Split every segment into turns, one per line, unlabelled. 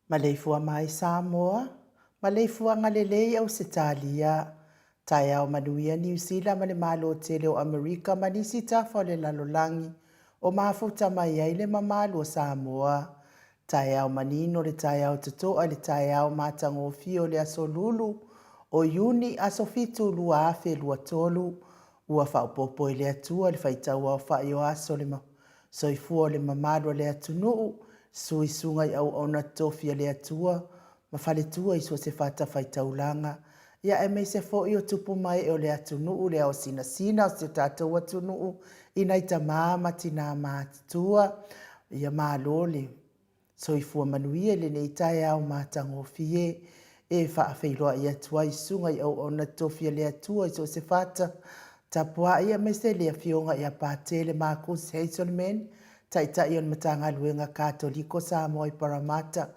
Maleifua mai Samoa, maleifuaga lelei Ausetalia, taeao manuia Niu Sila ma le Malo tele o Amerika ma nisi tafa o le lalolagi o mafuta mai ai le mamalu o Samoa. Taeao manino le taeao totoa i le taeao matagofie o le aso Lulu o Iuni aso 7 2023, ua faaopoopo e le Atua le faitauaofai o aso le soifua o le mamalu o le atunuu, sui susuga i auauna totofi a le Atua ma faletua i so o se fatafaitaulaga, ia aemaise foi o tupu ma ee o le atunuu, le ao sinasina o si o tatou atunuu i nai tama ma tina matutua. Ia malo le soifua manuia i lenei taeao matagofie e faafeiloai atu ai susuga i auauna totofi a le Atua i so o se fata tapuai aemaise le Afioga ia Patele Marcus Hazelman, Taitai o le Matagaluega Katoliko Samoa i Paramata,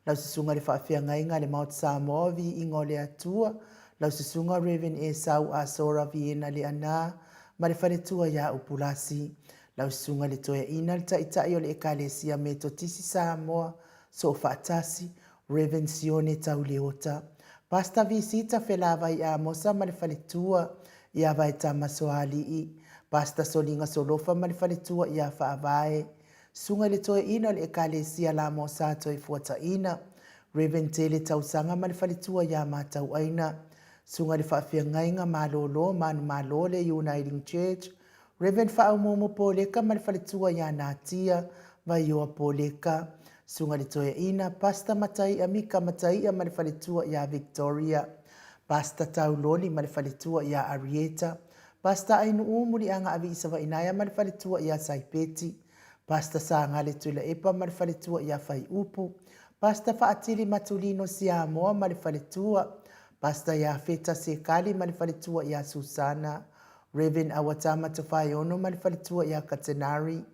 lau Susuga i le Faafeagaiga a le Maota Samoa o Viiga o le Atua, lau Susuga Rev. Esau Asora Viena Leaana ma le faletua ia Upulasi, lau Susuga i le Toeaina le Taitai o le Ekalesia Metotisi Samoa Soofaatasi, Rev. Sione Tauleota, Pastor Visita Felavai Amosa ma le faletua ia Vaetama Soalii, Pastor Soliga Solofa ma le faletua ia Faavae, Susuga i le Toeaina o le Ekalesia Lamosa Toefuataina, Rev. Tele Tausaga ma le faletua ia Matauaina, Susuga i le Faafeagaiga Malolo Manumalo le Uniting Church, Rev. Faaumuumu Poleka ma le faletua ia Natia Vaioa Poleka, Susuga i le Toeaina, Pastor Mataia Mika Mataia ma le faletua ia Victoria, Pastor Tau Loli ma le faletua ia Arieta, Pastor Ainuu Muliaga Aviisavainaea ma le faletua ia Saipeti, Pastor Sagale Tuilaepa ma le faletua ia Faiupu, Pastor Faatili Matulino Siamoa ma le faletua, Pastor Iafeta Sekali ma le faletua ia Susana, Rev. Awatama Tofaeono ma le faletua ia Katenari,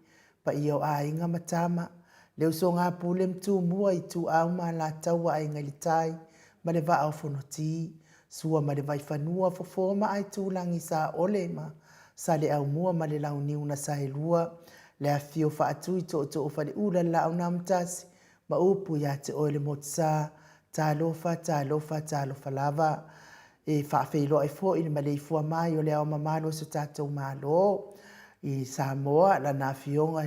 paia o aiga ma tama, le usoga pule ma Tumua, Ituau ma Alataua, Aiga i le Tai ma le Vaa o Fonoti. Sua ma le Vaifanua, Fofo ma Aitulagi, Saole ma Saleaaumua ma le Launiu na Saelua, le afifio Faatui, Tootoo o Faleula, le Laau na Amotasi ma upu ia te oe le Motusa. Talofa, talofa, talofa lava. E faafeiloai foi i le maleifua mai o le Ao Mamalu o si o tatou Malo i Samoa, Lana Afioga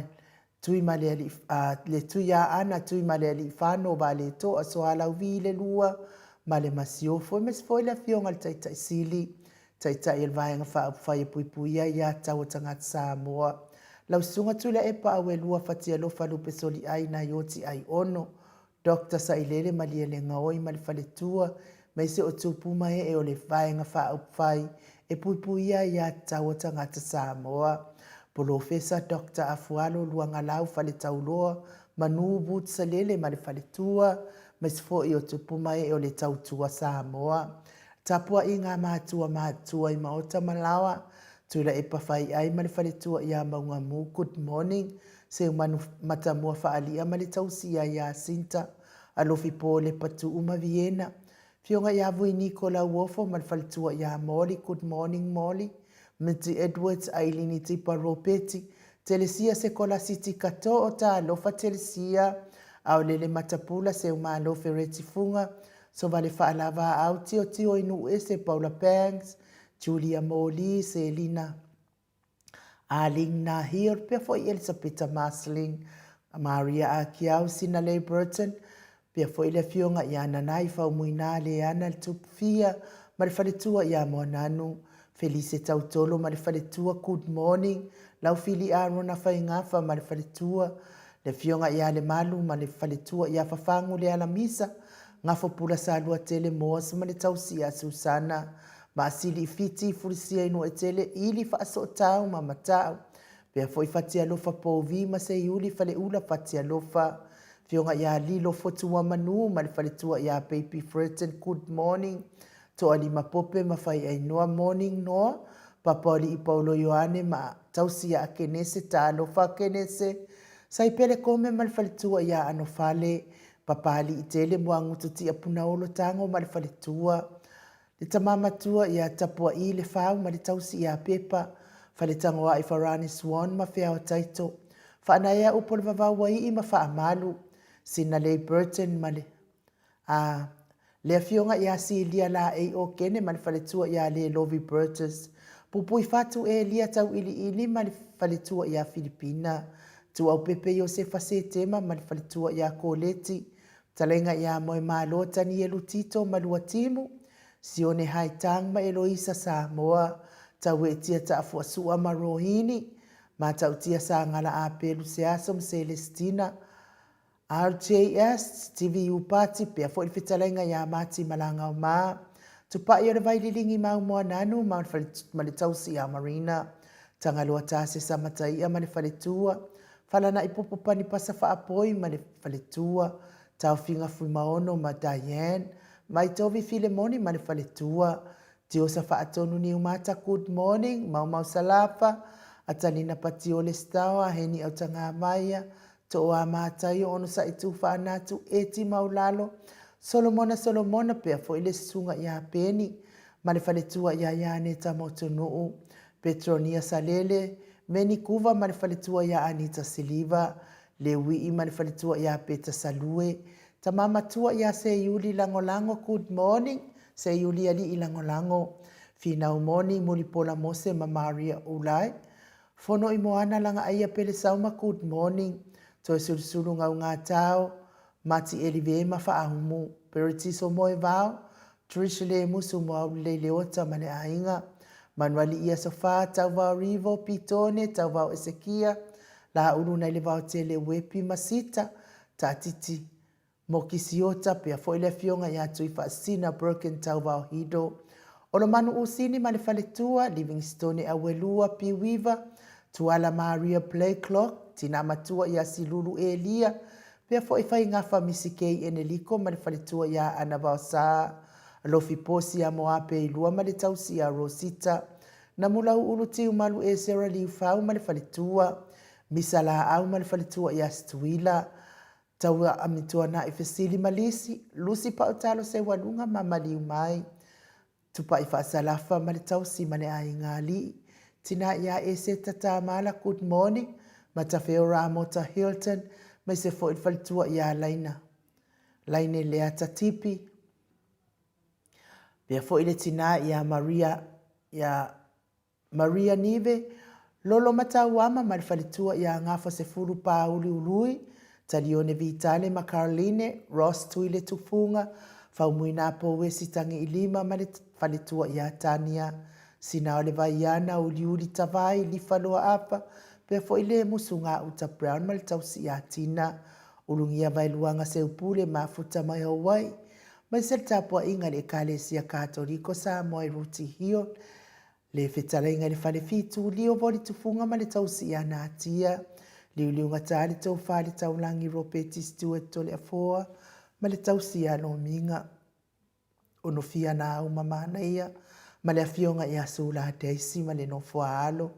Tui ma le Alii, a, le Tuiaana Tuimalealiifano Vaaletoa Sualauvi le Lua ma le Masiofo, aemaise foi le Afioga i le Taitai Sili, Taitai o le Vaega Faaupufai e Puipuia Aia Tatau a Tagata Samoa, lau Susuga Tuilaepa Auelua Fatialofa Lupe Soliai Naioti Aiono, Doctor Sailele Malielegaoi ma le faletua, aemaise o tupu ma ee o le Vaega Faaupufai e Puipuia Aia Tatau a Tagata Samoa. Polofesa Doctor Afualo Luagalau Faletauloa Manu Boots Salele ma le faletua, aemaise foi o tupu ma ee o le Tautua Samoa. Tapuaiga a matua matutua i maota ma laoa, Tuilaepa Faiai ma le faletua ia Maugamu, good morning, Seumanu Matamua Faalia ma le tausia ia Sinta, Alofi Polepa Tuu ma Viena, Afioga ia Vuiniko Lauofo ma le faletua ia Molly, good morning Molly, Miti Edwards, Ailini Tipa Ropeti, Telesia Sekolasiti Katoo, Talofa Telesia, Aolele Matapula, Seumalo Fereti Fuga, Sovale Faalavaau, Tiotio i Nuuese, Paula Banks, Julia Moli, Selina Aling Nahir, pea foi Elisapeta Marsling, Maria Akiau, Sinalei Burton, pea foi le afioga ia Nanai Faumuina Leana le Tupufia ma le faletua ia Moananu, Felise Tautolo ma le faletua, good morning, Laufili Arona Faigafa ma le faletua, le afioga ia Lemalu ma le faletua ia Fafagu Lealamisa, Gafopula Saluatele Moores ma le tausi ia Susana, Maasili i Fiti, Fulisia i Nuuetele, Ili Faasootau ma Matau, pea foi Fatialofa Povi ma Seiuli Faleula Fatialofa, Afioga ia Lilo Fotuamanu ma le faletua ia Baby Fredson Good morning, Toalima Pope ma Faiainoa Morning Noa, Papaolii Paulo Ioane ma tausi ia Akenese Talofa Akenese, Saipele Kome ma le faletua ia Anofale, Papaliitele Muagutu Tiapunaolo Tago ma le faletua, Le tama matua ia Tapua'i Lefau ma le tausi ia Pepa, Faletagoa'i Farani Swan ma Feao Taito, Faanaea upu o le vavau ua i'i ma Faamalu, Sinalei Burton ma le a le afioga ia Silia Laei Okene ma le faletua ia Lelovi Burgess, Pupui Fatu Elia Tauiliili ma le faletua ia Filipina, Tuaupepe Iosefa Setema ma le faletua ia Koleti, Fetalaiga ia Moemalo Tanielu Tito ma Luatimu, Sione Haitang ma Eloisa Samoa, Tauetia Taafuasua ma Rohini, Matautia Sagala Apelu Seaso ma Celestina, RJS, TVU Pati, pea foi le fetalaiga ia Mati Malagaoma, Tupai o le Vaililigi ma Aumoananu ma le tausi ia Marina, Tagaloa Tasesa Mataia ma le faletua, Falanaipupu Panipasa Faapoi ma le faletua, Taofiga Fuimaono ma Diane, Maitovi Filemoni ma le faletua, Tiosa Faatonu Niumata Good morning, Maumau Salapa, Atalina Patiole Stawa, Heni Autagamaia, Tooa Mataio Onosai Tufaanatu, Eti Maulalo, Solomona Solomona, pea foi le susuga ia Peni ma le faletua ia Ianeta Motunuu, Petronia Salele, Meni Kuva ma le faletua ia Anita Siliva, Leuii ma le faletua ia Peta Salue, Tama matua ia Seiuli Lagolago Good morning Seiuli Alii Lagolago, Finau Moni Mulipola Mose ma Maria Ulai, Fono i Moana Lagaaia Pelesauma Good morning Toesulusulu Gaugatao Mati Elive ma Faaumu Peretiso Moevao Trish Lemusu Moaulelei Leota ma le aiga Manualii Aso Fa Tauvao Rivo Pitone Tauvao Esekia Laulu nai le Vaotele Uepi ma Sita Taatiti Mokisiota, pea foi le afioga ia Tuifaasisina Broken Tauvao Hido, Olomanu Usini ma le faletua, Livingstone Auelua Piuiva, Tuala Maria Blakelock, tina matua ia Silulu Elia, pea foi Faigafa Misikei Eneliko ma le faletua ia Ana Vaosa, Alofi Posi ia Moape Ilua ma le tausi ia Rosita, Namulauulu Tiumalu Esera Liufau ma le faletua, Misa Laau ma le faletua ia Stuila, Taua Amituana'i Fesili ma Lisi, Lusi Pautalo Seualuga ma Maliu Mai. Tupai Faasalafa ma le tausi ma le aiga alii. Tina ia Eseta Tamala, good morning, Matafeo Ramota Hilton, maise foi le faletua ia Laina. Laine Leata Tipi. Pea foi le tina ia Maria, ia Maria Nive, Lolo Matauama ma le faletua ia Gafa Sefulu Pāuli Ului, Talione Vitale ma Caroline, Ross Tuile Tufuga, Faumuina Pouesi Tagiilima ma le faletua ia Tania Sina o le Vaiana, Uliuli Tavai, Lifa Loaafa, pea foi le Musu Gauta Brown ma le tausi ia Tina, Ulugia Vaeluaga Seupule Mafuta mai Hawaii, maise le tapuaiga i le Ekalesia Katoliko Samoa i Rooty Hill, Le fetalaiga i le Falefitu, Lio Voli Tufuga ma le tausi ia Natia, Liuliugata le Tofa le Taulagi Ropeti Stewart Toleafoa ma le tausi ia Lomiga Onofia Nauma Manaia ma le afioga ia Sula Daisy ma le nofo a alo,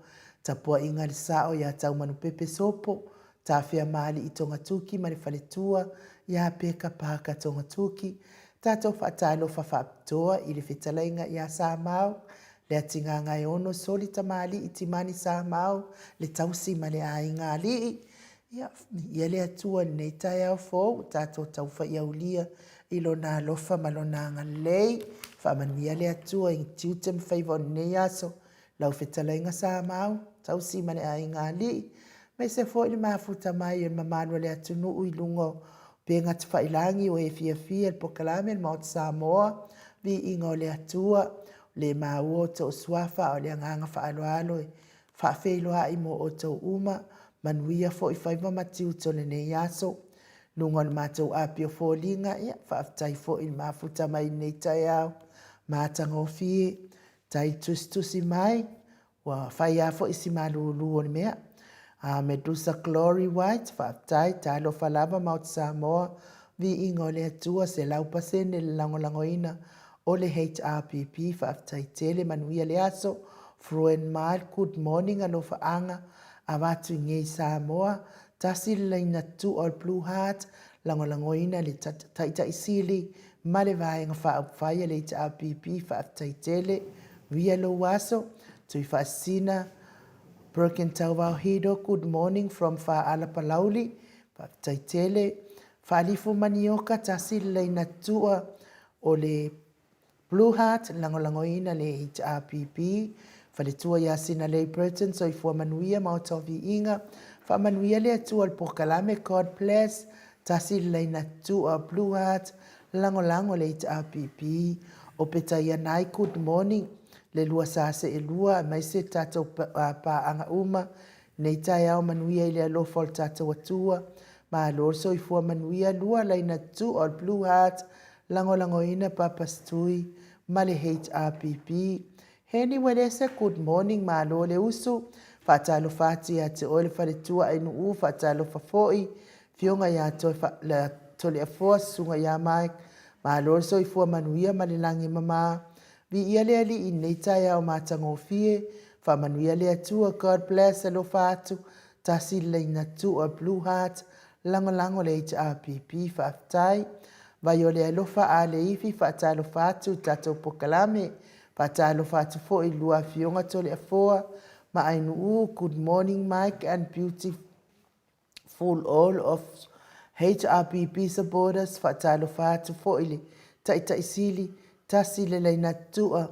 Tapuaiga le Sao ia Taumanupepe Sopo, Tafea Maali'i Togatuki ma le faletua ia Peka Parker Togatuki, Tatou faatalofa faapitoa i le fetalaiga ia Samau, le Atigagaeono Soli Tamalii Timani Samau, le tausi ma le aiga alii. Ia, ia le Atua i lenei taeao fou, ua tatou taufaiaulia i Lona alofa ma Lona agalelei. Faamanuia le Atua i tiute ma faiva o lenei aso, lau fetalaiga Samau, tausi ma le aiga alii, aemaise foi le mafuta mai o le mamalu o le atunuu i luga o upega tafailagi ua e fiafia i le polokalame le Maota Samoa, viiga o le Atua, o le maua outou suafa a o le agaga faaaloalo e faafeiloai mo outou uma, manuia foi faiva ma tiute o lenei aso. Luga o le matou api o foliga, ia, faafetai foi i le mafuta mai i lenei taeao matagofie. Tai tusitusi mai, ua fai lava foi si malulu o le mea. A Medusa Glory White, faafetai, talofa lava Maota Samoa, viiga o le Atua, 100% le lagolagoina o le HRPP, faafetai tele, manuia le aso. Fruen Mile, good morning, alofaaga, avatu i nei Samoa, tasi le laina tua o le Blue Heart, lagolagoina le Taitai Sili ma le Vaega Faaupufai a le HRPP, faafetai tele, via lou aso, Tuifaasisina, Broken Tauvao Hido, good morning from Faala Palauli, faafetai tele, Faalifu Manioka, tasi le laina tua o le Blue Heart, lagolagoina le HRPP, Faletua ia Sinalei Burton, soifua manuia Maota o Viiga, faamanuia le Atua i le polokalame, God bless, tasi le laina tua Blue Heart, lagolago le HRPP, Opetaia Nai, good morning, le lua sa seelua aemaise tatou paaga uma, nei taeao manuia i le alofa o le tatou Atua, malo le soifua manuia, lua laina tua o le Blue Heart, Lagolagoina Papa Stui ma le HRPP. Heni Welese good morning malo le usu faatalofa atu ia te oe le faletua Ainuu faatalofa foi Fioga ia toe Toleafoa susuga ia Mike malo le soifua manuia ma le lagi mama viia le Alii i lenei taeao matagofie faamanuia le Atua God bless alofa atu tasi le laina tua blue heart Lagolago le HRPP, faafetai. Vai o le alofa a le ifi faatalofa atu i tatou pokalame. Faatalofa atu foi i lua afioga Toleafoa ma Ainuu, good morning Mike and beautiful all of HRPP supporters, faatalofa atu foi i le Taitai Sili, tasi le laina tua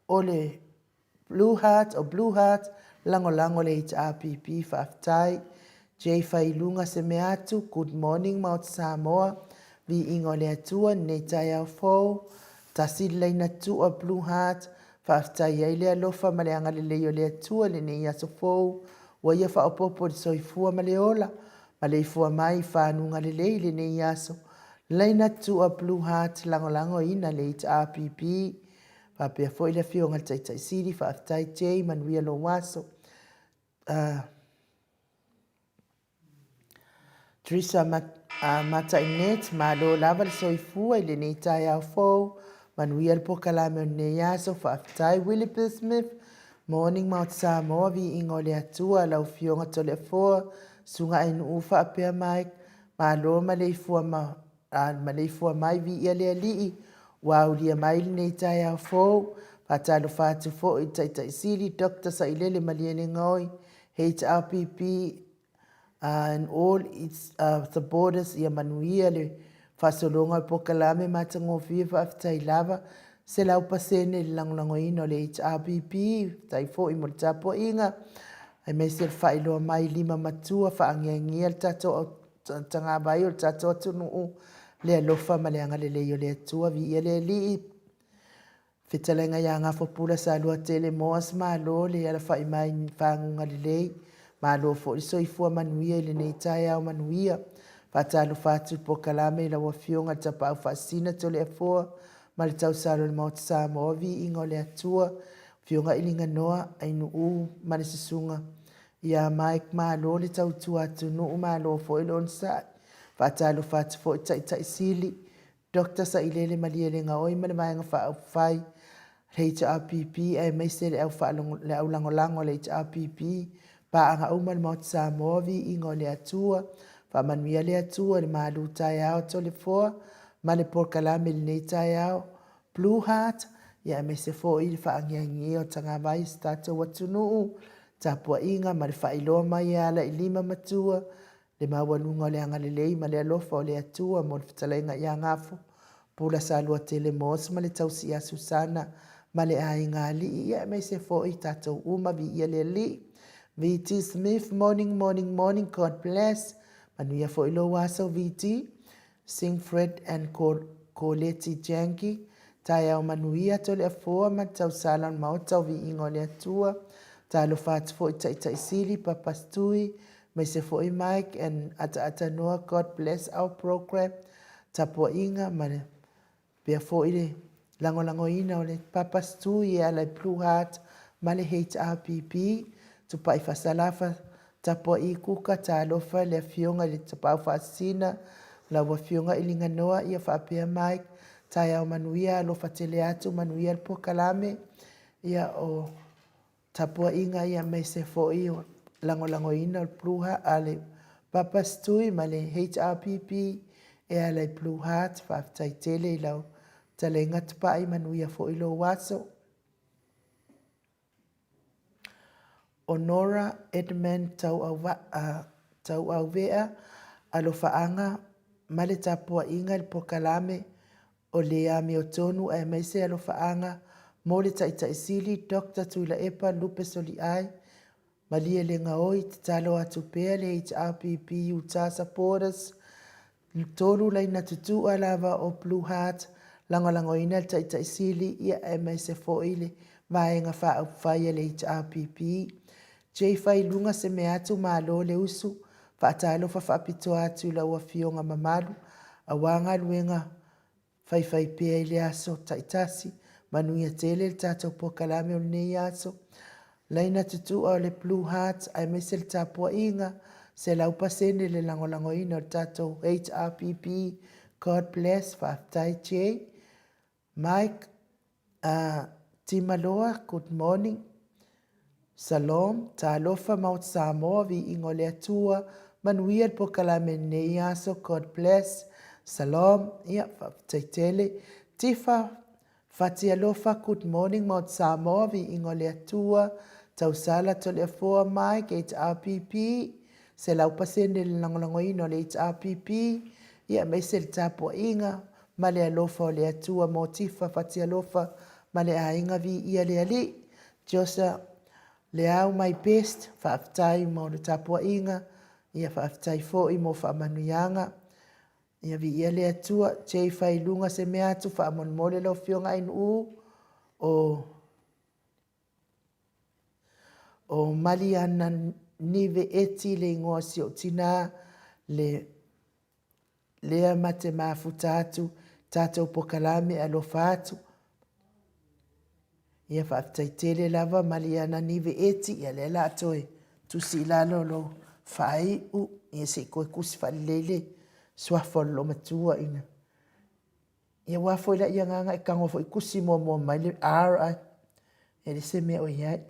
o le Blue heart o blue heart lagolago le HRPP faafetai Jay Failuga se mea atu good morning Maota Samoa viiga o le Atua lenei taeao fou tasi le laina tua blue heart faafetai ai le alofa ma le agalelei o le Atua lenei aso fou ua ia faaopoopo i le soifua ma le ola maleifua mai i fanuga lelei lenei aso laina tua blue heart lagolagoina le HRPP Faapea foi le Afioga i le Taitai Sili, faafetai Jay, manuia lou aso. Theresa Matainet, malo lava le soifua i lenei taeao fou, manuia le pokalame o lenei aso, faafetai Willie Smith, morning Maota Samoa, viiga o le Atua, lau Afioga Toleafoa, Susuga Ainuu faapea Mike, malo maleifua ma, maleifua mai, viia le Alii. Ua aulia mai lenei taeao fou, faatalofa atu foi i le Taitai Sili Doctor Sailele Malielegaoi, HRPP and all its supporters, ia manuia le faasologa o le polokalame matagofie, faafetai lava 100% le lagolagoina o le HRPP, faafetai foi mo le tapuaiga, aemaise le faailoa mai lima matua faagiagia le tatou tagavai o le tatou atunuu, le alofa ma le agalelei o le Atua, viia le Alii. Fetalaiga ia Gafapula Saluatele Moas, malo le alafai mai i faguga lelei, malo foi le soifua manuia i lenei taeao manuia. Faatalofa atu i le polokalame i lau Afioga i le Tapaau Faasisina Toleafoa ma le tausala o le Maota Samoa, viiga o le Atua, Afioga i Liganoa Ainuu ma le Susuga ia Mike, malo le tautua atunuu, malo foi le onosai. Faatalofa atu foi i Taitai Sili Doctor Sailele Malielegaoi ma le Vaega Faaupufai HRPP aemaise le le aulagolago a le HRPP, paaga uma le Maota Samoa, viiga o le Atua, faamanuia le Atua i le malu taeao Toleafoa ma le polokalame i lenei taeao Blue Heart, ia aemaise foi le faangiangia o tagavai o si tatou atunuu, tapuaiga ma le faailoa mai e ala i lima matua le maualuga o le agalelei ma le alofa o le Atua mo le fetalaiga ia Gafo, Pula Saluatele Moss ma le tausi ia Susana ma le aiga alii, ia aemaise foi tatou uma, viia le Alii. VT Smith, morning, morning, morning, God bless. Manuia foi lou aso VT. Singfred and Koleti Janki, taeao manuia Toleafoa ma le tausala o le Maota o Viiga o le Atua. Talofa atu foi Taitai Sili, Papa Stui, aemaise foi Mike and Ataatanoa, God bless our program, tapuaiga ma le pea foi le lagolagoina o le Papa Stui e ala i Blue Heart ma le HRPP, Tupai Fasalafa, Tapuai Kuka, talofa le Afioga i le Tapaau Faasisina, lau Afioga i Liganoa, ia faapea Mike, taeao manuia, alofa tele atu, manuia le polokalame, ia o tapuaiga ia aemaise foi o lagolagoina o le Blue Heart, a le Papa Stui ma le HRPP e ala i Blue Heart, faafetai tele i lau fetalaiga Tupai, manuia foi lou aso. O Nora Edmund Tauauvea, Alofaaga ma le tapuaiga i le polokalame o le amiotonu aemaise alofaaga mo le Taitai Sili Doctor Tuilaepa Lupe Soliai Malielegaoi, tatalo atu pea le HRPP Utah Supporters 3 laina tutua lava o Blue Heart, lagolagoina le Taitai Sili ia aemaise foi le Vaega Faaupufai a le HRPP. J Fai i luga se mea atu malo le usu, faatalofa faapitoa atu i lau Afioga mamalu aua galuega faifaipea i le aso taitasi. Manuia tele le tatou polokalame o lenei aso. Laina tutua o le Blue Heart aemaise le tapuaiga, 100% le lagolagoina o le tatou HRPP. God bless. Faafetai Jay. Mike, Timaloa, good morning. Salom, talofa Maota Samoa, viiga o le Atua, manuia le polokalame i lenei aso, God bless. Salom, ia, faafetai tele. Tifa, Fatialofa, good morning Maota Samoa, viiga o le Atua, tausala Toleafoa Mike, HRPP, 100% le lagolagoina o le HRPP, ia, aemaise le tapuaiga ma le alofa o le Atua mo Tifa Fatialofa ma le aiga, viia le Alii. Josa Leao my best, faafetai mo le tapuaiga, ia faafetai foi mo faamanuiaga. Ia viia le Atua, Jay fai i luga se mea atu faamolemole lau Afioga Ainuu o o Maliana Nive Eti le igoa o si ou tina le lea ma te mafuta atu tatou pokalame alofa atu. Ia faafetai tele lava Maliana Nive Eti, ia lea la toe tusi i lalo lou faaiu, ia se i toe tusi faalelei le suafa o le loomatua ina. Ia aua foi la i agaga e tago foi tusi muamua mai le R ae e le se mea o i ai.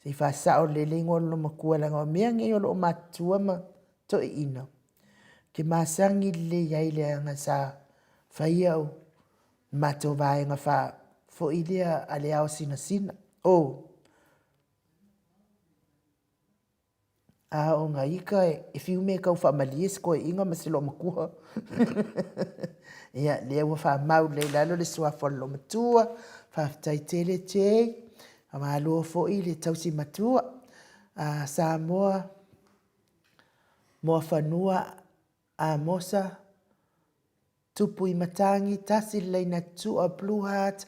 Se i faasao lelei le igoa o le loomatua leaga o mea nei o lo o matutua ma toeaiina. Ou te masani lelei ai leaga sa fai au. matou vaega foi lea a le ao sinasina. Oh! A o nga ika e fiu me kau faamalie se koeaiga ma se loomatua. Ia, lea ua faamau lelei i lalo le suafa o le loomatua. Faafetai tele Jay. Faamalo foi le tausi matua a Samoa, Moafanua Amosa. Tupu i Matagi, tasi le laina Tua Blue Heart,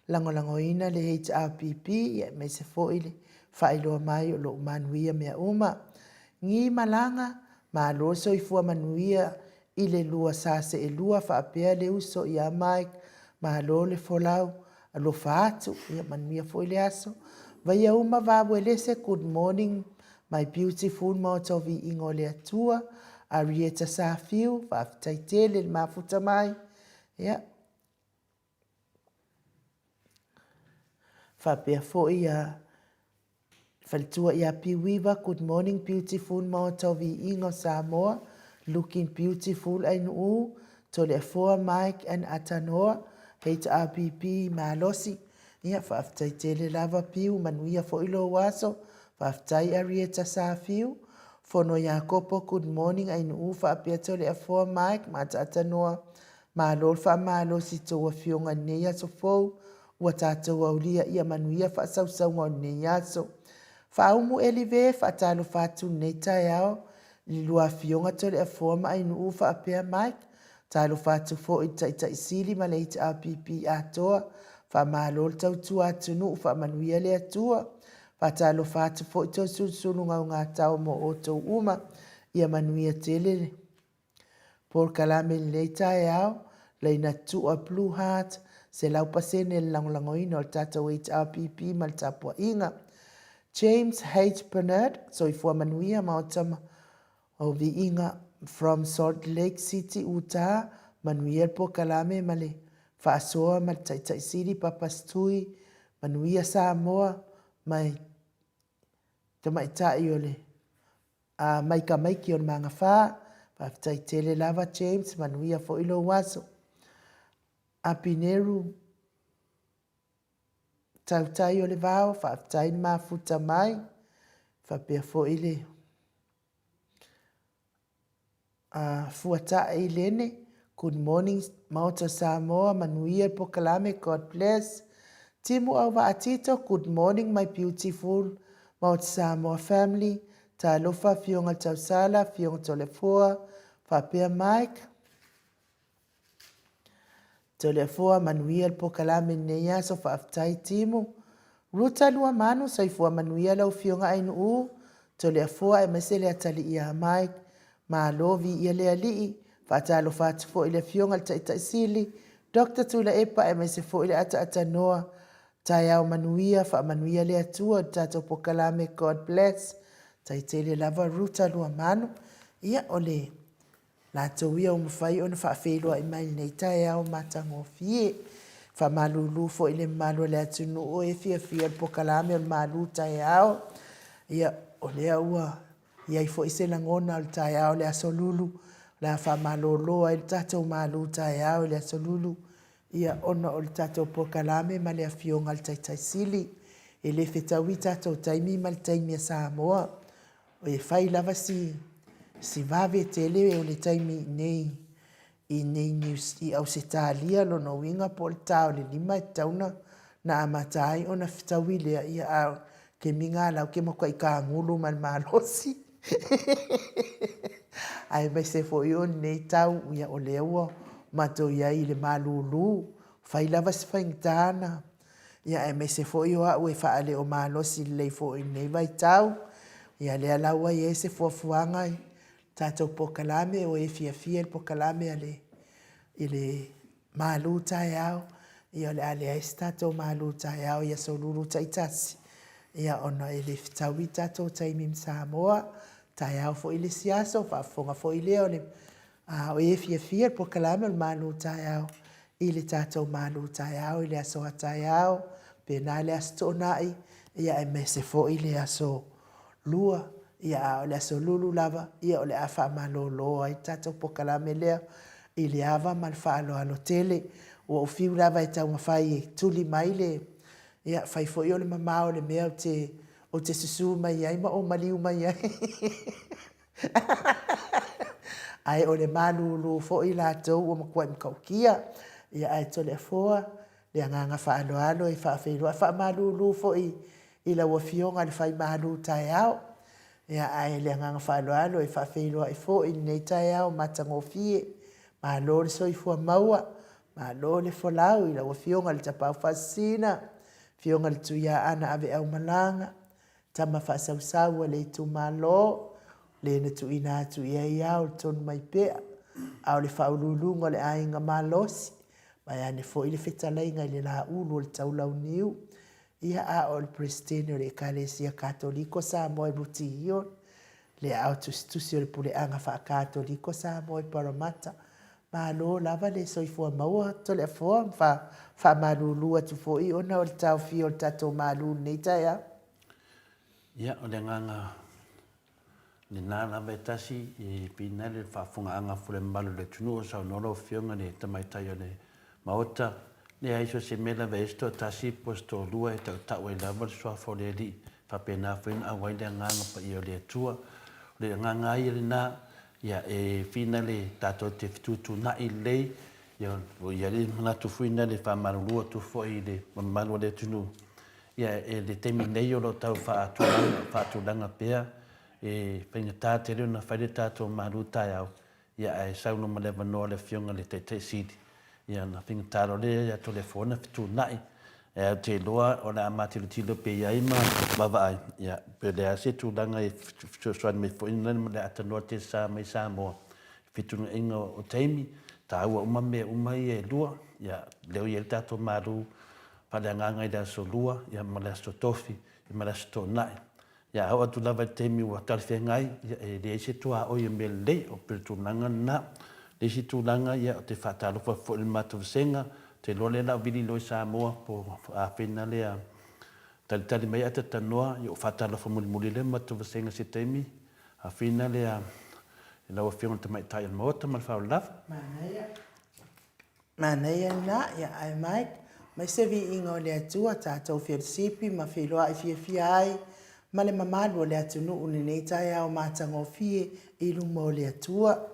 lagolagoina le HRPP aemaise foi le faailoa mai o lo o manuia mea uma. Gi Malaga, malo le soifua manuia i le lua sa seelua faapea le uso ia Mike, malo le folau, alofa atu, ia manuia foi le aso. Vaiauma Vauelese, good morning My beautiful Maota o Viiga o le Atua, Arieta Safiu, faafetai tele le mafuta mai. Ia. Faapea foi ia faletua ia Piuiva, good morning beautiful Maota o Viiga o Samoa, looking beautiful Ainuu, Toleafoa Mike and Atanoa, HRPP Malosi. Ia, faafetai tele lava Piu, manuia foi lou aso. Faafetai Arieta Safiu, Fono Iakopo, good morning Ainuu faapea Toleafoa Mike ma Ataatanoa. Malo le faamalosi i tou afioga i lenei aso fou ua tatou aulia ia manuia faasausauga o lenei aso. Faaumu Elive, faatalofa atu i lenei taeao i le lua afioga Toleafoa ma Ainuu faapea Mike. Talofa atu foi i le Taitai Sili ma le HRPP atoa. Faamalo le tautua atunuu, faamanuia le Atua. Faatalofa atu foi Toesulusulu Gaugatao mo outou uma. Ia manuia tele le polokalame i lenei taeao. Laina Tua Blue Heart, 100% le lagolagoina o le tatou HRPP ma le tapuaiga. James H. Bernard, soifua manuia Maota o Viiga from Salt Lake City, Utah, manuia le polokalame ma le faasoa ma le Taitai Sili Papa Stui, manuia Samoa mai tamaitai o le a mai tamaiti o le Magafa. Faafetai tele lava James, manuia foi lou aso. Apineru Tautai o le Vao, faafetai le mafuta mai, faapea foi le Fuatai Lene, good morning Maota Samoa, manuia le polokalame, God bless. Timu Auvaa Tito, good morning my beautiful Maota Samoa family, talofa Afioga Tausala, Afioga Toleafoa, faapea Mike. Toleafoa, manuia le polokalame i lenei aso, faafetai Timu. Ruta Luamanu, soifua manuia lau Afioga Ainuu, Toleafoa aemaise le atalii ia Mike. Malo viia le Alii, faatalofa atu foi i le Afioga i le Taitai Sili, Doctor Tuilaepa aemaise foi le ataaatanoa. Taeao manuia, faamanuia le Atua i le tatou polokalame, God bless. Tai tele lava Ruta Luamanu. Ia, o le Latou ia ua mafai ona faafeiloai mai i lenei taeao matagofie. Faamalulu foi i le mamalu o le atunuu e fiafia i le polokalame o le malu taeao. Ia, o lea ua i ai foi se lagona o le taeao o le Aso Lulu, o le a faamalolo ai le tatou malu taeao i le Aso Lulu, ia, ona o le tatou polokalame ma le Afioga i le Taitai Sili. E le fetaui tatou taimi ma le taimi a Samoa. E fai lava si si vave tele o le taimi i nei i nei New i Ausetalia lona uiga po o le ta o le 5 e tatau ona na amata ai ona fetaui lea ia a o ke miga la ke matuai kagulu ma le malosi aemaise foi o lenei tau ia o lea ua matou i ai i le malulu fai lava si faigata na Ia aemaise foi o au e faaleo malosi lelei foi i lenei vaitau. Ia lea la ua i ai se fuafuaga i tatou polokalame, o e fiafia i le polokalame a le i le malu taeao, ia o le a leai se tatou malu taeao i aso Lulu taitasi, ia ona e le fetaui tatou taimi ma Samoa. Taeao foi le isi aso, faafofoga foi lea o le A o e fiafia i le polokalame o le malu taeao i le tatou malu taeao i le aso a taeao, pena le aso Toonai, ia aemaise foi le aso Lua, ia a o le aso Lulu lava, ia o le a faamalolo ai le tatou polokalame lea i le ava ma le faaaloalo tele. Ua ou fiu lava e taumafai e tuli mai le, ia, fai foi o le mamao o le mea ou te susu mai ai ma ou maliu mai ai. Ae o le malulu foi latou ua matuai matautia. Ia ae Toleafoa le agaga faaaloalo e faafeiloai, e faamalulu foi i lau Afioga i le fai malu taeao. Ia ae le agaga faaaloalo e faafeiloai foi i lenei taeao matagofie. Malo le soifua maua, malo le folau i lau Afioga i le Tapaau Faasisina, Afioga i le Tuiaana Aveaumalaga, tama faasausau a le itumalo, le na tuuina atu i ai ao le Tonumaipea, a o le faauluuluga o le aiga malosi, vaeane foi le fetalaiga i le Laulu o le Taulauniu, ia a o le Peresetene o le Ekalesia Katoliko Samoa i Rutihio, le aao tusitusi o le Puleaga Faa-Katoliko Samoa i Paramata. Malo lava le soifua maua Toleafoa, ma faamalulu atu foi ona o le taofia o le tatou malu i lenei taeao.
Ia, o le agaga lena lava e tasi e pina le faafofogaaga foi a le mamalu o le atunuu o saunoa lau Afioga i le Tamaitai o le Maota. Leai, so o se mea lava e i ai se toatasi po o se toalua e tautau ai lava le Suafa o le Alii, e faapena foi ona auai le Agaga Paia o le Atua. O le agaga lava ia lena, ia e finale tatou te fetuutuunai lelei, ia ua i ai le manatu foi lea e faamalulu atu foi i le mamalu o le atunuu, ia i le taimi nei o lo o tau faatulaga, faatulaga pea, e faigata tele ona fai le tatou malu taeao, ia ae sau loa ma le avanoa le Afioga i le Taitai Sili, ia ona faigata loa lea ia Toleafoa ona fetuunai. Ae ou te iloa o le a ma tilotilo pea i ai ma vaavaai, ia pe o le a se tulaga e fesoasoani mai foi le a tanoa tele sa mai Samoa i fetuunaiga o taimi, taua uma mea uma ia e lua, ia lea ua i ai le tatou malu faaleagaga i le Aso Lua ia ma le Aso Tofi ma le Aso Toonai. Ia a oo atu lava i le taimi ua talafeagai, ia e leai se tuaoi o mea lelei, o pei o le tulaga lena. O le isi tulaga, ia ou te faatalofa foi i le matou vasega, ou te iloa lea o le a ou vili loa i Samoa po o afena lea talitali mai ae talatalanoa, ia ou faatalofa mulimuli lea i le matou vasega i se taimi, afena lea i lau Afioga i le Tamaitai o le Maota ma le faaaloalo lava.
Manaia. Manaia lena, ia ae Mike, mai se viiga o le Atua, tatou felesipi ma feiloai fiafia ai ma le mamalu o le atunuu i lenei taeao matagofie i luma o le Atua.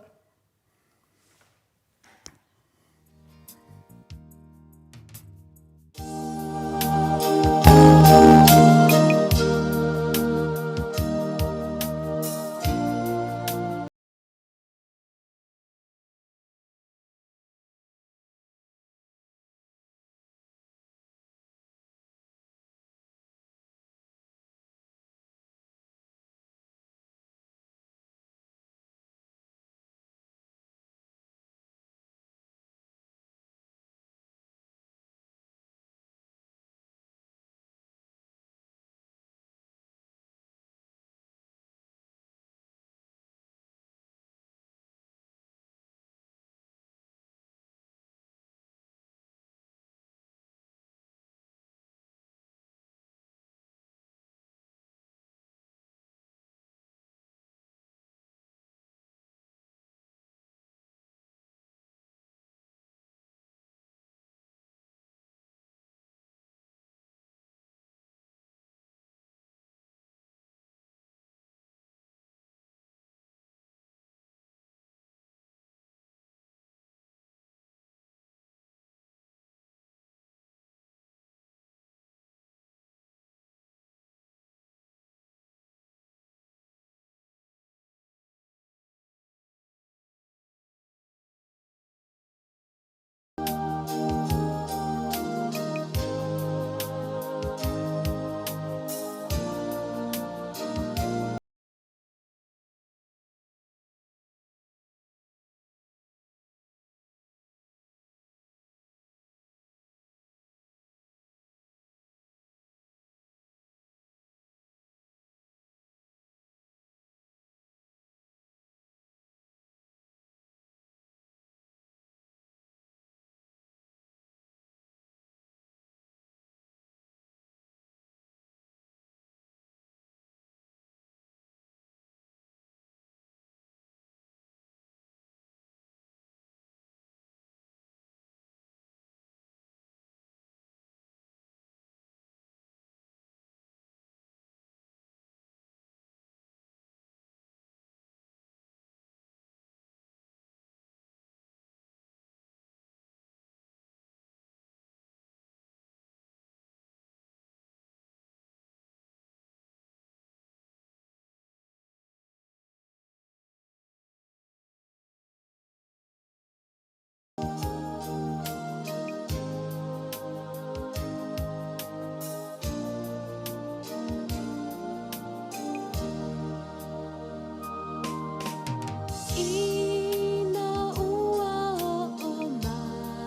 Ina ua oo mala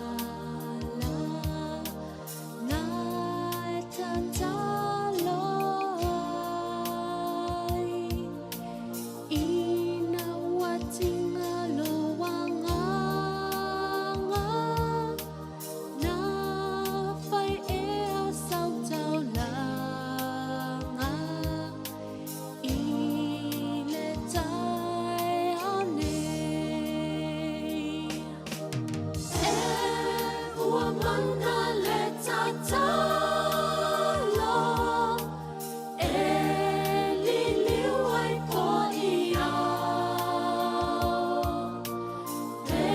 na e tatalo ai Ina ua tinga loa nganga Na whai ea sautaulanga I le taeao nei. E ua mana le tatalo E liliu ai poʻi au Pe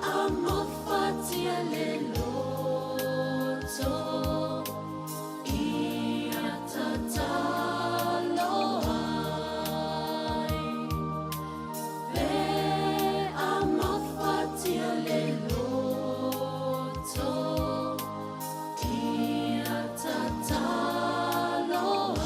a mofatia le loto Ia tatalo ai Pe a mofatia le loto Ia tatalo ai.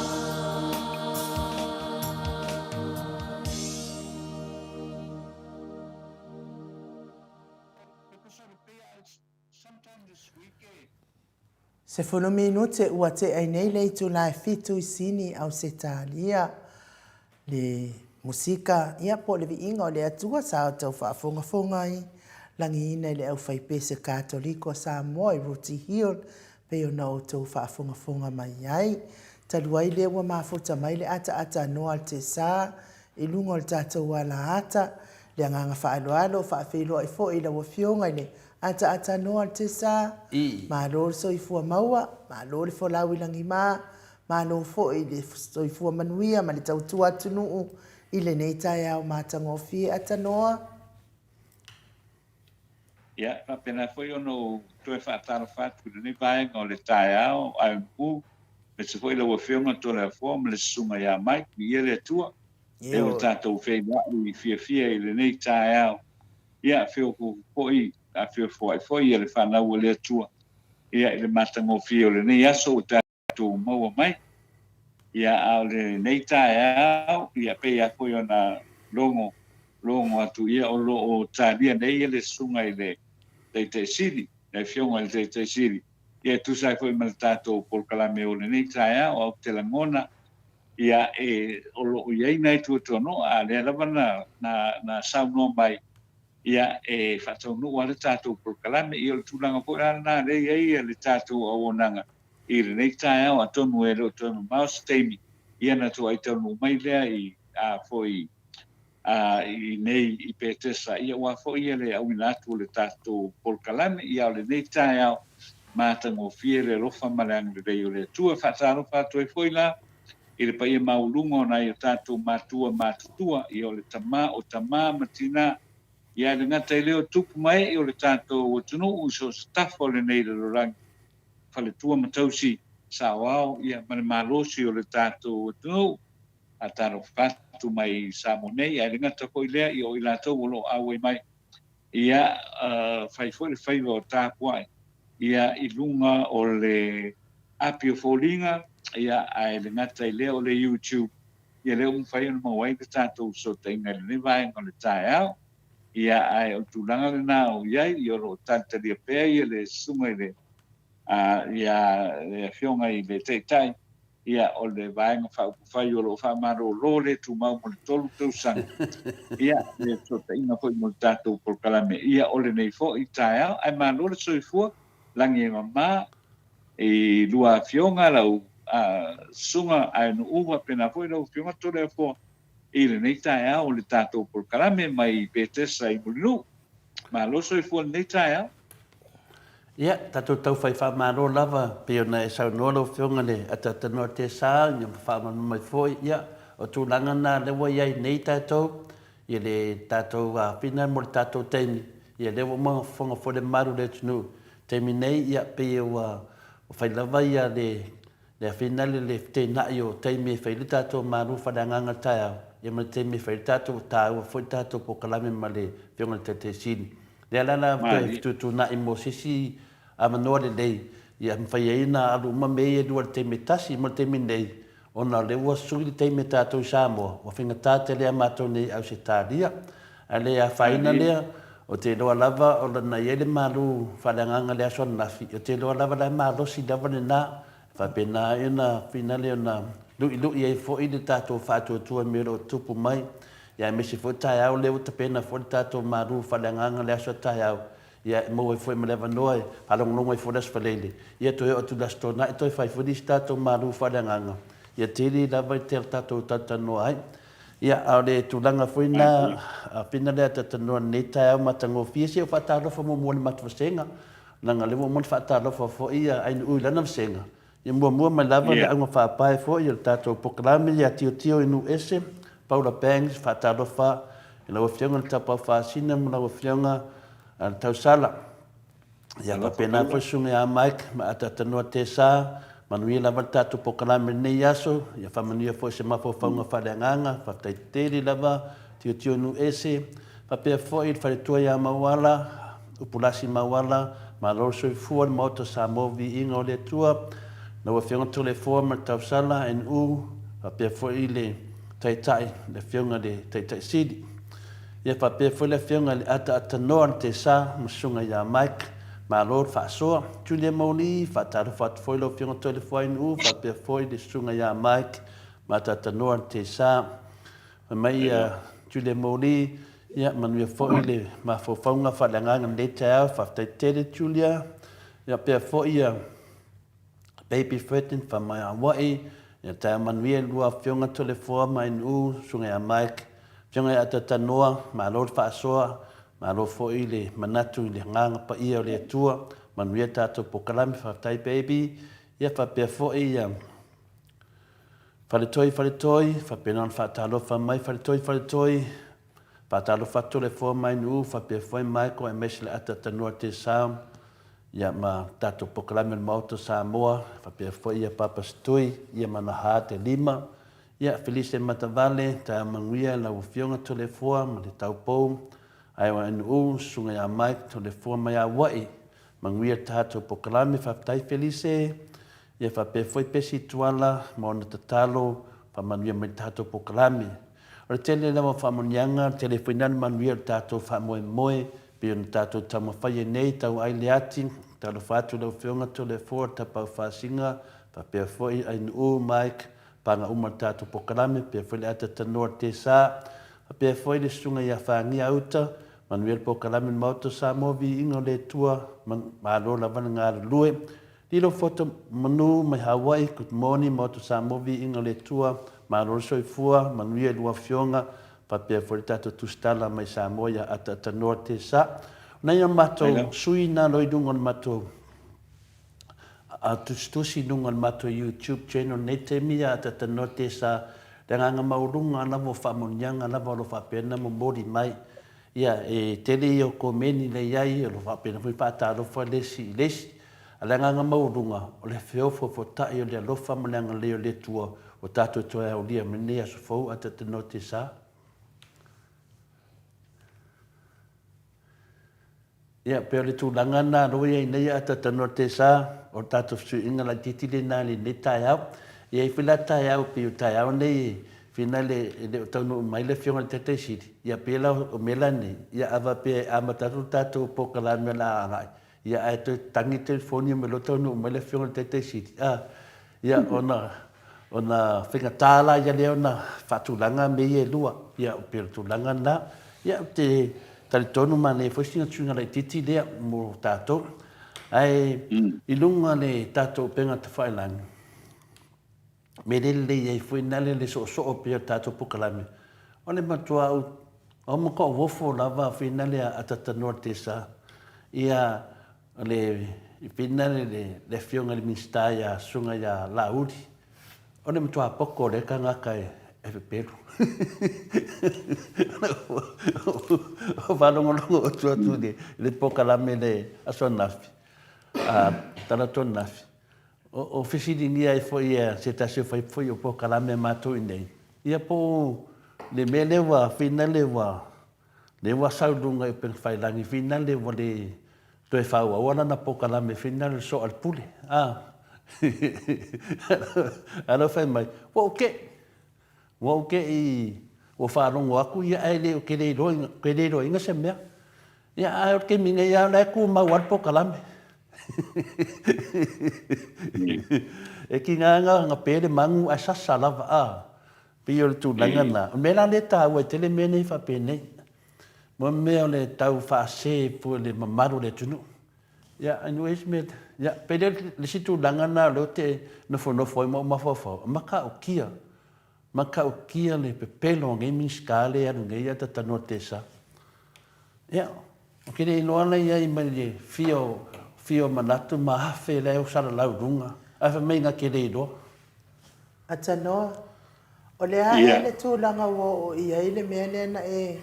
10 minute ua tea nei le itula e fitu i Sini, Ausetalia. Le musika, ia po o le viiga o le Atua sa o tau faafogafoga ai, lagiina i le aufaipese Katoliko a Samoa i Rooty Hill, pei ona outou faafogafoga mai ai. Talu ai lea ua mafuta mai le ataata noa a le Tesa i luga o le tatou alaata, le agaga faaaloalo, faafeiloai foi i lau Afioga i le ataata noa a le Tesa, malo le soifua maua, malo le folau i lagima, malo foi le soifua manuia ma le tautua atunuu i lenei taeao matagofie atanoa.
Ia, e faapena foi ona ou toe faatalofa atu i lenei vaega o le taeao, Aenuku, aemaise foi lau Afioga Toleafoa ma le Susuga ia Mike, viia le Atua, lea ua tatou feiloai fiafia i lenei taeao. Ia, feofo foi, afeofoai foi le fanau a le Atua, ia, i le matagofie o lenei aso ua tatou maua mai. Ia, a o lenei taeao, ia, pei lava foi ona logo, logo atu, ia, o lo o talia nei le susuga i le Taitai Sili, le Afioga i le Taitai Sili, ia, e tusa ai foi ma le tatou polokalame o lenei taeao, ae ou te lagona, ia, e, o lo o i ai nai tuatuanoa, a o lea lava na, na, na saunoa mai, ia, e faataunuu lava le tatou polokalame. Ia, o le tulaga foi la lena lea e i ai le tatou auaunaga i lenei taeao, atonu e le o toe mamao se taimi, ia ona toai taunuu mai lea i, a, foi, a, i nei i Petesa, ia aua foi ia le auina atu o le tatou polokalame. Ia, o lenei taeao, matagofie le alofa ma le agalelei o le Atua. E faatalofa atu ai foi la i le paia maualuga o nai o tatou matua matutua, ia o le tama o tama ma tina, ia e le gata i lea o tupu ma ee o le tatou atunuu i so o se tafa o lenei lalolagi, faletua ma tausi saoao, ia ma le malosi o le tatou atunuu. Faatalofa atu mai i Samoa nei, ae le gata foi i lea, ia o i latou o lo o auai mai, ia fai foi le faiva o tapuai, ia i luga o le api o foliga, ia ae le gata i lea o le YouTube, ia lea ua mafai ona maua ai le tatou fesootaiga i lenei vaega o le taeao. Ia ae o le tulaga lena o i ai, ia o lo o talitalia pea ia le susuga i le, ia le Afioga i le Taitai, Ia, o le Vaega Faaupufai o lo o faamalolo le tumau mo le 3 tausaga. Ia, le fesootaiga foi mo le tatou polokalame. Ia, o lenei foi taeao, ae malo le soifua, lagi e mama i lua afioga, lau susuga Aenu'u faapena foi lau afioga Toleafoa i lenei taeao o le tatou polokalame mai Petesa i Mulinuu. Malo soifua i lenei taeao.
Ia, tatou tau fai faamalo lava, pei ona e saunoa lau Afioga i le ataatanoa Tesa, ia ma faamalamalama mai foi, ia, o tulaga na lea ua i ai nei tatou, ia le tatou āfina mo le tatou taimi, ia lea ua uma ona fofoga foi le mamalu o le atunuu. Taimi nei, ia, pei ua fai lava ia le Le afina le le feteenai o taimi e fai ai le tatou malu faaleagaga taeao, ia ma le taimi e fai ai le tatou taua foi le tatou polokalame ma le Afioga i le Taitai Sili. Lea la la toe fetuutuunai mo se isi avanoa lelei, ia mafai ai ona alu uma mea ia e lua i le taimi e tasi. Mo le taimi nei, ona o lea ua sui le taimi a tatou i Samoa, ua faigata tele ia matou nei i Ausetalia. Ae le afaina lea, ou te iloa lava o lana i ai le malu faaleagaga i le aso ananafi, ou te iloa lava la e malosi lava lena, e faapena ai ona finale ona lu'ilu'i ai foi le tatou faatuatua i mea o lo o tutupu mai, ia aemaise foi taeao lea ua tapena foi le tatou malu faaleagaga i le aso a taeao, ia e maua ai foi ma le avanoa e faalogologo ai foi i le Aso Faraile, ia toe oo atu i le Aso Toonai toe fai foi le isi tatou malu faaleagaga, ia tele lava le tatou talatalanoa ai. Ia, a o le tulaga foi lena, pena lea talatalanoa i lenei taeao matagofie, se i ou faatalofa muamua i le matou vasega, leaga o lea ua uma ona faatalofa foi Ainuu i lana vasega, Ia muamua mai lava le auga faapae foi o le tatou polokalame ia Tilotilo i Nuu Ese, Paula Bangs, faatalofa i lau Afioga i le Tapaau Faasina ma lau Afioga le Tausala. Ia faapena foi Susuga ia Mike ma Ataatanoa Tesa, manuia lava le tatou polokalame i lenei aso, ia faamanuia foi se mafaufauga faaleagaga, faafetai tele lava Tilotilo i Nuu Ese, faapea foi le faletua ia Mauala, Upulasi Mauala, Malo le soifua le Maota Samoa Viiga o le Atua, lau Afioga Toleafoa ma le Tausala, NU, faapea foi le Taitai, le Afioga i le Taitai Sili. Ia faapea foi le Afioga i le Ataatanoa le Tesa ma Susuga ia Mike, malo le faasoa. Julia Moli, faatalofa atu foi lau Afioga Toleafoa NU, faapea foi le Susuga ia Mike ma Ataatanoa le Tesa. Fai mai ia Julia Moli, ia manuia foi le mafaufauga faaleagaga i lenei taeao, faafetai tele Julia. Ia pea foi ia Baby Ferdinand fai mai Hawaii, ia taeao manuia i lua afioga Toleafoa ma NU, Susuga ia Mike, Afioga ia Atatanoa, malo le faasoa, malo foi le manatu i le agaga paia o le Atua, manuia tatou polokalame, faafetai baby. Ia faapea foi ia Faletoi Faletoi, faapena ona faatalofa mai Faletoi Faletoi, faatalofa atu Toleafoa mai Nu'u, faapea foi Michael aemaise le ataatanoa Tesau, ia ma tatou polokalame o le Maota o Samoa, faapea foi ia Papa Setui, ia ma Naha te lima, ia Felice Matavale, taeao manuia lau Afioga Toleafoa ma le taupou, Iowa NU, Susuga ia Mike Toleafoa mai Aua'i, manuia le tatou polokalame, faafetai Felice. Ia faapea foi Pesi Tuala ma ona tatalo faamanuia mai le tatou polokalame. O le tele lava o faamanuiaga, o le tele foi na le manuia o le tatou faamoemoe pei ona tatou taumafai ai nei, tau ai le ati, talofa atu i lau Afioga Toleafoa Tapaau Faasiga, faapea foi Ainuu, Mike, paga uma o le tatou polokalame, faapea foi le ata tanoa le Tesa, faapea foi le Susuga ia Fagia Uta, manuia le polokalame o le Maota o Samoa, viiga o le Atua, malo lava le galulue. Lilo Foto Manu mai Hawaii, good morning Maota Samoa viiga o le Atua, malo le soifua, manuia i lua afioga, faapea foi le tatou tusitala mai Samoa ia Ataatanoa Tesa. O nai a matou sui na lo i luga o le matou tusitusi i luga o le matou YouTube channel nei taimi ia Ataatanoa Tesa, le agaga maualuga lava o faamanuiaga lava o lo o faapea ona momoli mai. Ia, e tele ia o komeni na i ai, o lo o faapena foi faatalofa le isi i le isi. A le agaga maualuga, o le feofoofotai o le alofa ma le agalelei o le Atua ua tatou toe aulia mai lenei aso fou a Tatanote sa. Ia, pei o le tulaga lena o lea ua i ai nei a Tatanote sa, o le tatou fesuiaiga laitiiti lena i lenei taeao. E i ai foi la taeao pei o taeao nei e finale e le o taunuu mai le Afioga i le Taitai Sili, ia pei la o mea la nei, ia a faapea e amata atu le tatou polokalame o le a agai, Ia ae toe tagi le telefoni mai loa taunuu mai le afioga i le Taitai Sili, a, ia ona, ona faigata la ia lea ona faatulaga mea ia e lua. Ia pei o le tulaga lena. Ia ou te talitonu manaia foi sina suiga laitiiti lea mo tatou. Ae i luga le tatou upega tafailagi, mea lea e lelei ai foi na le soosoo pea o le tatou polokalame, o le matua ou o matua ou ofo lava fina le atatanoa le tesa ia le fina le le afioga i le Minisita ia Susuga ia Laauli, o le matua poto o lea tagata e e pepelu. O faalogologo atu atu i le polokalame i le aso ananafi, talaatu ananafi, O fesiligia ai foi e se tasi o fai foi o polokalame a matou i inei, ia po o le mea lea ua finale ua lea ua sau i luga i upegatafailagi finale ua le toe faaauaua lana polokalame finale o le soo a le pule a. A o lea ua fai mai, ua ou te i, ua ou te i, Ua faalogo atu ia ae le, ou te le iloa, ou te le iloaina se mea. Ia, ae o le taimi nei lava o la e tumau lava le polokalame. E tiga lava na pe le manu ae sasa lava, a, pei o le tulaga lena. O le mea la lea e taua ai tele mea nei faapenei, mo mea o le tau faase foi o le mamalu o le atunuu. Ia, anyways, me, ia, pei lea le isi tulaga lena o lea ou te nofonofo ai ma ou mafaufau, e matautia, matautia le pepelo a nei Minisita lea e alu nei ae talanoa tesa. Ia, ou te le iloa la i ai mai le fia o, fia o manatu ma afe la e salalau i luga, ae fai mai na te le iloa.
Atanoa, o le a ea le tulaga ua oo i ai le mea lea na e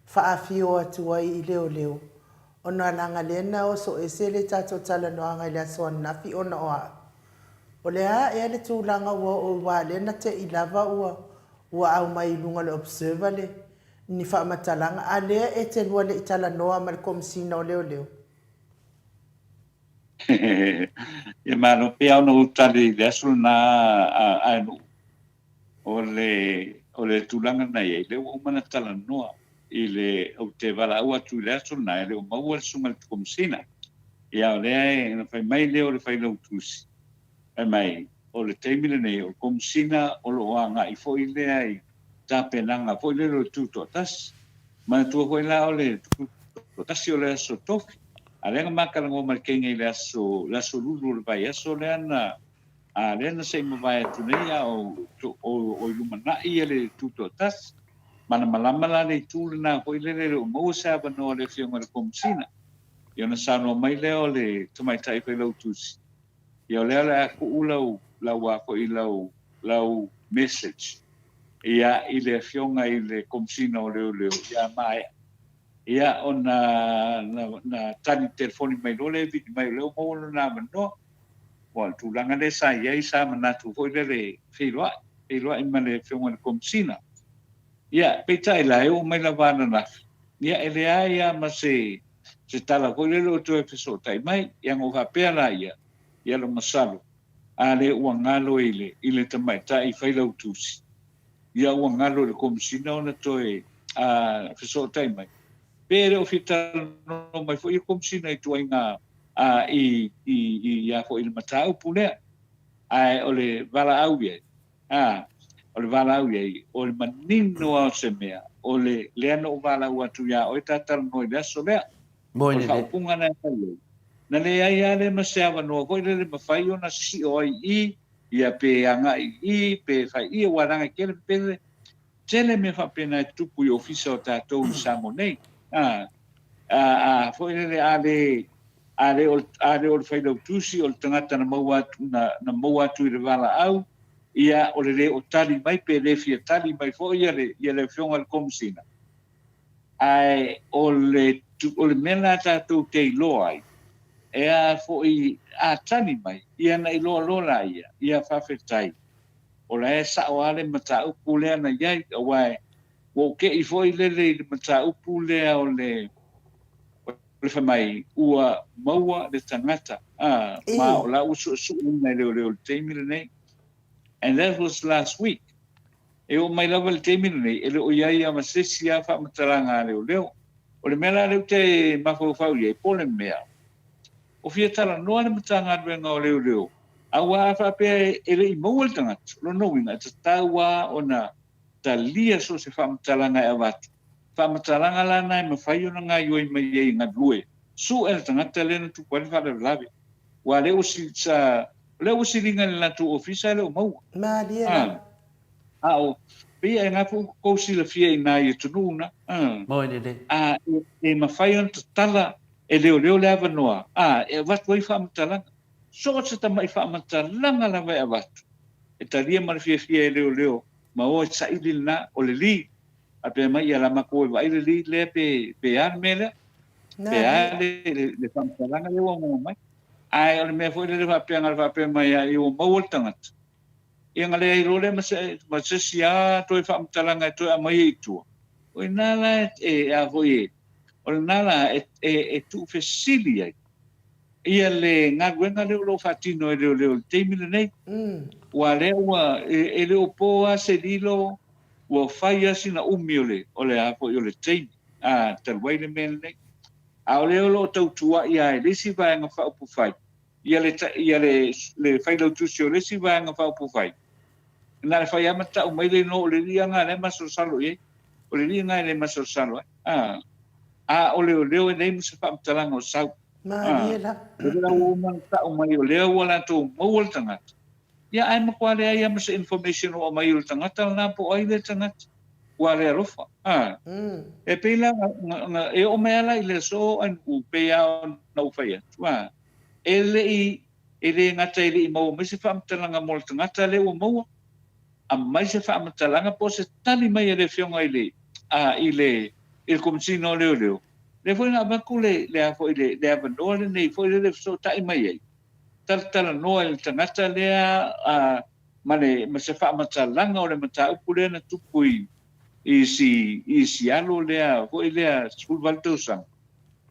faafio atu ai i leoleo, ona leaga lea na oso ese le tatou talanoaga i le aso ananafi ona o a? O le a ea le tulaga ua oo aua lea na te i lava ua ua aumai i luga o le Observer le ni faamatalaga, a lea e te lua le i talanoa ma le Komesina o Leoleo?
Ia malo, pei lava ona ou tali i le aso lena a Aenu'u, o le, o le tulaga na i ai, lea ua uma ona talanoa i le, ou te valaau atu i le aso lena, e le o maua le susuga i le Komesina. Ia o lea e, ona fai mai lea o le Failautusi, fai mai, o le taimi lenei, o le Komesina o lo o agai foi lea i tapenaga foi lele o le Tutoatasi. Manatua foi la o le Tutoatasi o le aso Tofi, a lea na ma talanoa ma le Kenya i le aso, le aso Lulu o le vaiaso lea na, a lea na se i mavae atu nei a o, o, o i lumanai le Tutoatasi. Malamalama la le itu lena foi lele e le o maua se avanoa o le Afioga i le Komesina. Ia ona saunoa mai lea o le Tamaitai Failautusi, ia o lea o le a tuu lau, lau a foi lau, lau message ia i le Afioga i le Komesina o Leoleo ia maea. Ia ona na, na tali telefoni mai loa lea e vili mai o lea ua maua lona avanoa. Ua o le tulaga lea sa i ai sa manatu foi lele feiloai, feiloai ma le Afioga i le Komesina. Ia, peitai la, e oo mai lava ananafi, ia e leai lava ma se, se tala foi lele o toe fesootai mai. Ia na ou faapea la ia, ia lo masalo, a lea ua galo i le, i le tamaitai failautusi, ia ua galo i le Komesina ona toe a, fesootai mai. Pe e le o fia talanoa mai foi le Komesina i tuaiga a, i, i, i, a foi i le mataupu lea. Ae o le valaau i ai, a, o le valaau i ai, o le manino lava o se mea, o le, lea na ou valaau atu iā oe ta talanoa i le aso lea. O le faaupuga lena e fai ai, na leai lava lea ma se avanoa foi lele mafai ona sio ai i, ia pe agai i, pe fai i, aua leaga e tele pele, tele mea faapena e tutupu i ofisa o tatou i Samoa nei. A, a, a foi lele a le, a le o, a le o le failautusi o le tagata na maua atu, na, na maua atu i le valaau, ia o le le o tali mai pe le fia tali mai foi ia le, ia le Afioga i le Komesina. Ae o le, o le mea lena tatou te iloa ai, e a foi, a tali mai, ia na iloa loa laia, ia faafetai, o la e sao lava le mataupu lea na i ai, aua ua ou te i foi lele i le mataupu lea o le, o le fai mai, ua maua le tagata, a, ma o la ua suesueina e leoleo i le taimi lenei. And that was last week. E oo mai lava i le taimi lenei, e le o i ai lava ma se isi lava faamatalaga a leoleo. O le mea la lea ou te mafaufau i ai, po o le mea, o fia talanoa le Matagaluega o Leoleo, aua a faapea e le i maua le tagata, o lona uiga, e tatau lava ona talia so o se faamatalaga e avatu. Faamatalaga la na e mafai ona gaoioi mai ai e galue, sue le tagata lea na tupu ai le faalavelave. Aua o lea ua, sa, o lea ua siliga i le latou ofisa e le o maua.
Malie lava.
A o, pei e na foi ua tou silafia i na i atunuu na, a,
Moe lelei.
a e, e mafai ona tatala e leoleo le avanoa, a, e avatu ai faamatalaga. So o se tamai faamatalaga lava e avatu, e talia ma le fiafia e leoleo, ma o e saili lena, o le li, a pea mai, ia la matou e vaai le li lea pe, pe a le mea lea, pe a le, le, le faamatalaga lea ua maua mai. Ae o le mea foi lele faapea na faapea mai ai ua maua le tagata, ia na leai loa lea ma se, ma se isi lava toe faamatalaga e toe aumai ai i tua. O i ina la e, e a foi e, o lena la e, e, e tuufesili ai ia le galuega lea o lo o faatino e leoleo i le taimi lenei. Aua lea ua, e, e le o po lava se lilo. Ua fai lava sina umi o le, o le a foi, o le taimi, a, talu ai le mea lenei. A o lea o lo o tau tuuai lava e le isi Vaega Faaupufai, ia le, ia le, le Failautusi o le isi Vaega Faaupufai, na o le fai lava ma tau mai le igoa o le alii lena o lea e masalosalo i ai. O le alii lena e le masalosalo ai. A, a o leoleo e leai ma se faamatalaga o sau.
Malie la.
O lea ua uma ona tau mai o lea ua latou maua le tagata, Ia ae matua leai lava ma se information o aumai o le tagata lena po o ai lea tagata. Ua le alofa. A. E pei la na, e oo mai lava la i le aso ae pei lava ona ou fai atu, a, e le i, e le gata e le i maua mai se faamatalaga mo le tagata lea ua maua, aumai se faamatalaga po o se tali mai a le Afioga i le, a, i le, i le Komesina o Leoleo, lea foi na avatu le, le a foi, le, le avanoa lenei foi lele e fesootai mai ai, talatalanoa i le tagata lea a, ma le, ma se faamatalaga o le mataupu lea na tupu i, i si, i si alo lea foi lea 18 tausaga.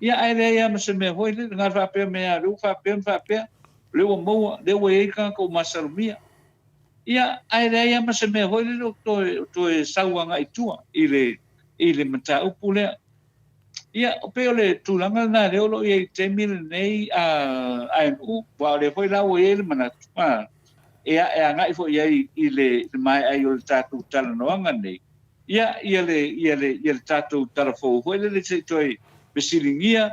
Ia ae leai lava ma se mea foi lele, na faapea mai lava, o lea ua faapea ma faapea, o lea ua maua, lea ua i ai tagata ua masalomia. Ia, ae leai lava ma se mea foi lele o toe, o toe sau agai i tua i le, i le mataupu lea. Ia, pei o le tulaga lena lea o lo o i ai i le taimi lenei a ANU, aua o lea foi la ua i ai le manatu, a, e, e agai foi i ai i le, le maea ai o le tatou talanoaga nei, ia, ia le, ia le, ia le tatou tala fou foi lele se i toe fesiligia,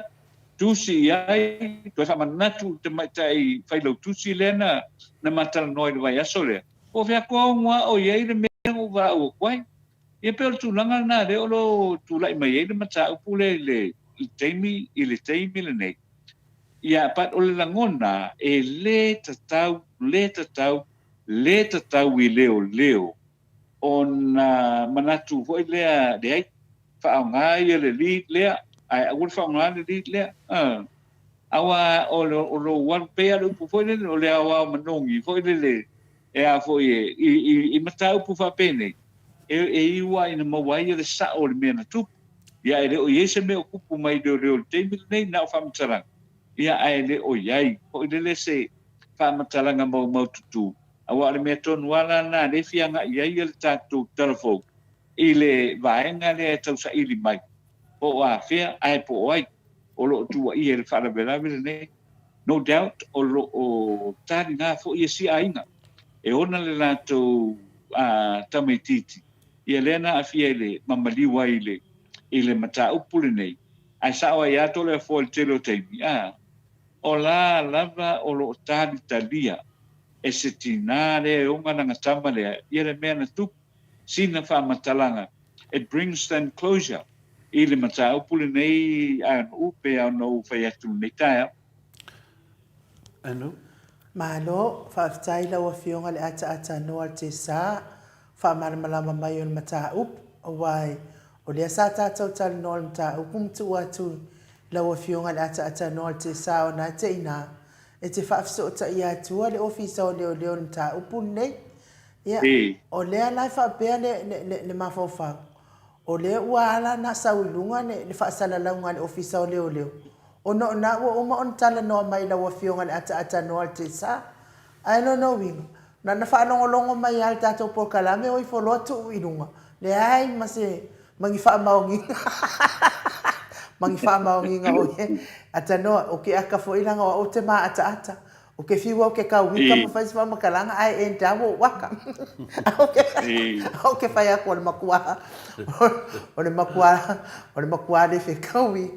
tusi i ai, toe faamanatu i le tamaitai failautusi lea na, na ma talanoa i le vaiaso lea, po o fea koa o i ai le mea na ou valaau atu ai. Ia pei o le tulaga lena lea o lo o tulai mai ai le mataupu lea i le taimi i le taimi lenei. Ia but o le lagona e le tatau, le tatau, le tatau i leoleo ona manatu foi lea leai, faaaoga ia le lead lea ae aua le faaaoga le lead lea. Aua o lou alu pea le upu foi lele o le aoao manogi foi lele e a foi e, i, i, i mataupu faapenei, e, e iu lava ina maua ai le sao o le mea na tupu. Ia, e le o i ai se mea o tupu mai leoleo i le taimi lenei, na o faamatalaga, ia, ae le o i ai foi lele se faamatalaga maumaututu, aua o le mea tonu lava la lena lea e fia agai i ai le tatou tala fou i le vaega lea e tausaili mai, po o afea ae po o ai o lo o tuuaia i le faalavelave lenei. No doubt o lo o taliga foi isi aiga e ona le latou tamaitiiti, ia lea na aafia i le ma maliu ai i le i le mataupu lenei, ae sao ai lava Toleafoa i le tele o taimi, a, o la lava o lo o talitalia e se tinā lea e ona lana tama lea ia le mea na tupu, sina faamatalaga, it brings them closure i le mataupu lenei a Nu'u pei ona ou fai atu i lenei taeao.
Anu.
Malo, faafetai lau Afioga le ataata noa le tesa faamalamalama mai o le mataupu, aua o lea sa tatou talanoa le mataupu ma tuu atu i lau Afioga le ataata noa le tesa ona e te ina e te faafesootaia atua le Ofisa o Leoleo i le mataupu lenei. Ia, o lea la e faapea le, le, le, le mafaufau, o lea ua ala ona sau i luga le, le faasalalauga a le Ofisa o Leoleo, ona o na ua uma ona talanoa mai i lau Afioga i le ataatanoa o le TSA. Ae lona uiga, na ona faalogologo mai lava i le tatou polokalame o ifo loa tuu i luga, leai ma se, ma ni faamaoniga, ma ni faamaoniga o ia. Atanoa, o ke aka foi leaga o au ou te māʻataʻata, O ke whiu au ke kauika ma fai se faamatalaga ae end au ou aka. Au ke fai aku o le makua o le makua o le makua le fekaui.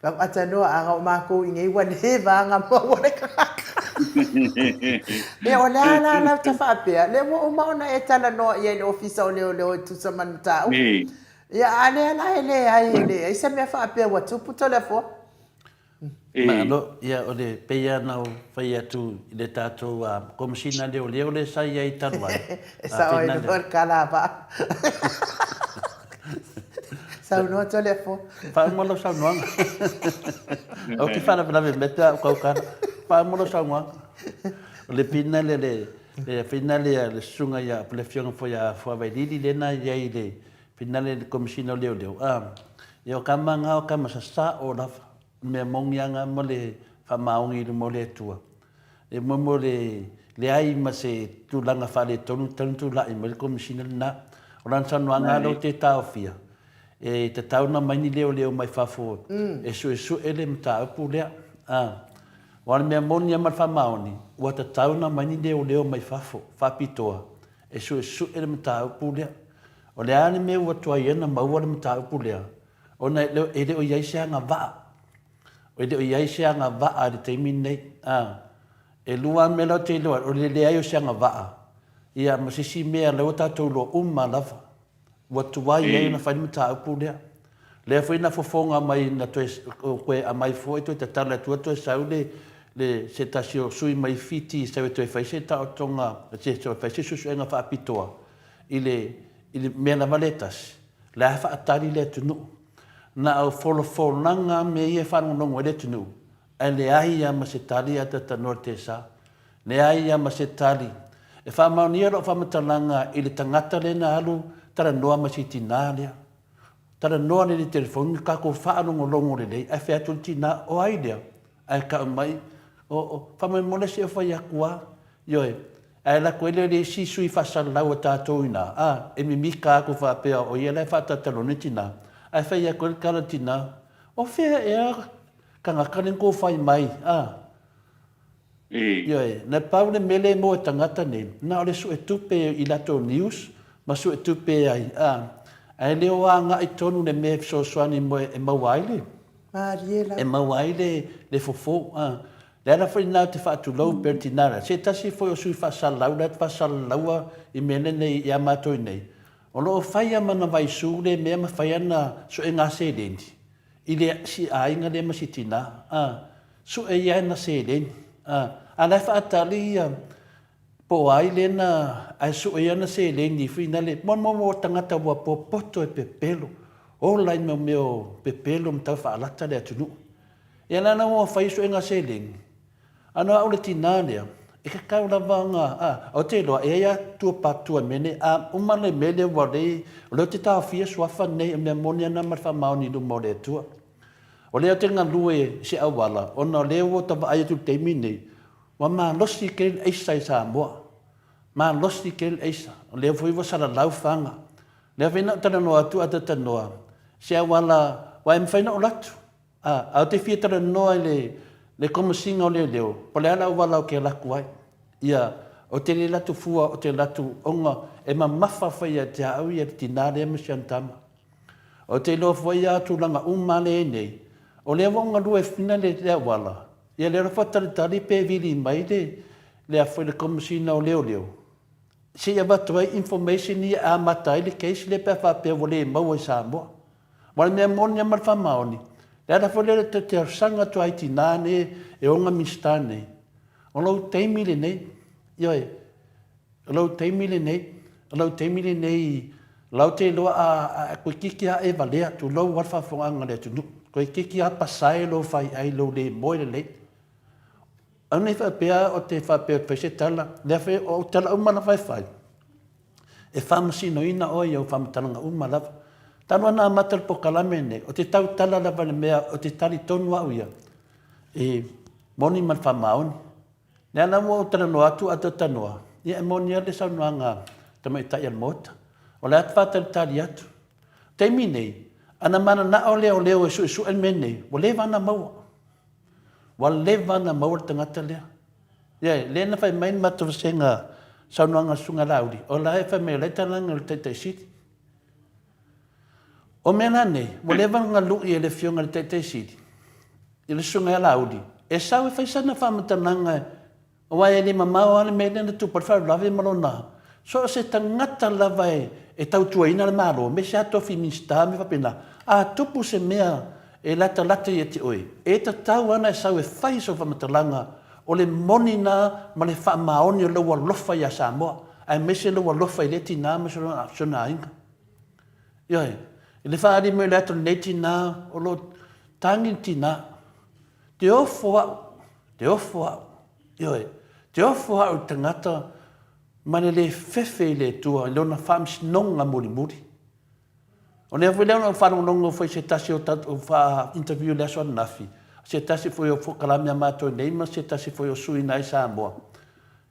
Lau ata noa a ngau mākou i nei ua leva anga maua le kaka. E o le a la lau ta faapea, le ua uma ona e talanoa i ai le ofisa o leoleo e tusa ma le mataupu. Ia a lea la e leai e leai se mea faapea ua tupu Toleafoa.
Malo, ia o le pei lava ona ou fai atu i le tatou Komesina Leoleo lea sa i ai talu ai.
E sao ai loa le kalavaa. Saunoa Toleafoa.
Faauma lau saunoaga. Ou te faalavelave mai pe a ou kaukala. Faauma lau saunoaga. O le finale le le finale a le susuga ia le afioga foi ia Fuavailili lea na i ai i le Finale le Komesina o Leoleo, a, ia o kama nga o kama sasao lava, mea moni anga ma le faamaoni i luma o le Atua. E momo le leai ma se tulaga faaletonu talu tulai mai le Komesina lena. O lana saunoaga lava lea ou te taofia, e tatau ona aumai ni leoleo mai fafo e suesue le mataupu lea. A, aua o le mea moni lava ma le faamaoni, ua tatau ona aumai ni leoleo mai fafo faapitoa e suesue le mataupu lea. O le a le mea ua tuai ai ona maua le mataupu lea, ona e le o i ai se agavaa. E le o i ai se agavaa i le taimi lenei. A, e lua lava mea la ou te iloa ai, o le leai o se agavaa, ia ma se isi mea lea ua tatou iloa uma lava, ua tuai ai ona fai le mataupu lea. Lea foi na fofoga mai na toe, toe aumai foi toe tatala atu toe sau le, le, se tasi o sui mai Fiti sau e toe fai se taotoga, se toe fai se suesuega faapitoa i le, i le mea lava lea e tasi, la e faatali le atunuu. Na o folafolaga lava mea ia e faalogologo ai le atunuu, ae leai lava ma se tali ae talatalanoa i le tesa. Leai lava ma se tali. E faamaonia lau faamatalaga i le tagata lea na alu talanoa ma si tina lea. Talanoa lelei i le telefoni, tatou faalogologo lelei, ae fai atu le tina, o ai lea? Ae tau mai, o, o, faamolemole se i ou fai atu lava. Ioe. Ae alu atu ai lea o le isi sui faasalalau a tatou i ina, a, e mimita atu faapea o ia la e faatalatalanoa nei tina. Ae fai atu ai le tala a le tina, O fea ea tagata lea na tou fai mai, a? Ioe. Na pau le mea lea e maua e tagata nei, na o le suetupe i latou news ma suetupe ai, a, ae le o agai tonu i le mea e fesoasoani mo e maua ai le,
Malie lava.
E maua ai le, le fofo, a. Le ala foi lena ou te faatulou pea le tina lea. Se tasi foi o sui faasalalau la e faasalalaua i mea nei ia matou i nei. O lo o fai lava ma na vaisu le mea ma fai ana suega seleni i le si aiga lea ma si tina. A, sue ia ana seleni. A, a la e faatali ia po o ai lea na ae sue ia ana seleni foi na le mo mo mo tagata ua popoto e pepelo. Ola i mea mea o pepelo ma tau faalata le atunuu. Ia la na ua fai suega seleni, a na au le tina lea, e tatau lava ona, a, ou te iloa, e i ai lava tua patua i mea nei, a uma le mea lea ua le, o lea ou te taofia suafa nei, o mea moni lava na ma le faamaoni i luma o le Atua. O lea ou te galue i se auala, ona o lea ua ta vaai atu i le taimi lenei, ua malosi tele le aisa i Samoa. Malosi tele le aisa. O lea foi ua salalau faga. O lea foi na ou talanoa atu a talanoa, se auala, aua e mafai ona ou alu atu, A, a ou te fia talanoa i le, le Komesina o Leoleo, po o le a le auala ou te alu atu ai. Ia, ou te le alu atu fua, ou te alu atu ona e mamafa foi ia te au ia le tina lea ma si ana tama. Ou te iloa foi ia tulaga uma lea e i ai nei, o lea ua ou galue fina le, le auala, ia lea ua faatalitali pe vili mai le, le a foi le Komesina o Leoleo, se i avatu ai information ia e amata ai le case lea pe a faapea ua le maua i Samoa. Aua o le mea moni lava ma le faamaoni, le ala foi lea o le talosaga atu ai i tina nei e ona Minisita nei, o lou taimi lenei, ioe, o lou taimi lenei, o lou taimi lenei, lau te iloa a toeitiiti lava e valea, tulou lava le faafofogaaga a le atunuu, toeitiiti lava pasae lou faiai i lou le moe lelei. Aua ne i faapea ou te faapea ou te fai se tala, lea foi o au tala uma lava e fai, e faamasinoina oe i au faamatalaga uma lava. Talu ona amata le polokalame lenei, ou te tautala lava i le mea ou te talitonu au ia, e moni ma le faamaoni. O lea la ua ou talanoa atu a talanoa, ia e moni lava le saunoaga a tamaitai o le Maota. O le a faatalitali atu. O le taimi nei, ana mananao leoleo e suesue le mea lenei, ua leva ona maua. Ua leva ona maua le tagata lea. Ioe, lea na fai mai le matou vasega saunoaga a le Susuga Laauli, o la e fai mai o la e talaga le Taitai Sili. O mea la nei, ua leva ona lui e le Afioga i le Taitai Sili, i le Susuga ia Laauli, e sau e fai sana faamatalaga Aua e le mamao lava le mea lea na tupu ai le faalavelave ma lona. So o se tagata lava e tautuaina le Malo, aemaise lava tofi Minisita ma mea faapena, a tupu se mea e latalata ia te oe, e tatau lava ona e sau e fai sau faamatalaga, o le moni lena ma le faamaoni o lou alofa ia Samoa, aemaise lou alofa i lea tina ma si ona aiga. Ioe, i le faaali mai o le ata o lenei tina, o lo o tagi le tina, Te ofo au, te ofo au, ioe, te ofo au i le tagata ma le le fefe i le Atua i lona faamasinoga mulimuli. O lea foi lea na ou faalogologo foi i se tasi o tatou faa-interview i le aso ananafi, se tasi foi o polokalame a matou nei ma se tasi foi o sui na i Samoa.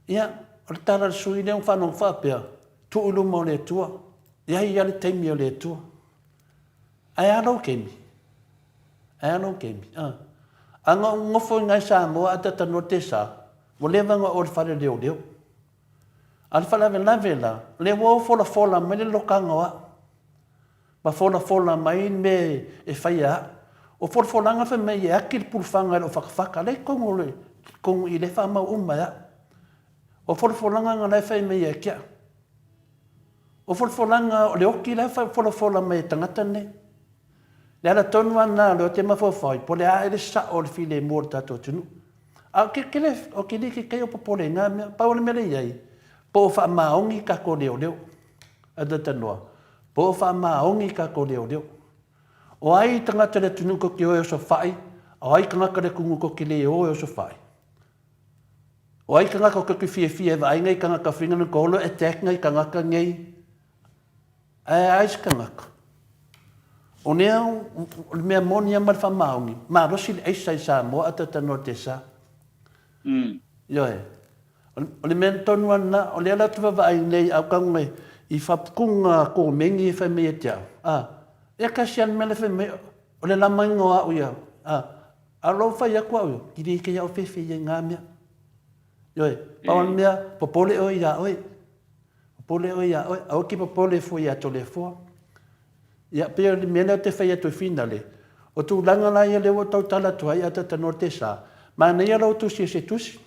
Ia, o le tala a le sui lea ua faalogo faapea, tuu i luma o le Atua. E ai ia le taimi o le Atua. Ae a lou kemi? Ae a lou kemi? A. A na ou nofo i na i Samoa a tatanoa te sa, ua leva na oo i le fale leoleo. A o le faalavelave la, o lea ua folafola mai le lokaga o au. Ma folafola mai le mea e faia au. O folafolaga fai mai e aki le pulufaga i lou fatafata, lea i totonu o le, totonu i lea e faamau uma e au. O folafolaga na la e fai mai ia te au. O folafolaga o le oti la e folafola mai e tagata nei. Le ala tonu lava lena o lea ou te mafaufau ai, po o le a ea le sao o le filemu o le tatou atunuu. A o ke kele, o ke le kekai o popole i na mea. Pau o le mea lea e i ai, po o faamaoni tatou leoleo. A talanoa, po o faamaoni tatou leoleo. O ai tagata o le atunuu tou te o e osofai, a o ai tagata o le atunuu tou te le o e osofai? O ai tagata tou te fiafia e vaai nai tagata fina na tou olo attack nai tagata nei? Ae a ai se tagata? O lea, o le mea moni lava ma le faamaoni, malosi le aisa i Samoa a talanoa i le sa. Ioe. O le mea tonu lava lena, o lea la ou te vaavaai nei a ou tago mai i faputuga komeni e fai mai ia te au, a, e tasi lava le mea la e fai mai, o le lamaina o au ia, a, a o lou fai atu au ia, i le ike ia au fefe ia i na mea. Ioe, pau le mea, popole oe ia oe. Popole oe ia oe, aua e te popole fua ia Toleafoa. Ia, pei o le mea lea ou te fai atu e finale, o tulaga la ia lea ua ou tautala atu ai a talanoa le sa, manaia lou tusi o se tusi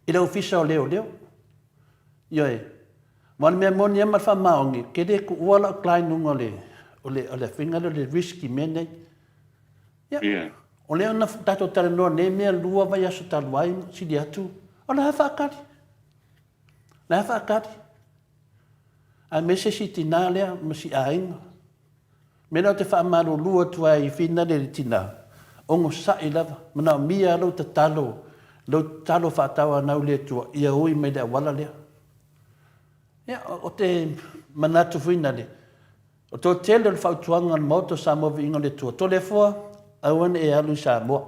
i le Ofisa o Leoleo. Ioe, ma o le mea moni lava ma le faamaoni, ou te le tuua lau client i luga o le, o le, o le faiga lea o le risk i mea nei. Ia, yeah. o lea na tatou talanoa nei mea lua vaiaso talu ai, sili atu, o le a faatali? O le a faatali? Aemaise si tinā lea ma si aiga. Mea lea ou te faamalulu atu ai i finale i le tinā, onosai lava, manaomia lou tatalo, lou tatalo faatauanau i le Atua ia ui mai le auala lea. Ia, o te manatu foi nale, o toatele o le fautuaga a le Maota o Samoa Viiga o le Atua, Toleafoa, aua ne i e alu i Samoa.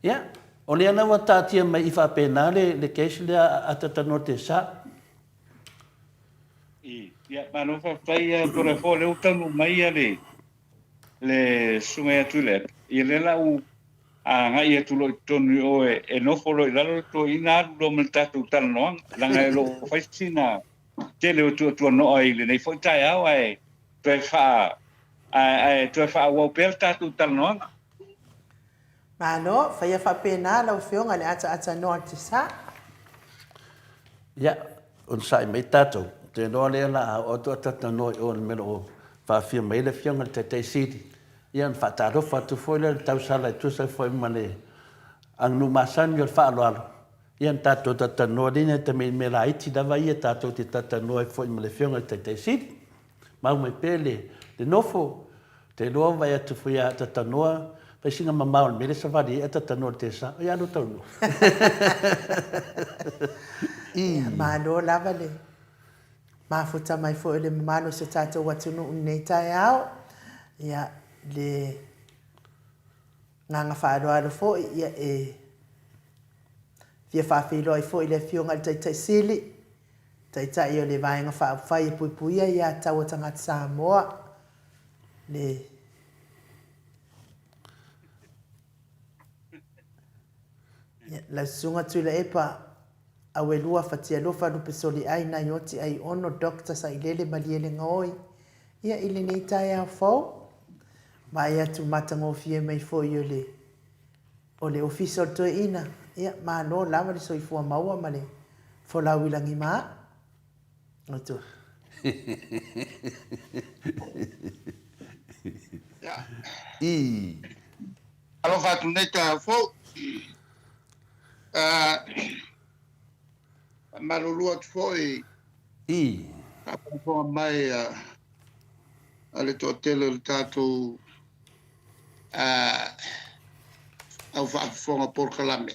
Ia, o lea la ua taatia mai i faapena le, le case lea a Tatanoa te sa.
I, ia, malo faafetai ia Toleafoa, o lea ua taunuu mai ia le, le susuga ia Tuilaepa. Ia lea la ua agai atu loa i totonu i o e, e nofo loa i lalo le toeaina alu loa ma le tatou talanoaga, leaga e lo o fai sina tele o tuatuanoa i lenei foi taeao ae toe faa, ae, ae toe faaauau pea le tatou talanoaga.
Malo, faia faapena lau Afioga i le ataatanoa o le sa.
Ia, onosai mai tatou, ou te iloa lea o le a oo atu a talanoa i o i le mea o lo o faafia mai ai le Afioga i le Taitai Sili. Ia ona faatalofa atu foi lea i le tausala e tusa foi ma le aganuu masani o le faaaloalo. Ia ona tatou talanoa lea i nai mea laiti lava ia tatou te talanoa ai foi ma le Afioga i le Taitai Sili. Mau mai pea le nofo, te iloa vaai atu foi ia Atatanoa, fai sina mamao o le mea lea savali ai Atatanoa i le tesa, ia alu taunuu.
Ia, malo lava le mafuta mai foi o le mamalu o si o tatou atunuu i lenei taeao. Ia, le agaga faaaloalo foi, ia, e fia faafeiloai foi i le Afioga i le Taitai Sili, Taitai o le Vaega Faaupufai e Puipuia ia Taua Tagata Samoa, le Lau Susuga Tuilaepa Auelua Fatialofa Lupesoliai Naioti Aiono Doctor Sailele Malielegaoi, ia i lenei taeao fou, vaai atu matagofie mai foi o le O le Ofisa o le Toeaina, ia, malo lava le soifua maua ma le folau i lagima. Atu.
Ia. I. Alofa atu nei taeao fou. Faamalulu atu foi
i
faafogafoga mai a a le toatele o le tatou au faafofoga polokalame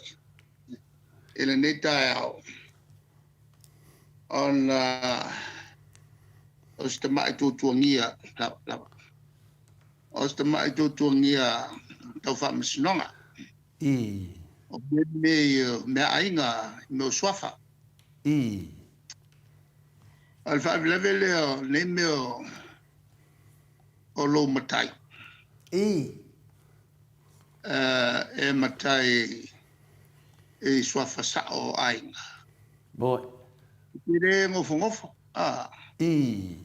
i lenei taeao ona o se tamai tuatuagia lava o se tamai tuatuagia tau faamasinoga
i
o mea nei o meaaiga mea o suafa
i.
O le faalavelave lea o nei mea o lou matai.
Ii.
E matai i suafa sao o aiga.
Moi.
E le gofogofo. A.
Ii.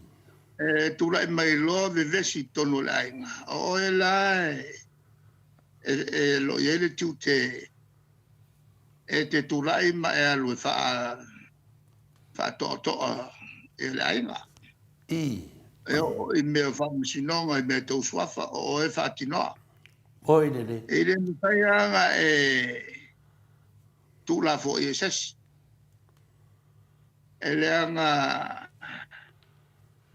E tulai mai loa vevesi i totonu o le aiga. O oe la e, e lo o i ai le tiute e te tulai ma e alu e faa faatoatoa i le aiga.
Ii.
E oo i mea o faamasinoga, i mea tau suafa, o oe e faatinoa.
Oi lele.
E le mafai lava ona e tuulafoai e se isi. E leaga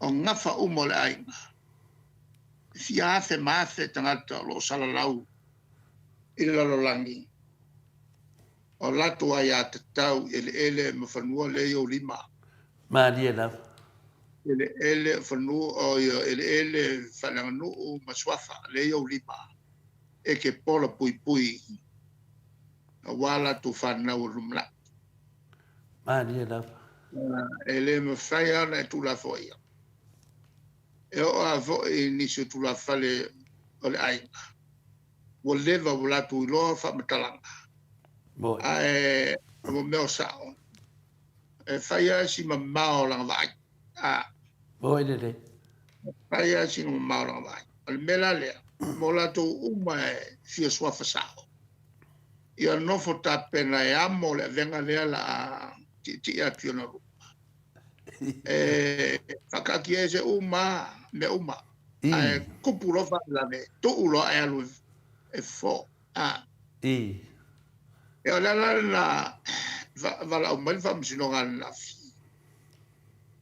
o gafa uma o le aiga, e fia afe ma afe tagata o lo o salalau i le lalolagi, o latou aiatatau i eleele ma fanua lea i ou lima.
Malie lava.
Eleele o fanua, o ia eleele faaleaganuu ma suafa lea i ou lima, e te pola puipui aua latou fanau o le lumanai.
Malie lava.
E le mafai lava ona e tuulafoaia. E oo lava foi i nisi o tulafale o le aiga, ua leva ua latou iloa faamatalaga.
Moni.
Ae o mea o sao, e fai lava si mamao o lana vaai. A.
Moni lelei.
E fai lava sina mamao o lana vaai. O le mea la lea, mo latou uma e fia suafa sao, ia nofo tapena e amo le avega lea la a tietie atu i ona luma. E faakaatia ese uma mea uma. Ae kupu loa faalavelave, tuu loa ae alu e fofo. A. Ia o le ala lena valaau mai le faamasinoga ananafi.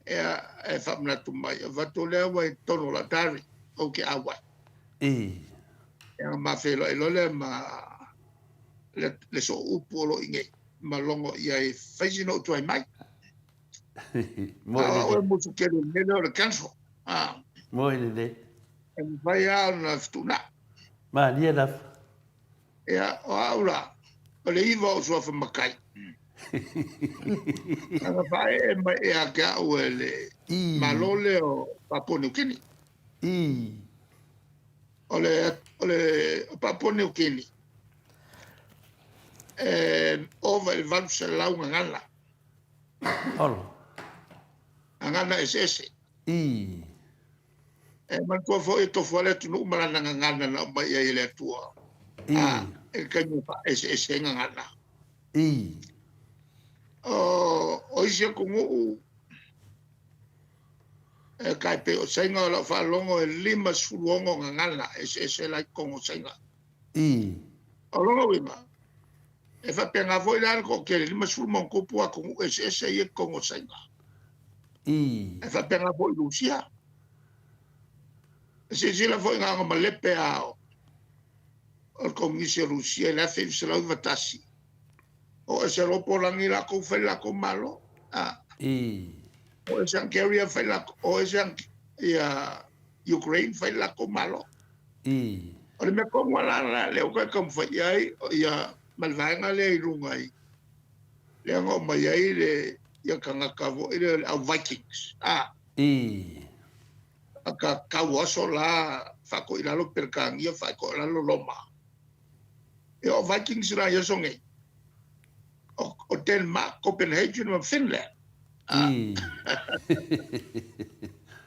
Ia e faamanatu mai, avatu lea ua i totonu o lau diary, ou te auai. Ia ma feiloai loa lea ma le sooupu o lo o i inei ma logo i ai e fai sina ou tuai mai.
Moi
A o au
lelei.
e motu tele i le mea lea o le cancel. A.
Moi lelei.
E mafai lava ona fetuunai.
Malie lava.
Ia, o au la, o le iva o ou suafa matai. Ana faaee mai ia te au e le Malo lea o Papua Niu Kini. O le, o le Papua Niu Kini, e ova i le 800 gagana.
Olo.
Gagana eseese.
Ii.
E manatua foi e tofu lava le atunuu ma lana gagana na aumai i ai e le Atua.
Ii.
A, i le taimi e faaeseese ai gagana.
Ii.
O, o isi atunuu, e tai pei o Saina o lau faalogo e 56 gagana eseese la i totonu o Saina.
Ii.
O lona uiga, e faapena foi la le toatele, 50 ma ono tupu atunuu eseese ia i totonu o Saina.
Ii.
E faapena foi i Rusia. E silasila foi na ona malepe lava o le Komunisi o Rusia i le 1991, o ese loa Polani latou fai le latou Malo, a.
Ii.
O ese Hungaria fai le latou, o ese ia Ukraine fai le latou Malo.
Ii.
O le mea tonu lava la lea ua toe taumafai i ai, o ia ma le vaega lea i luga i lea na omai ai le ia tagata foi lea o le au Vikings, a.
Ii.
A ka tau aso la faatoʻi lalo Peretania faatoʻi lalo Roma. Ia o Vikings la i aso nei, o, o Denmark, Copenhagen ma Finland. A.
Ii.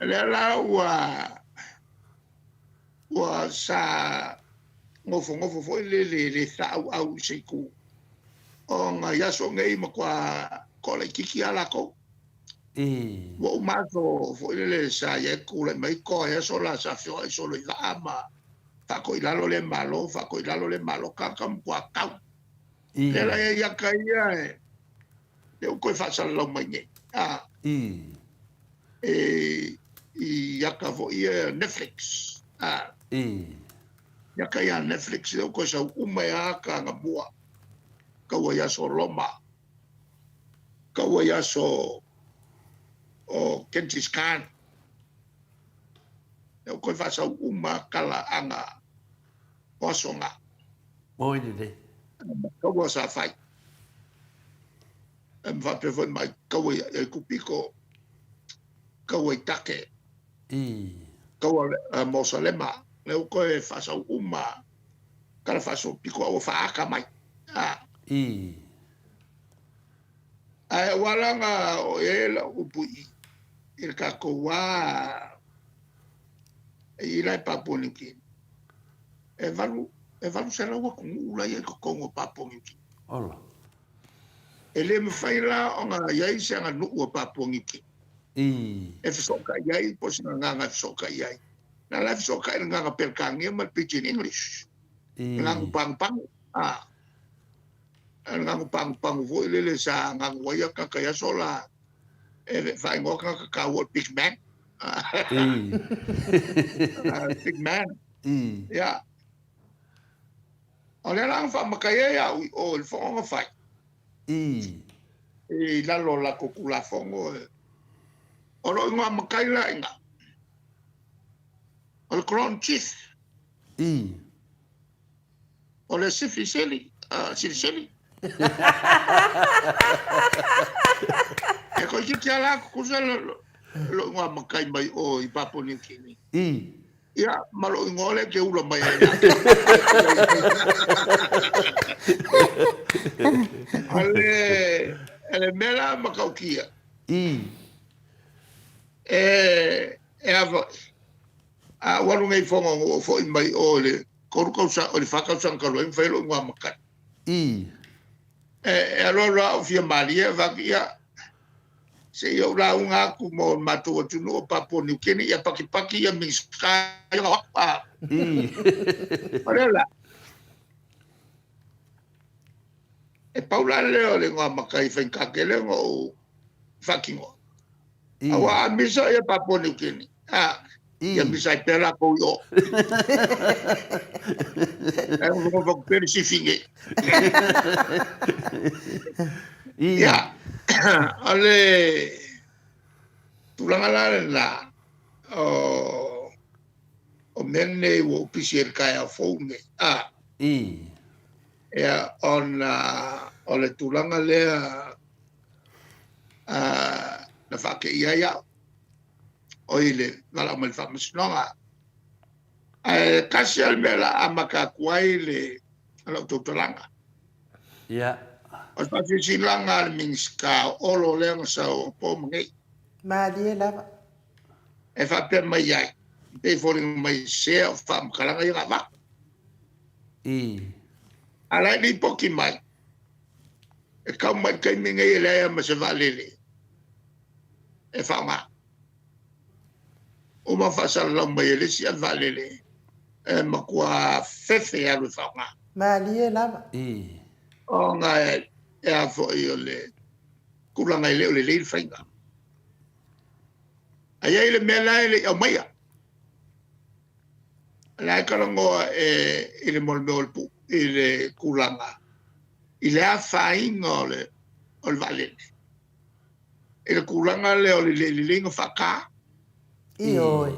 Lea la ua ua sa nofonofo foi lele le faaauau i se itu, ona i aso nei matua toa laitiiti lava latou.
Ii.
Ua uma aso foi lele sa i ai tulai mai toa i aso la sa feoai solo i vaa ma faatoilalo lea Malo, faatoilalo lea Malo, tagata matua tau. Lea la
Ii.
e i ai ata ia e lea ua toe faasalalau mai nei. A.
Ii.
E i ata foi ia Netflix. A.
Ii.
I ata ia Netflix lea ua toe sau uma ai lava ata anamua. Taua i aso Roma. Taua i aso o Genghis Khan. Lea ua toe faasau uma lava tala aga o aso na.
Moi lelei.
Taua sa fai. E ma faapea foi mai taua i ai kupiko. Kaua i Take.
I.
Kaua Mosalema, lea ua toe faasau uma tala faasopito a ua faaata mai. A.
I.
Ae aua la na oo i ai lau upu i i le tatou wā e i la i Papua New Guinea. E valu, e 800 atunuu la e i ai i totonu o Papua New Guinea.
Ola.
E le mafai la ona i ai se aganuu a Papua New Guinea.
I.
E fesootai ai po o se gagana e fesootai ai. Na la e fesootai i le gagana Peretania ma le Pidgin English.
I.
Le gagana pagupagu. A. Le gagana pagupagu foi lele sa ganu ai tagata i aso la e faaigoa tagata taua o le Big Man.
I.
Big Man.
I.
Ia. O lea la na faamatai ai au i o i le fono na fai.
I.
I lalo o latou Tulafono. O lou igoa matai la i ina, o le Clone Chief.
I.
O le Sifi Sili, Silisili. E toeitiiti lava la tutusa lou igoa matai mai o i Papua New Guinea.
I.
Ia, ma lou igoa lea e te ula mai ai ia te au. O le mea la matautia.
I.
E, e a foi, a ua alu nei i Fono ua ou foi mai o i le 3 tausaga, o le 4 tausaga talu ai na fai ai lou igoa matai.
I.
E, e alu alu lava ou fia malie, fai atu, ia, Se i ou lauga atu mo le matou atunuu o Papua New Guinea, ia pakipaki ia Minisita ia o atu a. O lea la, e pau la lea o le igoa matai faigata tele ona ou faatinoa. Aua a misa ia Papua New Guinea, a, ia misa ai pea latou i o. Ae nofonofo atu pea le sifi nei. Ia, o le tulaga la lena o, o mea nei ua ou pisi ai i le taeao fou nei, a. Ia, ona o le tulaga lea a, na faateia ai au, oi le valaau mai i le faamasinoga. Ae tasi lava le mea o le a amata atu ai le lau tautalaga.
Ia.
O le faasilasilaga a le Minisita o Olo lea na sau po ma nei.
Malie lava.
E faapea mai ai, e pei e foliga mai sea o faamatalaga ia na avatu.
I.
A la e lipoti mai, e tau mai i le taimi nei e leai lava ma se vaalele e faaaoga. Uma faasalalau mai e le isi ave vaalele e matua fefe e alu e faaaoga.
Malie lava.
I.
Ona e a foi o le tulaga e le o lelei le faiga. A i ai le mea la e le i aumaia. La e talanoa e i le mo le mea o le pu i le tulaga i le afaina o le o le vaalele. I le tulaga lea o le le lelei ona faata.
Ioe.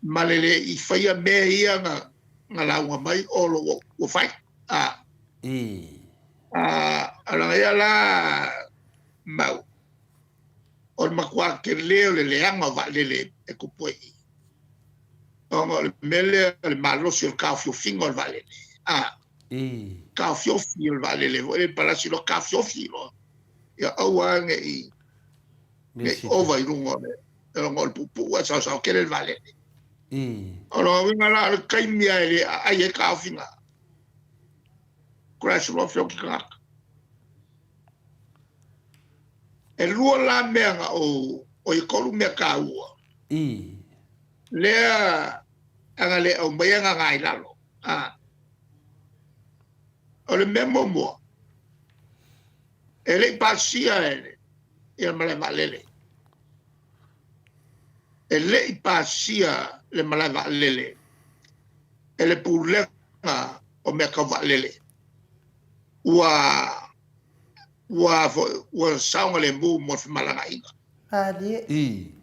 Ma le le i faia mea ia na, na lauga mai Olo ua, ua fai. A.
I.
A, o lana ia la mau, o le matua tele o le leaga o vaalele e tupu ai i i. Ona o le mea lea o le malosi o le taofiofiga o le vaalele. A.
I.
Taofiofi o le vaalele foi lea palasi loa taofiofi loa. Ia aua ne i ne i ova i luga o le ona o le puupuu ae saosao tele le vaalele.
I.
O lona uiga la o le taimi lava e le aai ai taofiga, crash loa feoki tagata. E lua la mea na ou, oi e tolu mea taua.
I.
Lea ana le aumaia gaga i lalo. A. O le mea muamua, e le i pasia e le ia malae vaalele. E le i pasia le malae vaalele e le Pulega o Mea Tau Vaalele. Ua ua foi ua saogalemu mo le femalagaaiga.
Malie.
I.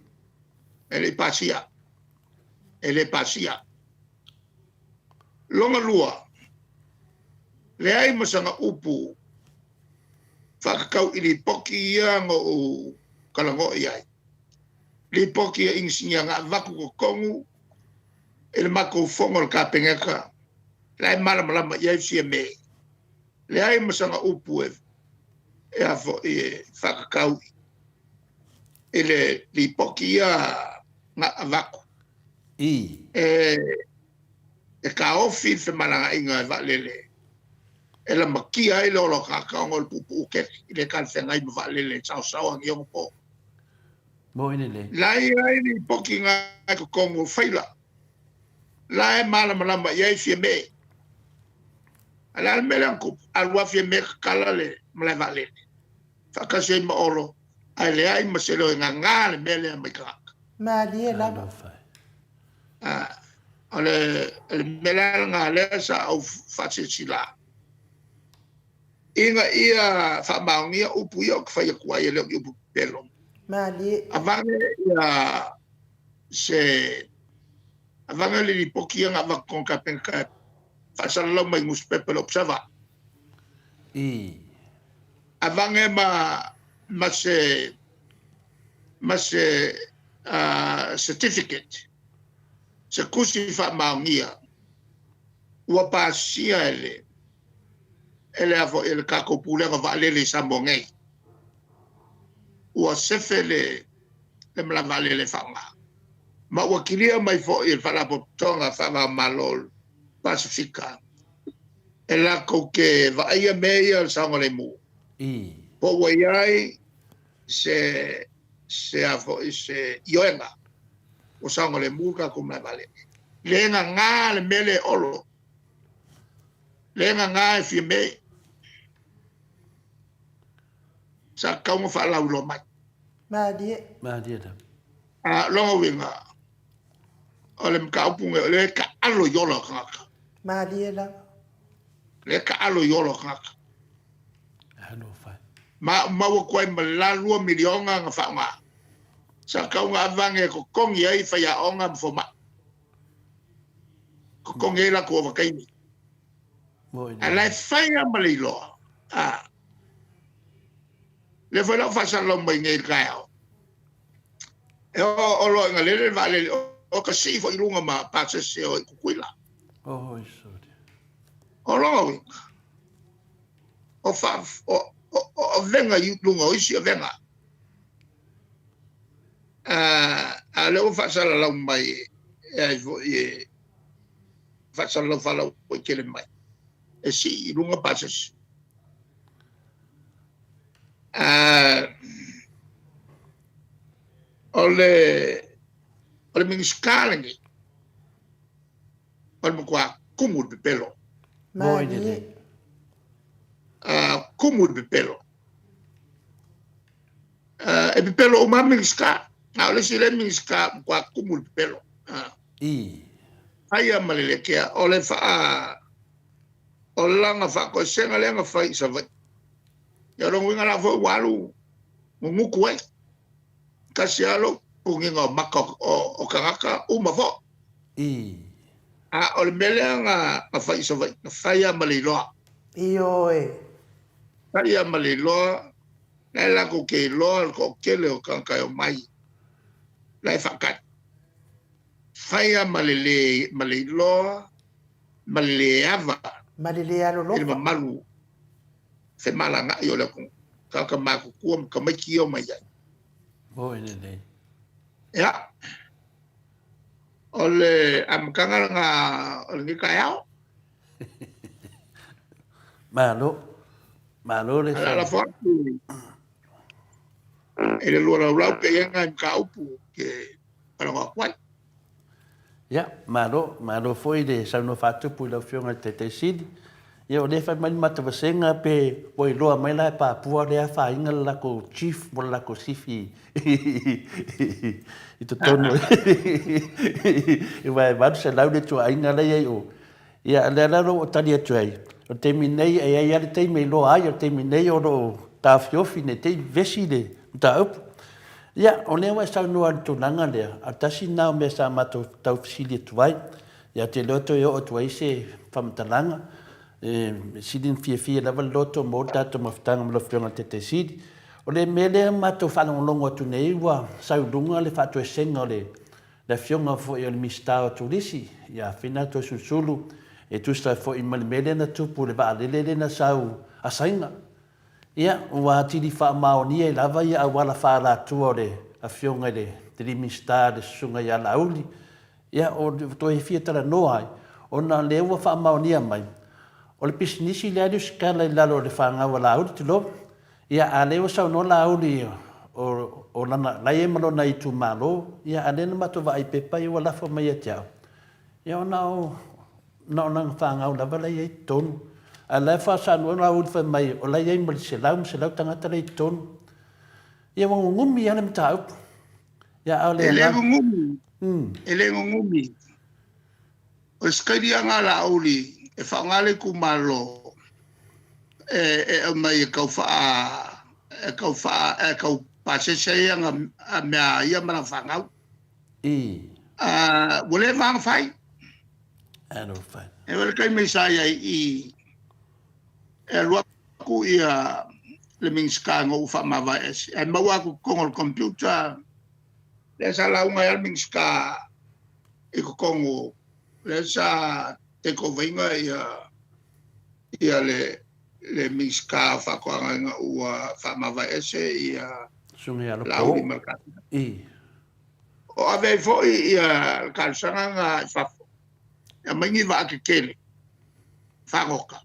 E le i pasia. E le pasia. Lona lua, leai ma sana upu faatatau i lipoti ia na ou talanoa i ai. Lipoti e inisinia nga avatu totonu i le matou fono a le Kapeneta la e malamalama i ai Fiame. Leai ma sana upu e e a foi e faatatau i le lipoti ia na avatu.
I.
E e taofi le femalagaaiga e vaalele e lamatia ai le ola o tagata ona o le puupuu tele e le talafeagai ma vaalele e saosaoa nei ona po.
Moni lelei.
La e i ai lipoti na i totonu o faila la e malamalama i ai Fiame. A o le a le mea lea na tupu? Alu lava Fiame tatala le malae vaalele faatasi ai ma Olo ae leai ma se leo e gagā le mea lea mai tagata.
Malie lava.
Alofa e.
O le mea la lena lea sa ou faasilasila ina ia faamaonia upu ia ou te fai atu ai e le o ni upu pepelo.
Malie.
Avane ia se avane le lipoti ia na avatu totonu Kapeneta e faasalalau mai nusipepa le Observer.
I.
Avane ma ma se ma se certificate, se tusi faamaonia ua pasia e le e le a foi e le tatou Pulega o Vaalele i Samoa nei. Ua sefe le le malaga vaalele e faaaoga. Ma ua kilia mai foi e le Faalapotopotoga Faava-o-Malo o le Pasefika e latou te vaaia mea ia o le saogalemu. Po ua i ai se se a foi se ioega ua saogalemu le tatou malae vaalele. Le gagā le mea lea e Olo, le gagā e Fiame. Sa tatau ona faalauiloa mai.
Malie.
Malie lava.
A, lona uiga, o le mataupu lenei, o lea e taalo i ola o tagata.
Malie lava.
O lea e taalo i ola o tagata.
Alofa.
Ma ou mau atu ai ma le la 2 miliona na faaaoga. Sa tatau ona avane e totogi ai faiaoga ma fomai. Totogi ai latou ovataimi. Ae la e fai lava ma le iloa. A. Lea foi la ua faasalalau mai nei i le taeao. E o Olo ina lele le vaalele, o ka sii foi i luga ma pasese o i Tutuila.
Oh, sorry.
O lona uiga, o, fa, o, o, o avega i luga o isi avega. A lea ua faasalalau mai e ai foi e faasalalau faalauaitele mai e sii i luga pasese. O le o le Minisita lenei o le matua kumu i le pepelo.
Malie.
Kumu i le pepelo. E pepelo uma lava Minisita, a o le isi lea Minisita matua kumu i le pepelo.
I.
Faia ma le le kea, o le faa o lana faatoesega lea na fai i Savaii. Ia o lona uiga la foi ua alu gugutu ai. Tasi lava lou puniga o maka o tagata uma foi.
I.
A o le mea lea na fai i Savaii, na fai lava ma le iloa.
Ioe.
Fai lava ma le iloa, la e latou te iloa le toatele o tagata e omai, la e faatali. Fai lava ma le le, ma le iloa, ma le le ava.
Ma le le alolofa.
I le mamalu femalagaai o le atunuu, tagata matutua ma tamaiti ia omai ai.
Moi lelei.
Ia, o le amataga lena o lenei taeao.
Malo. Malo le
Ae o le a lafo atu i le lua laulau pe i ai nai mataupu ou te talanoa atu ai.
Ia, malo, malo foi le saunoa faatupu i lau Afioga i le Taitai Sili. Ia, o lea e fai mai le matavasega pe ua iloa mai la e Papua lea afaina le latou chief mo le latou sifi i totonu aua e 800 le ituaiga la e i ai o. Ia, o lea la ua ou tali atu ai, o le taimi nei e i ai lava le taimi e iloa ai, o le taimi nei o lo o taofiofi ne i te i vevesi le mataupu. Ia, o lea ua e saunoa i le tulaga lea, a o le tasi lena o mea sa matou tau fesili atu ai, ia ou te iloa toe oo atu ai se faamatalaga, e sili ona fiafia lava le loto mo le tatou mafutaga ma lau Afioga i le Taitaisili. O le mea lea matou faalogologo atu nei ua sau i luga le faatoesega o le le afioga foi o le Minisita o Turisi ia Fina Toesulusulu e tusa foi ma le mea lea na tupu i le vaalele lea na sau a Saina. Ia, ua atili faamaonia ai lava ia auala faaalatua o le afioga i le alii Minisita le Susuga ia Laauli. Ia, o le toe fia talanoa ai, ona o lea ua faamaonia mai, o le pisinisi lea e lusitala i lalo o le fanau a Laauli, tulou. Ia, a o lea ua saunoa Laauli o lana, la e i ai ma lona itumalo, ia, a o lea na matou vaai i pepa ia ua lafo mai ia te au, ia ona o, na o lana fanau lava la e i ai i totonu. A o la e faasanoa Laauli fai mai o la e i ai ma le 100 ma 100 tagata la e i totonu. Ia ua gugumi lava le mataupu. Ia, a o le
E le gugumi, e le gugumi. O le sikailiaga a Laauli e faaaoga le itumalo e aumai e tau faa e tau faa e tau pasese ai ana mea a ia ma lana fanau. Ua leva ona fai. E i ai le taimi sa i ai i i e alu atu ia le Minisita na ou faamavae ese, ae maua atu i totonu o le computer lea sa lauga ai lava le Minisita i totonu lea sa take over ina ia ia le le Minisita o Faatoaga ina ua faamavae ese ia
Susuga ia
Laauli ma le Kapeneta. O ave ai foi ia le talosaga na i fafo e aumai ni vaa tetele fagota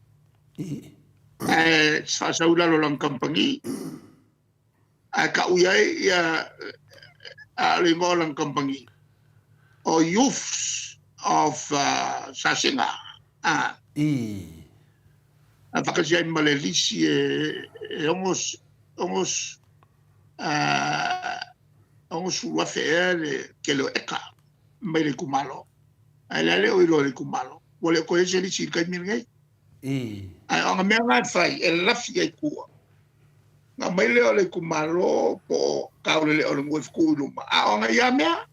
ae faasau i lalo o lana kamupani ae tau i ai ia a o le igoa o lana kamupani o Youths of Sasina. A faatasi ai ma le lisi e 60,000 ea le tele o eka mai le itumalo. Ae le le o iloa e le itumalo. Ua le o toe i ai se lisi i le taimi lenei. Ae o ana mea na e fai, e lafi ai tua. Na aumai lea o le itumalo po o taulelea o le nuu e fetu i luma, a o ana ia mea.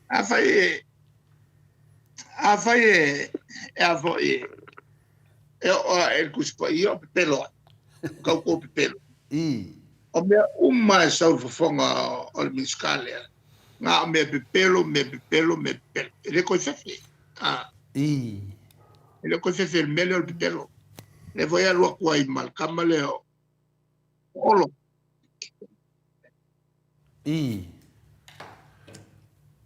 Afai e, afai e, e a foi e oo ae i le Tusi Paia o pepelo ai, o tauto pepelo. O mea uma e sau i le fofoga o le Minisita lea, na o mea pepelo, mea pepelo, mea pepelo. E le toe fefe. E le toe fefe i le mea lea o le pepelo. Lea foi e alu atu ai ma le tama lea o Olo.
I.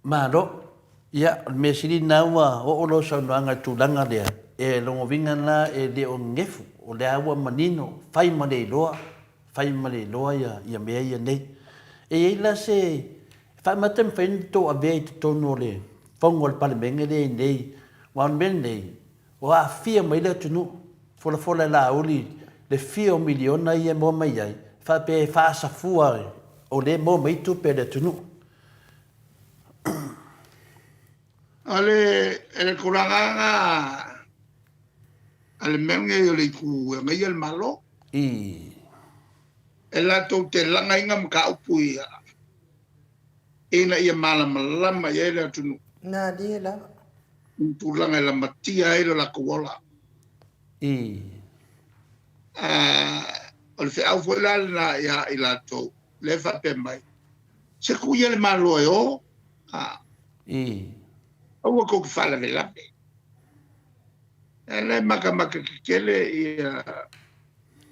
Malo. Ia, o le mea sili lena ua oo lau saunoaga i le tulaga lea, e logoviga la e le o gefu, o lea ua manino, fai ma le iloa, fai ma le iloa ia, ia mea ia nei. E i ai la se faamata e mafai ona tou avea i totonu o le Fono a le Palemene lea i inei, aua o le mea lenei, Ua aafia mai le atunuu, folafola e Laauli le fia o miliona ia e maua mai ai, faapea e faasafua o lea e maua mai tupe a le atunuu.
O le le tulaga lena a le mea lenei o le itu e agaia le Malo.
I.
E latou te lagaina mataupu ia ina ia malamalama i ai le atunuu.
Malie lava.
I tulaga e lamatia ai lo latou ola.
I.
O le feau foi la lena ia i latou, lea e faapea mai, se tuu ia le Malo e o, a.
I.
Aua tou te faalavelave. E le makamaka tetele ia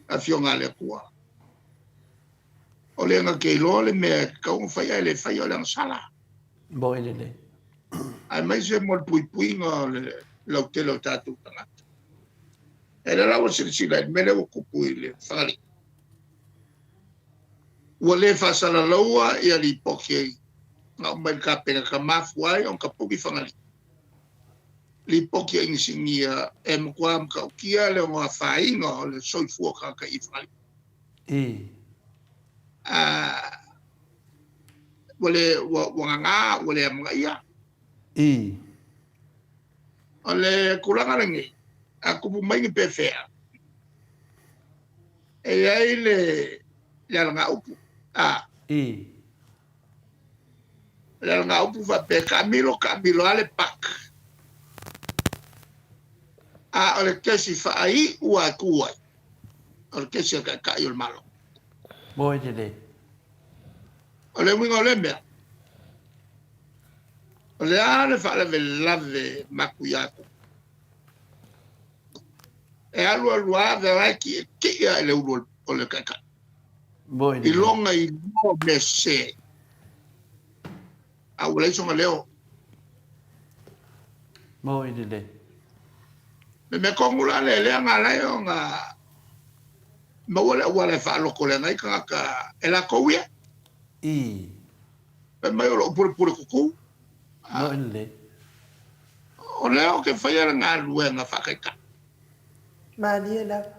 Afioga a le Atua. O le na te iloa le mea e tatau ona fai ae le faia, o le agasala.
Moni lelei.
Aemaise mo le puipuiga o le lautele o tatou tagata. E lea la ua silasila i le mea lea ua tupu i le Fagalii. Ua le faasalalaua ia lipoti na aumai i le Kapeneta mafua ai ona tapuni Fagalii. Lipoti a inisinia e matua matautia le ono afaina o le soifua o tagata i Fagalii. Ua le ua ua gagā ua le amanaia. O le tulaga lenei, a tupu mai ni pefea, e i ai le le alagaupu, a. O le alagaupu faapea, taamilo, taamilo lava le pak. A o le kesi faaiu atu ai, o le kesi a le Taitai o le Malo.
Moe lelei.
O le uiga o lea mea, o le a le faalavelave matuia atu? E alu alu ave la e kiʻekiʻe aʻe le ulu o le taitai.
Moe
I
lelei.
lona iloa o mea sese, a ua leai sona leo.
Moe lelei.
Le mea tonu la lea, lea na ala ai ona maua le auala e faalotoleaga ai tagata e latou ia.
I.
Fai mai o lou pulepule kuku.
Moe lelei.
O lea ou te faia le galuega faataitai.
Malie lava.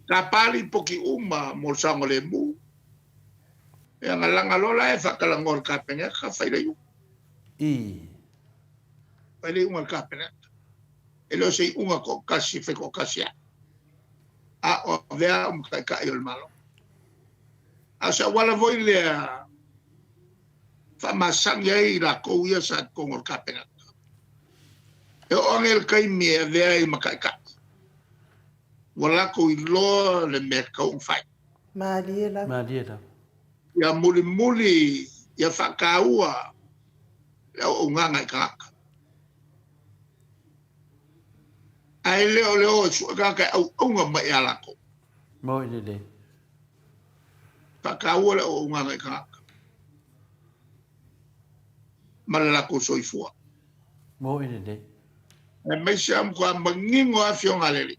Tapa lipoti uma mo le saogalemu. Ia na laga loa la e faatalanoa i le Kapeneta, fai le iuga.
I.
Fai le iuga a le Kapeneta. E le o se iuga toatasi e fai toatasi ai, a o avea au ma taitai o le Malo. A o se auala foi lea faamasani ai i latou ia sa i totonu o le Kapeneta. E oo ane i le taimi e avea ai ma taitai, ua latou iloa le mea e tatau ona fai.
Malie lava.
Malie lava.
Ia mulimuli, ia faataua le auaunaga i tagata. Ae le o le o e sue tagata e auauna mai ia latou.
Moi lelei.
Faataua le auaunaga i tagata ma le latou soifua.
Moi lelei.
Aemaise a matua manino lava Afioga a le Alii.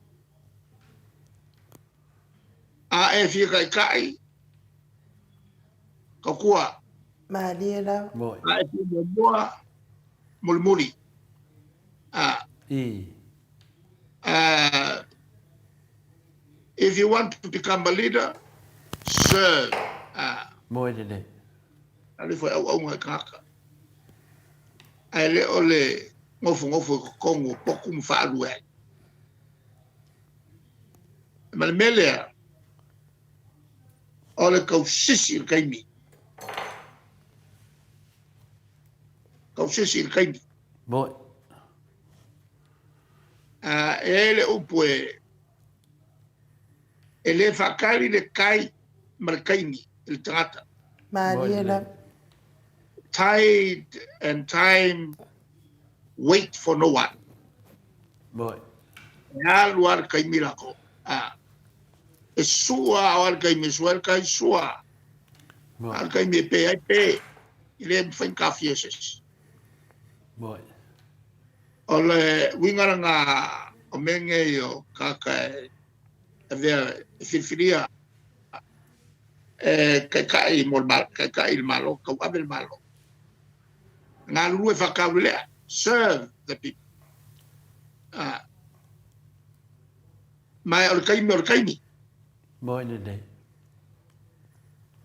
A e fia taitai, tautua.
Malie lava.
Moi.
A e fia muamua, mulimuli. A.
I.
If you want to become a leader, serve. A.
Moi lelei.
Alu ifo e auauna i tagata. Ae le o le nofonofo i totonu o potu ma faalue ai. Ma le mea lea, o le tausisi i le taimi. Tausisi i le taimi.
Moi.
A, e ai le upu e, e le faakali le tai ma le taimi i le tagata.
Malie lava.
Tide and time wait for no one.
Moi.
E alu lava le taimi lako. A, e sua a o le taimi e sua ai le tai, sua.
Moi.
A o le taimi e pē ai, pē. E le mafai ona kafia e se isi.
Moi.
O le uiga lena o mea nei o tagata e avea e filifilia e taitai mo le Malo, taitai i le Malo, tauave le Malo. Galulue faataulelea, serve the people. Ah. Ma o le taimi o le taimi.
Moi lelei.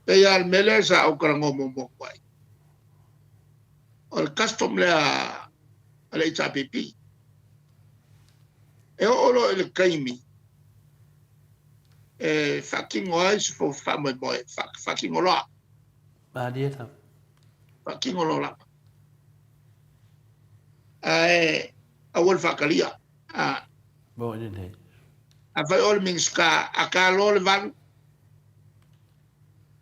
Pei lava o le mea lea sa ou talanoa muamua atu ai. O le custom lea a le HRPP. E oo loa i le taimi e faatino ai se faamoemoe, faatino loa.
Malie lava.
Faatino loa lava. Ae aua le faatalia. A.
Moi lelei.
Afai o le Minisita, a ta loa le 8,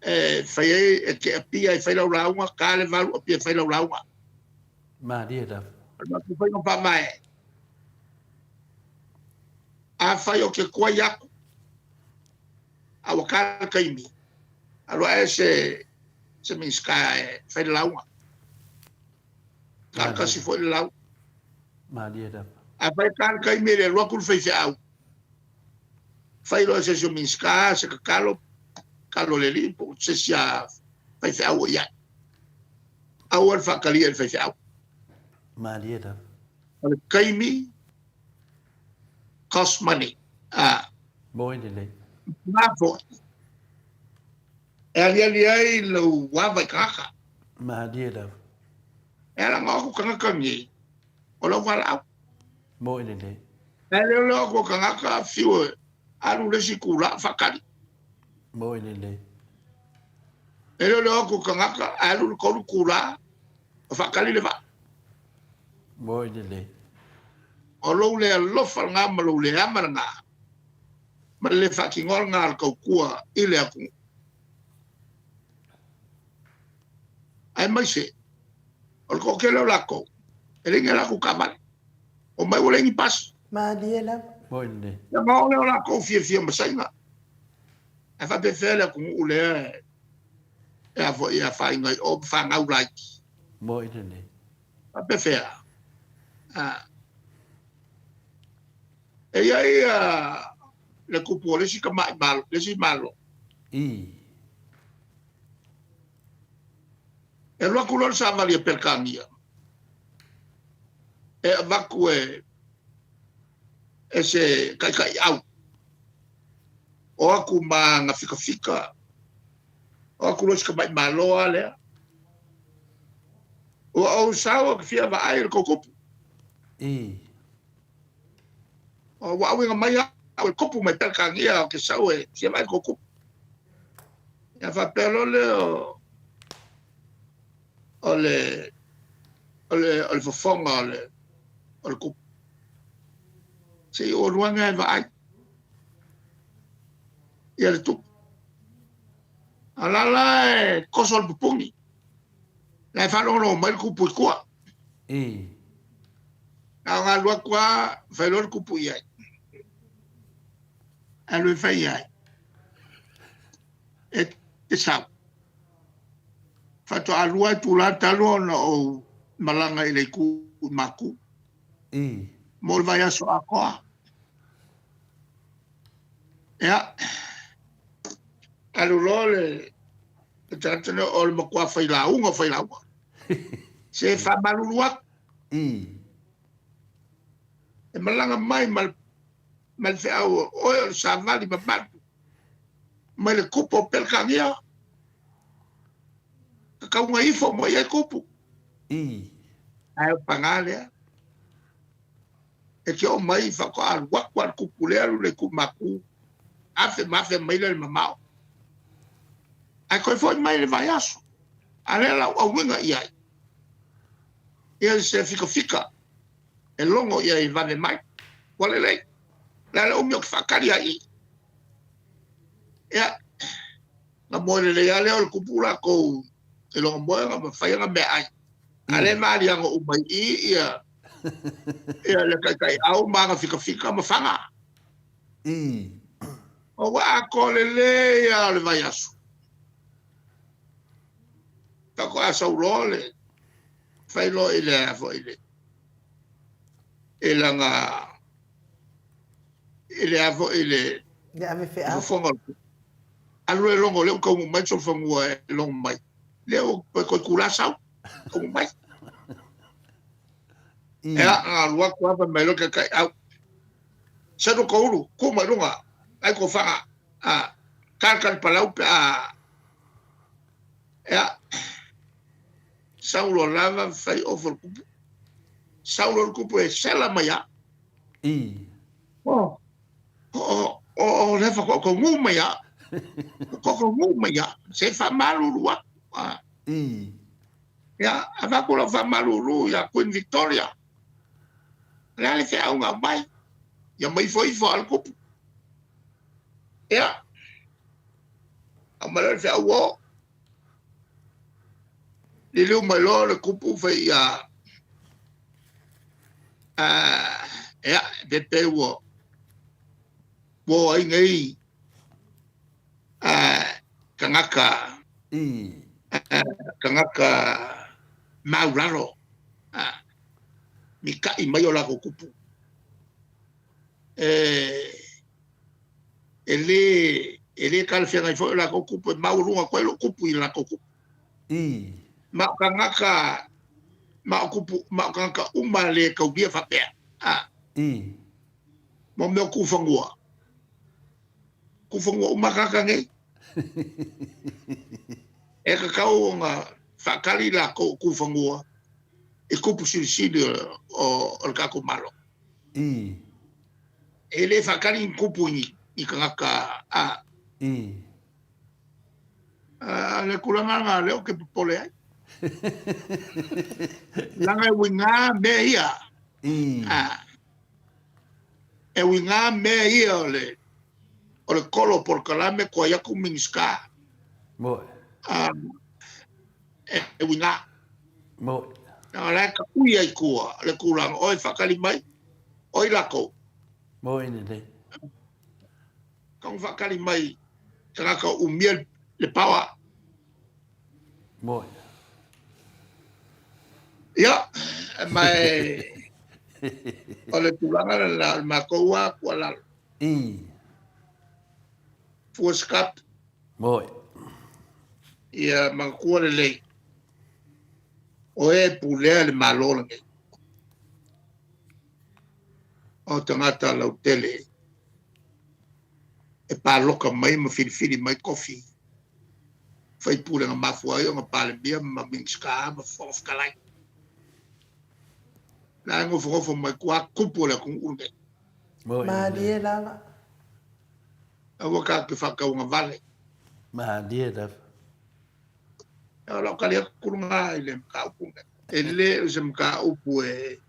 e fai ai, e te apia e fai lau lauga, ta le 8, apia e fai lau lauga.
Malie lava.
O le matou faiga faavae, afai o te tuai atu, a ua ta le taimi, alu ae se, se Minisita e fai le lauga. Ta le tasi foi le lauga.
Malie lava.
Afai e ta le taimi e le alu atu le faifeau, fai loa e se isi o Minisita se tatalo, tatalo i le Alii po o se isi a faifeau o i ai. Aua le faatalia i le faifeau.
Malie lava.
O le taimi, cost money. A.
Moi lelei.
Na foi. E aliali ai lou ava i tagata.
Malie lava.
E ala ona o atu tagata nei, o lau valaau.
Moi lelei.
E leoleo atu o tagata, fiu e alu le isi itula faatali.
Moi lelei.
E leoleo atu o tagata, alu le 3 itula o faatali le vaa.
Moi lelei.
O lou le alofa lena ma lou le ama lena, ma le le faatinoa lena o le tautua i le atunuu. Aemaise, o le toatele o latou, e leai ni a latou taavale. Omai ua leai ni pasi.
Malie lava.
Moi lelei.
Ia ona o lea o latou fiafia ma Saina. Ae faapefea le atunuu lea e a foi e afaina ai o ma fanau laiti.
Moi lelei.
Faapefea? A. E i ai le kupu o le isi tamai malo, le isi malo.
I.
E alu atu loa le savali a Peretania e avatu e e se taitaiau o atu ma ana fikafika, o atu loa i si tamai Malo lava lea. Ua ou sau ou te fia vaai i le tou tupu.
I.
Ua auina mai au e tupu mai Peretania ou te sau e fia vaai i le tou tupu. Ia faapea loa lea o o le o le o le fofoga o le o le kupu. Se i ou alu ane e vaai ia le tupu. A la la e toso le pupuni. La e faalogologo mai le kupu i tua.
I.
Na ona alu atu lava fai loa le kupu i ai. Alu e fai ai. E te sau. Faatoa lua itula talu ona ou malaga i le itu i Maku.
I.
Mo le vaiaso atoa. Ia, alu loa le le tagata lea o le matua failauga o failauga. Se faamalulu atu.
I.
E malaga mai ma le, ma le feau o oe o le savali mamalu mai le kupu o Peretania. Kakauga ifo mo i ai kupu.
I.
Ae o paga lea. E te oo mai faatoa alu atu a le kupu lea alu le ku maku. Afe ma afe mai le mamao. Ae toe foi mai le vaiaso. A lea lau auiga i ai. Ia se fikafika e logo i ai vave mai. Ua lelei. Le a le umi o ke faatali ai i. Ia, na moe lelei lava lea o le kupu latou i lona moega ma fai ana meaai. A lea e maliaga uma i i ia, ia le taitaiau ma ana fikafika ma faga. O ua atoa lelei lava o le vaiaso. Faatoa sau loa le fai loa i le a foi le i lana i le a foi le
Le ave feau.
fofoga o le alu e logo lea ua taunuu mai le solofanua e logo mai lea ua toe toe tulā sau taunuu mai. Ea na alu atu lava fai mai loa le taitaiau Selu ko ulu ku mai luga ai ko faga a taletale palau pe a ea sau loa lava fai ofo le kupu sau loa le kupu e sela mai a
I.
O, o, o, o le whakokongū mai a. Kokongū mai a. Se whamalulu atu. A.
I.
Ia, avatu lau faamalulu ia Queen Victoria. O le a le feauga mai? Ia mai ifo ifo a le kupu. Ia, aumai loa le feau o. Liliu mai loa le kupu fai ia, ia, pepe ua, ua o ai nei tagata, tagata maulalo, mita'i mai o latou kupu. E, e lē, e lē talafeagai foi o latou kupu e maualuga atu ai lou kupu i latou kupu. Ma o tagata, ma o kupu, ma o tagata uma lē taulia faapea, mo mea o kūfanua. Kūfanua uma tagata nei. E tatau ona faatali latou o kūfanua i kupu silisili o le tatou Malo. E lē faatali ni kupu i ni tagata a. A le tulaga lena lea ou te popole ai. Leaga e uiga mea ia. E uiga mea ia o le o le kolo o polokalame koai atu Minisita.
Moe.
e uiga.
Moni.
Leaga o la e taui ai tua le tulaga, oi faatali mai, oi latou.
Moni lelei.
Tau faatali mai tagata o umia le power.
Moni.
Ia, ma e, o le tulaga lena o le matou lava tuualalo.
I.
Fua se kapu.
Moni.
Ia manatua lelei, o e pulea le Malo lenei, o tagata lautele e paloka mai ma filifili mai tofi faipule na mafua ai ona Palemia ma Minisita ma Fofoga Fetalai. La e nofonofo mai tua tupu o le atunuu lenei.
Malie lava.
Aua tatou te faatauagavale.
Malie lava.
O lau tali atu lena i le mataupu lenei. E le o se mataupu e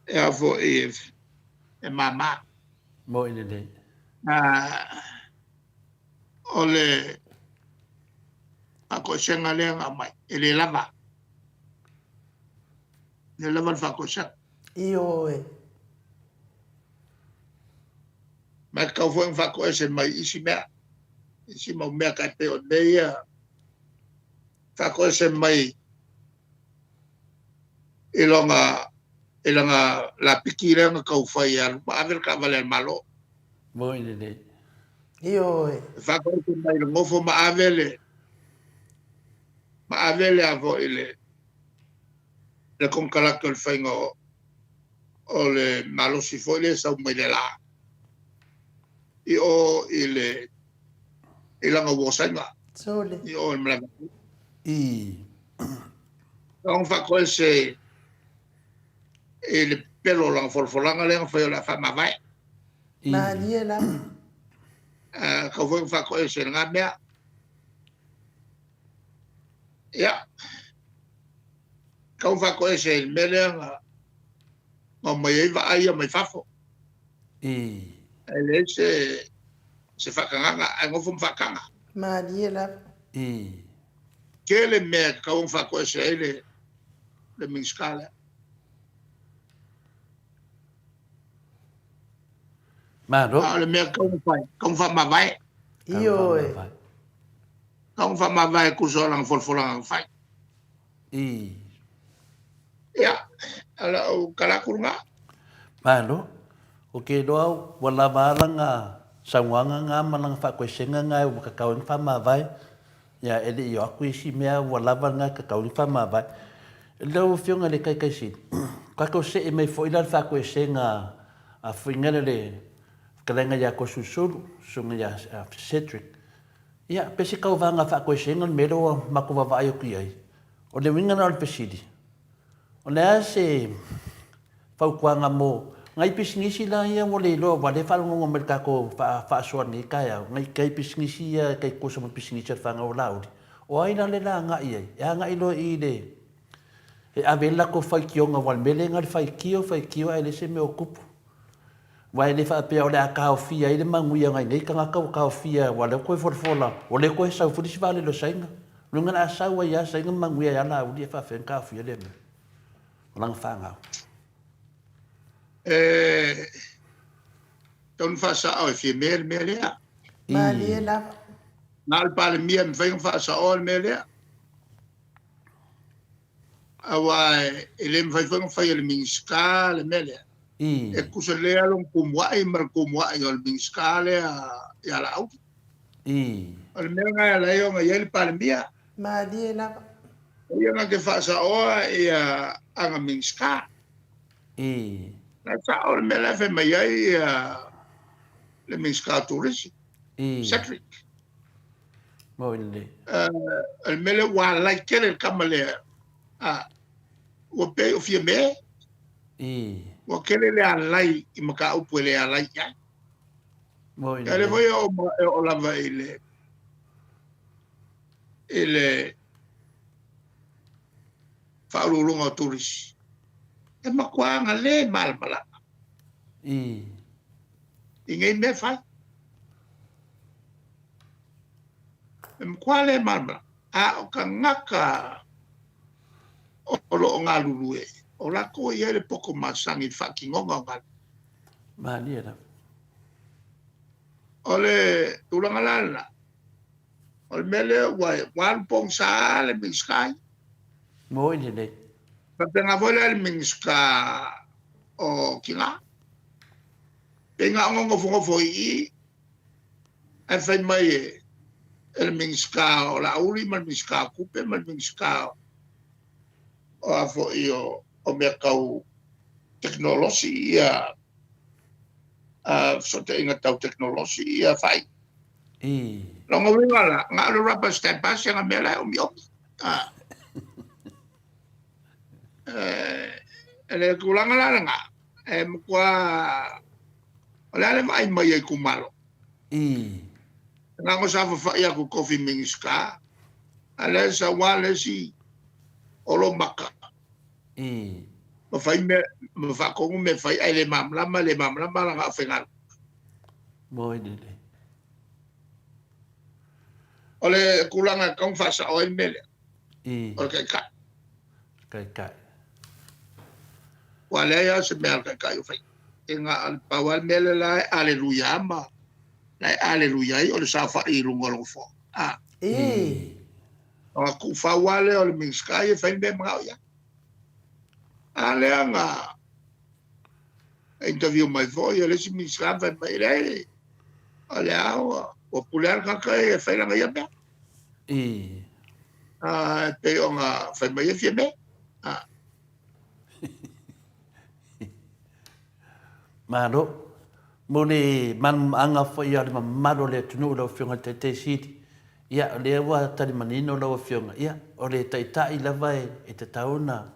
e a foi e mama.
Moni lelei.
O le faatoesega lea na aumai, e le lava. E le lava le faatoesega.
Ioe.
Ma e tatau foi ona faatoese mai isi mea, isi mau mea tai pei o mea ia, faatoese mai i lona i lana lapiki lea na tau fai e alu ma ave le taavale a le Malo.
Moni lelei.
Ioe.
E faatoese mai i le nofo ma ave le ma ave le a foi le le konekarate o le faiga o o le malosi foi lea e sau mai le la i o i le i lana uo saina.
Sole.
I o i le malae.
I.
Ona faatoese i le pepelo o lana folafolaga lea na fai o le a faamavae.
I.
Malie lava.
Tau foi ona faatoese i lena mea. Ia, tau ona faatoese i le mea lea na aumai ai vaa ia mai fafo.
I.
E leai se se faatagaga ae nofo ma faataga.
Malie lava.
I.
Tele mea e tatau ona faatoese ai le le Minisita lea.
Malo.
A o le mea tatau ona fai, tatau ona faamavae.
Ioe.
Tatau ona faamavae e tusa o lana folafolaga na fai.
I.
Ia, o lau tala atu lena.
Malo. O ke iloa ua lava a lana saunoaga nga ma lana faakoesega nga ua kakau ai ona faamavae. Ia, e le i o atu isi mea ua lava lena e kakau ai ona faamavae. Lau Afioga i le Taitaisili, tatou see mai foi la i le faakoesega a Fuiga le fetalaiga ia Toesulusulu, susuga ia Cedric. Ia, pe se tauvaga faakoesega le mea lea ua matou vaavaai atu i ai. O le uiga lena o le fesili, o le a se fautuaga mo nai pisinisi la ia ua le iloa, aua o lea e faalogologo mai i le tatou faasoa i lenei taeao, nai pisinisi ia e tai tutusa ma pisinisi a le fanau a Laauli, o ai la le la agai ai? E agai loa i le, e ave ai le latou faitioga, aua o le mea lea na o le faitio, faitio ae leai se mea o tupu. Aua e le faapea o le a taofia ai le manuia o nai nei tagata ua taofia aua o lea ua toe folafola, ua le toe sau foi le isi vaalele o Saina. O lona uiga o le a sau ai lava Saina ma manuia ai lava Laauli e faapefea ona taofia lea mea ma lana fanau.
E tatau ona faasao e Fiamē le mea lea.
Malie lava.
Na o le Palemia e mafai ona faasaoa le mea lea. Aua e le mafai foi ona fai e le Minisita le mea lea. E tutusa lelei lava lona tumuai ma le tumuai o le Minisita lea ia Laauli. O le mea lena e ala ai ona i ai le Palemia.
Malie lava.
O ia na te faasaoa ia ana Minisita. Na sao le mea lea e fai mai ai le Minisita o Turisi, Cedric.
Moni lelei.
O le mea lea ua alai tele le tama lea, ua pei o Fiamē. Ua tele le alai i mataupu e le alai i ai.
Moni
lelei. O lea foi e oo lava i le i le Faauluuluga o Turisi, e matua agalē malamalama i nei mea fai. E matua le malamalama. A o tagata o lo o galulue, o lakou e i ai le poto masani i le faatinoga o galuega.
Malie lava.
O le tulaga la lena, o le mea lea ua ua alu pogisa le Minisita ia.
Moi lelei.
Faapena foi la le Minisita o Tina. Pei na ona nofonofo i i, ae fai mai e e le Minisita o Laauli ma le Minisita o Tupe ma le Minisita o a foi o o mea tau tekonolosi ia fesootaiga tau tekonolosi ia fai.
I.
Lona uiga la, na o le rubber stamp lava si ana mea la e omiomi. Ah. E le tulaga la lena, e matua o le a le vaai mai a itumalo.
I.
Na ona saofafai atu i tofi Minisita, a lea e sau lava le isi o lo maka.
I.
Ma fai mea, ma faatonu mea e fai, ae le malamalama, le malamalama lana aufaigaluega.
Moi lelei.
O le tulaga e tatau ona faasao ai le mea lea.
I.
O le taitai.
Taitai.
Ua leai lava se mea a le taitai o faia. E na o le pau lava le mea lea la e aleluia ma la e aleluia ai o le saofai i luga o le nofoa. A.
I.
Ona tuufau lava lea o le Minisita ia e fai le mea e manao i ai. A lea na interview mai foi le isi Minisita ma fai mai, e leai, o lea ua, ua pule lava le tagata ia e fai lana ia mea.
I.
A, e pei ona fai mai ai Fiame. A.
Malo. Mo le malamalamaaga foi o le mamalu o le atunuu lau Afioga i le Taitai Sili, ia o lea ua tali manino lau Afioga, ia o le Taitai lava e tatau ona,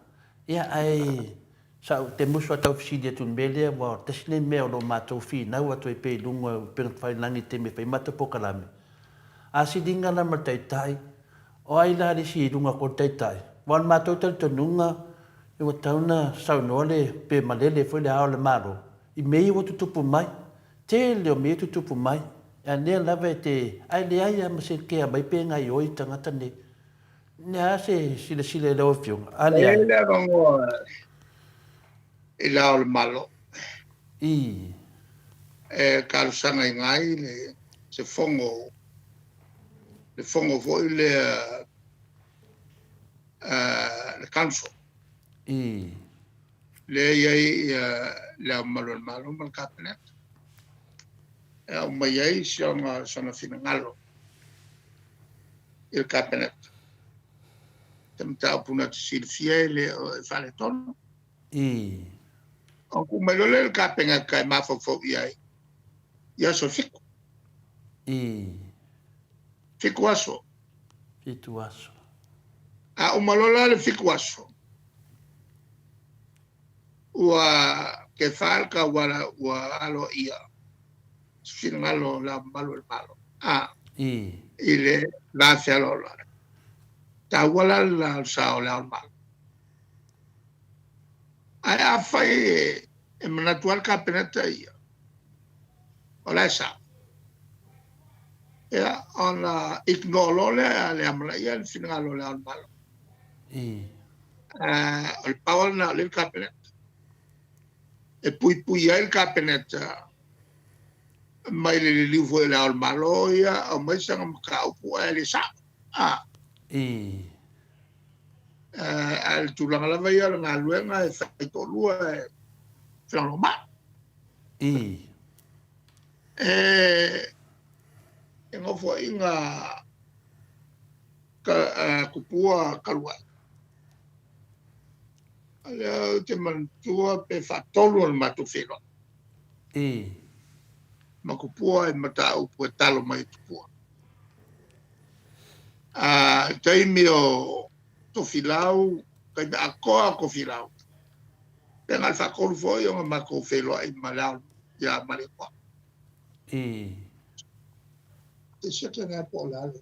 ia ae sa ou te musu a tau fesili atu i le mea lea, aua o le tasi lenei mea o lo o matou finau atu ai pea i luga o upega tafailagi i le taimi e fai matou polokalame. A siliga la ma le Taitai, O ai la le isi i luga atu o le Taitai? Aua o le matou talitonuga, ua tatau ona saunoa le pe malele foi le Ao o le Malo i mea ia ua tutupu mai. Tele o mea ia tutupu mai, a lea lava e te, ae leai lava ma se kea mai pe gaioi tagata nei. Le a se silasila i lau Afioga? A
leai. E i
ai
le avanoa i le Ao o le Malo.
I.
E talosagaina ai le se fono le fono foi lea le council.
I.
Lea i ai le Ao Mamalu o le Malo ma le Kapeneta. E aumai ai si ona sona finagalo i le Kapeneta. Se mataupu na te silafia e le o e faaletonu.
I.
Ona tuu mai loa lea i le Kapeneta e mafaufau i ai i aso e fitu.
I.
Fitu aso.
Fitu aso.
A uma loa la le fitu aso, ua kefa le tauala ua aloaia se finagalo o Le Ao Mamalu o le Malo. A.
I.
I le va fealoaloai. Taua la le la o le sao o Le Ao o le Malo. Ae afai e manatu lava le Kapeneta ia, o la e sao, ia, ona ignore loa lea le amanaia le finagalo o Le Ao o le Malo. O le power lena o lea i le Kapeneta. E puipui ai le Kapeneta mai le liliu foi o Le Ao o le Malo ia, aumai sana mataupu ae le sao. A o le tulaga lava ia o le galuega e fai toalua e felagolagomai. E nofoaiga tupua talu ai. O lea ou te manatua pe faatolu ona matou feiloai. Ma tupua i mataupu e talo mai e tupua. A i taimi o Tofilau, taimi atoa o Tofilau, pe na o le faatolu foi ona matou feiloai ma le Ao ia Malietoa. E siaki ane lava po o le a le.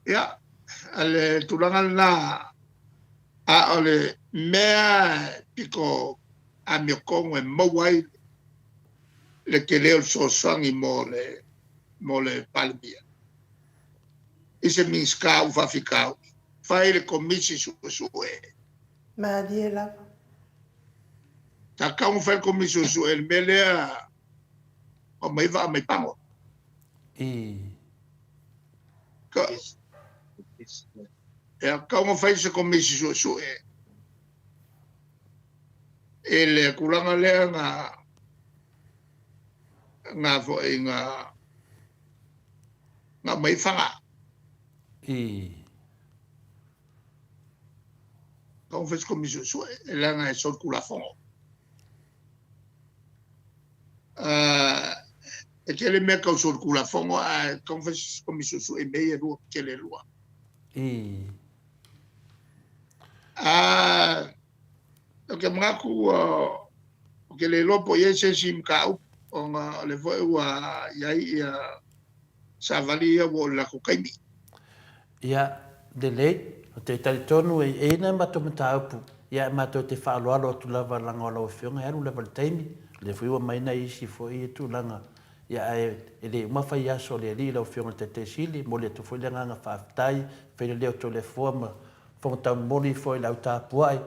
Ia, o le tulaga lena, a o le mea pito amiotonu e maua ai le tele o le fesoasoani mo le mo le Palemia i se Minisita o faafitauli, fai le Komisi Suesue.
Malie lava.
Tatau ona fai le Komisi Suesue i le mea lea o aumai vaa mai Pago.
I.
Ka, e tatau ona fai se Komisi Suesue i le tulaga lea na na foi na na aumai faga.
I.
Tatau ona fai se Komisi Suesue leaga e solitulafono. E tele mea tau solitulafono ae tatau ona fai se Komisi Suesue i mea ia e lua, tele e lua.
I.
Ou te manatu ou te le iloa po o i ai se isi mataupu ona o lea foi ua i ai ia savali ia ua oo i le latou taimi.
Ia, lelei, ou te talitonu e i ai nai matou mataupu, ia e matou te faaaloalo atu lava leaga o lau Afioga e alu lava i le taimi, o lea foi ua aumai nai isi foi tulaga, ia ae e le uma fai aso o le Alii lau Afioga i le Taitaisili, e momoli atu foi le agaga faafetai, fai le leo Toleafoa ma Fofoga Taumoli foi i le au tapuai,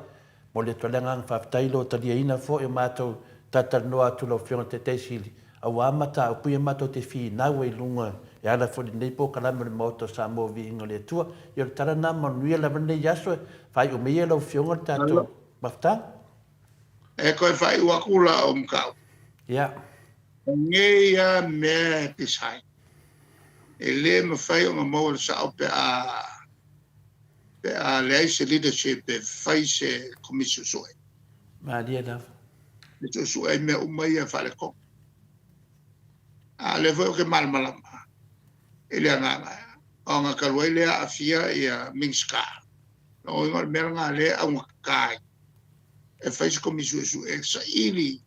Momoli atu ai le agaga faafetai i lou taliaina foi o matou talatalanoa atu lau Afioga i le Taitaisili, aua mataupu ia matou te finau ai i luga e ala foi i lenei polokalame o le Maota o Samoa Viiga o le Atua. Ia o le tala lena manuia lava lenei aso e faaiu mai e lau Afioga le tatou mafutaga.
E toe faaiu atu la o mataupu.
Ia.
O nei lava mea e pisa ai, e le mafai ona maua le sao pe a pe a leai se leadership e fai se Komisi Suesue.
Malie lava.
E suesue ai mea uma ia faaletonu. A o lea foi ou te malamalama i le agaga, ona talu ai lea aafia ia Minisita. Lona uiga o le mea lena lea e augatata ai e fai se Komisi Suesue e saili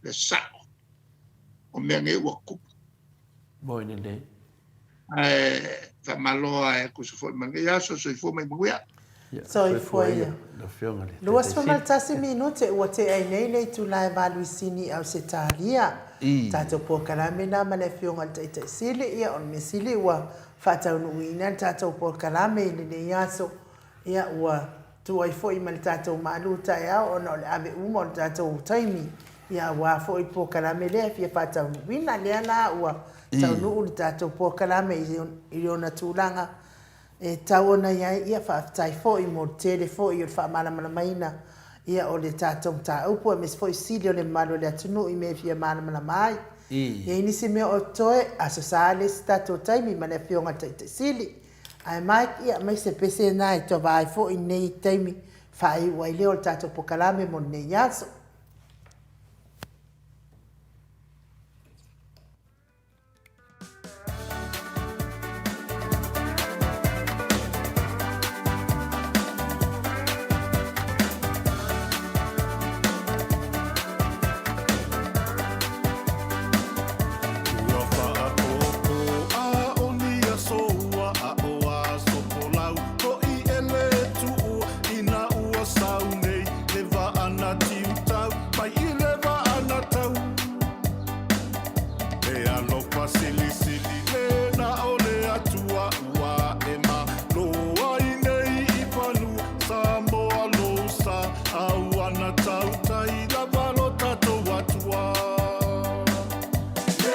le sao o mea nei ua tutupu.
Moi lelei.
Ae faamalo lava e tusa foi ma lenei aso. Soifua ma ia manuia.
Soifua ia. 21 minute ua tea ai nei le itula e valu i Sini i Ausetalia. Tatou polokalame na ma le Afioga i le Taitai Sili, ia o le mea sili ua faataunuuina le tatou polokalame i lenei aso. Ia, ua tuu ai foi ma le tatou malu taeao ona o le ave uma o le tatou taimi, ia aua foi le polokalame lea e fia faataunuuina. Lea la ua taunuu le tatou polokalame i ona tulaga e tatau ona i ai. Ia, faafetai foi mo le tele foi o le faamalamalamaina ia o le tatou mataupu aemaise foi sili o le mamalu o le atunuu i mea e fia malamalama ai. E i ai nisi mea o totoe, Aso Sa le isi tatou taimi ma le Afioga i le Taitai Sili. Ae Mike, ia aumai se pese na e tova ai foi lenei taimi faaiu ai lea o le tatou pokalame mo lenei aso.
Ua faapopo a o ni aso ua aʻo aso folau hoʻi e le tuʻu inā ua sau nei le waa na tiutau mai i le waa na tau He alofa silisili le na o le Atua ua e malo ai nei i fanua Samoa lou sa a ua na tautai lava lo tatou Atua. E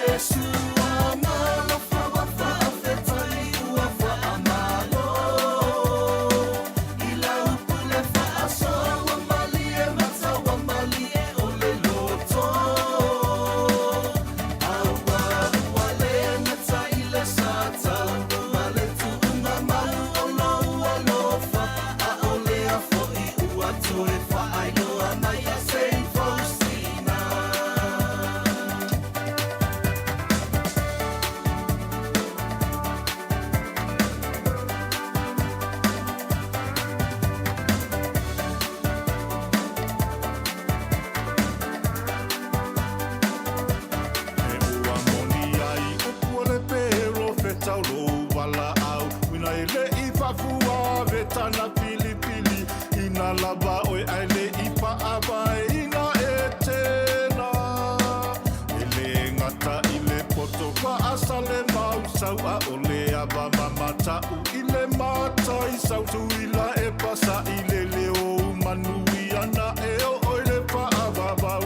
ua moni ai upu o le perofeta o lou valaau uina e le i faafua vetana filifili ina lava oe ae le i faavaeina e tena. E le gata i le poto faasalema. matau ʻAʻole ava ma mataʻu i le mata i sau Tuila e pasaʻi lele ou manuia naʻe o ʻoe le paʻawawau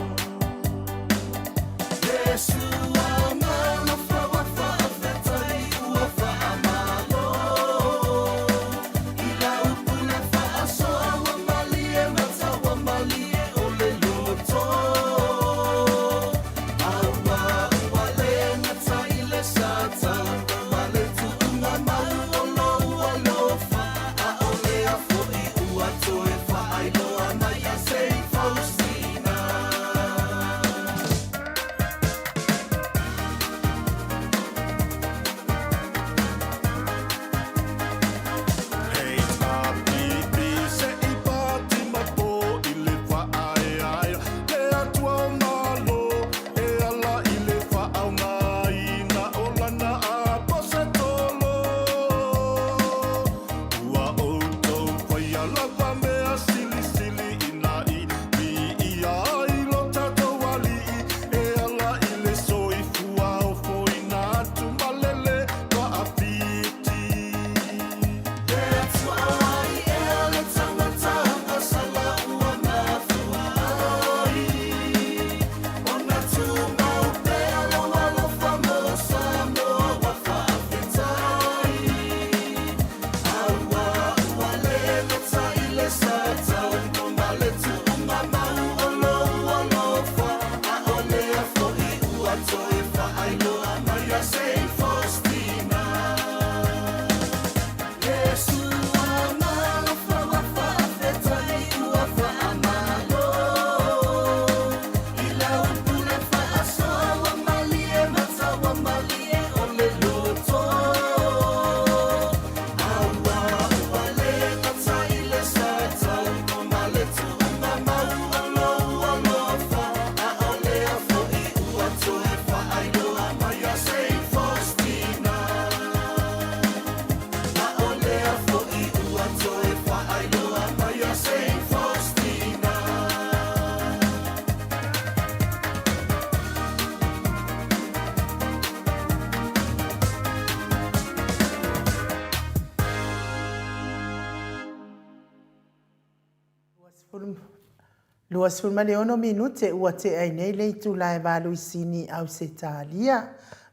26 minute ua tea ai nei le itula e valu i Sini, Ausetalia.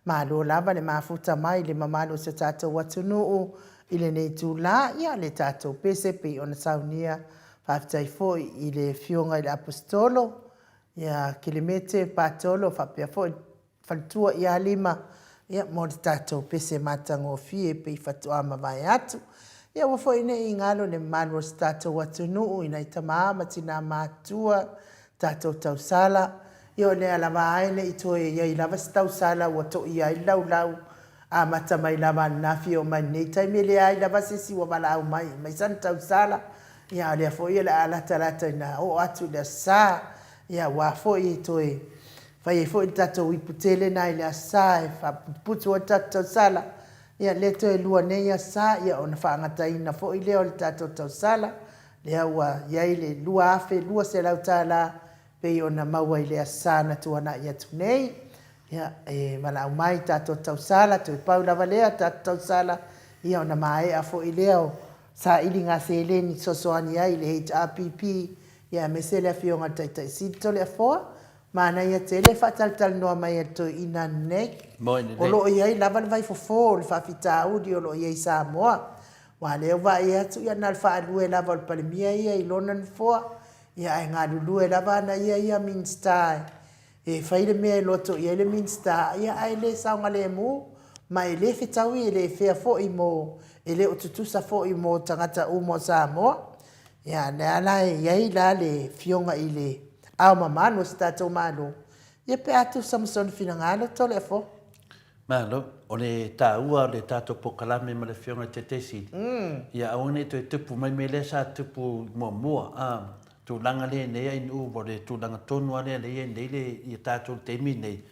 Malo lava le mafuta mai i le mamalu o si o tatou atunuu i lenei itula, ia le tatou pese pei ona saunia. Faafetai foi i le Afioga i le Aposetolo ia Kelemete Patolo faapea foi faletua ia Lima, ia, mo le tatou pese matagofie pei faatoa mavae atu. Ia aua foi ne i galo le mamalu o si tatou atunuu i nai tama ma tina matutua, tatou tausala, ia o lea lava ae ne i toe i ai lava se tausala ua toia ai le laulau amata mai lava ananafi e oo mai lenei taimi e leai lava se isi ua valaau mai e mai sana tausala, ia a o lea foi o le a latalata ina oo atu i le Aso Sa, ia aua foi e toe Fai ai foi le tatou ipu tele na i le Aso Sa e faaputuputu ai le tatou tausala. Ia lea toe lua nei Aso Sa ia ona faagataina foi lea o le tatou tausala, lea ua i ai le $2,200 pei ona maua i le Aso Sa na tuanai atu nei. Ia, e valaau mai tatou tausala, toe pau lava lea tatou tausala, ia ona maea foi lea o sailiga seleni fesoasoani ai i le HRPP, ia aemaise le Afioga i le Taitai Sili Toleafoa, Manaia tele e faatalatalanoa mai e le toeaina lenei. O lo o i ai lava le vaifofo o le faafitauli o lo o i ai i Samoa. Aua o lea ua vaai atu, ia na o le faalue lava o le Palemia ia i lona nofoa, ia ae galulue lava ana ia ia Minisita e fai le mea e loto i ai le Minisita, ia ae le saogalemu ma e le fetaui e le fair foi mo, e le o tutusa foi mo tagata uma o Samoa. Ia, lea la e i ai la le Afioga i le Ao Mamalu o si tatou Malo, ia pe a tusa ma sona finagalo, Toleafoa.
Malo. O le taua o le tatou polokalame ma le Afioga i le Taitai Sili, ia aua ne i toe tupu mai mea lea sa tupu muamua, a, tulaga lea nei a inu o le tulaga tonu lava lea lea e i ai nei le, ia tatou i le taimi lenei,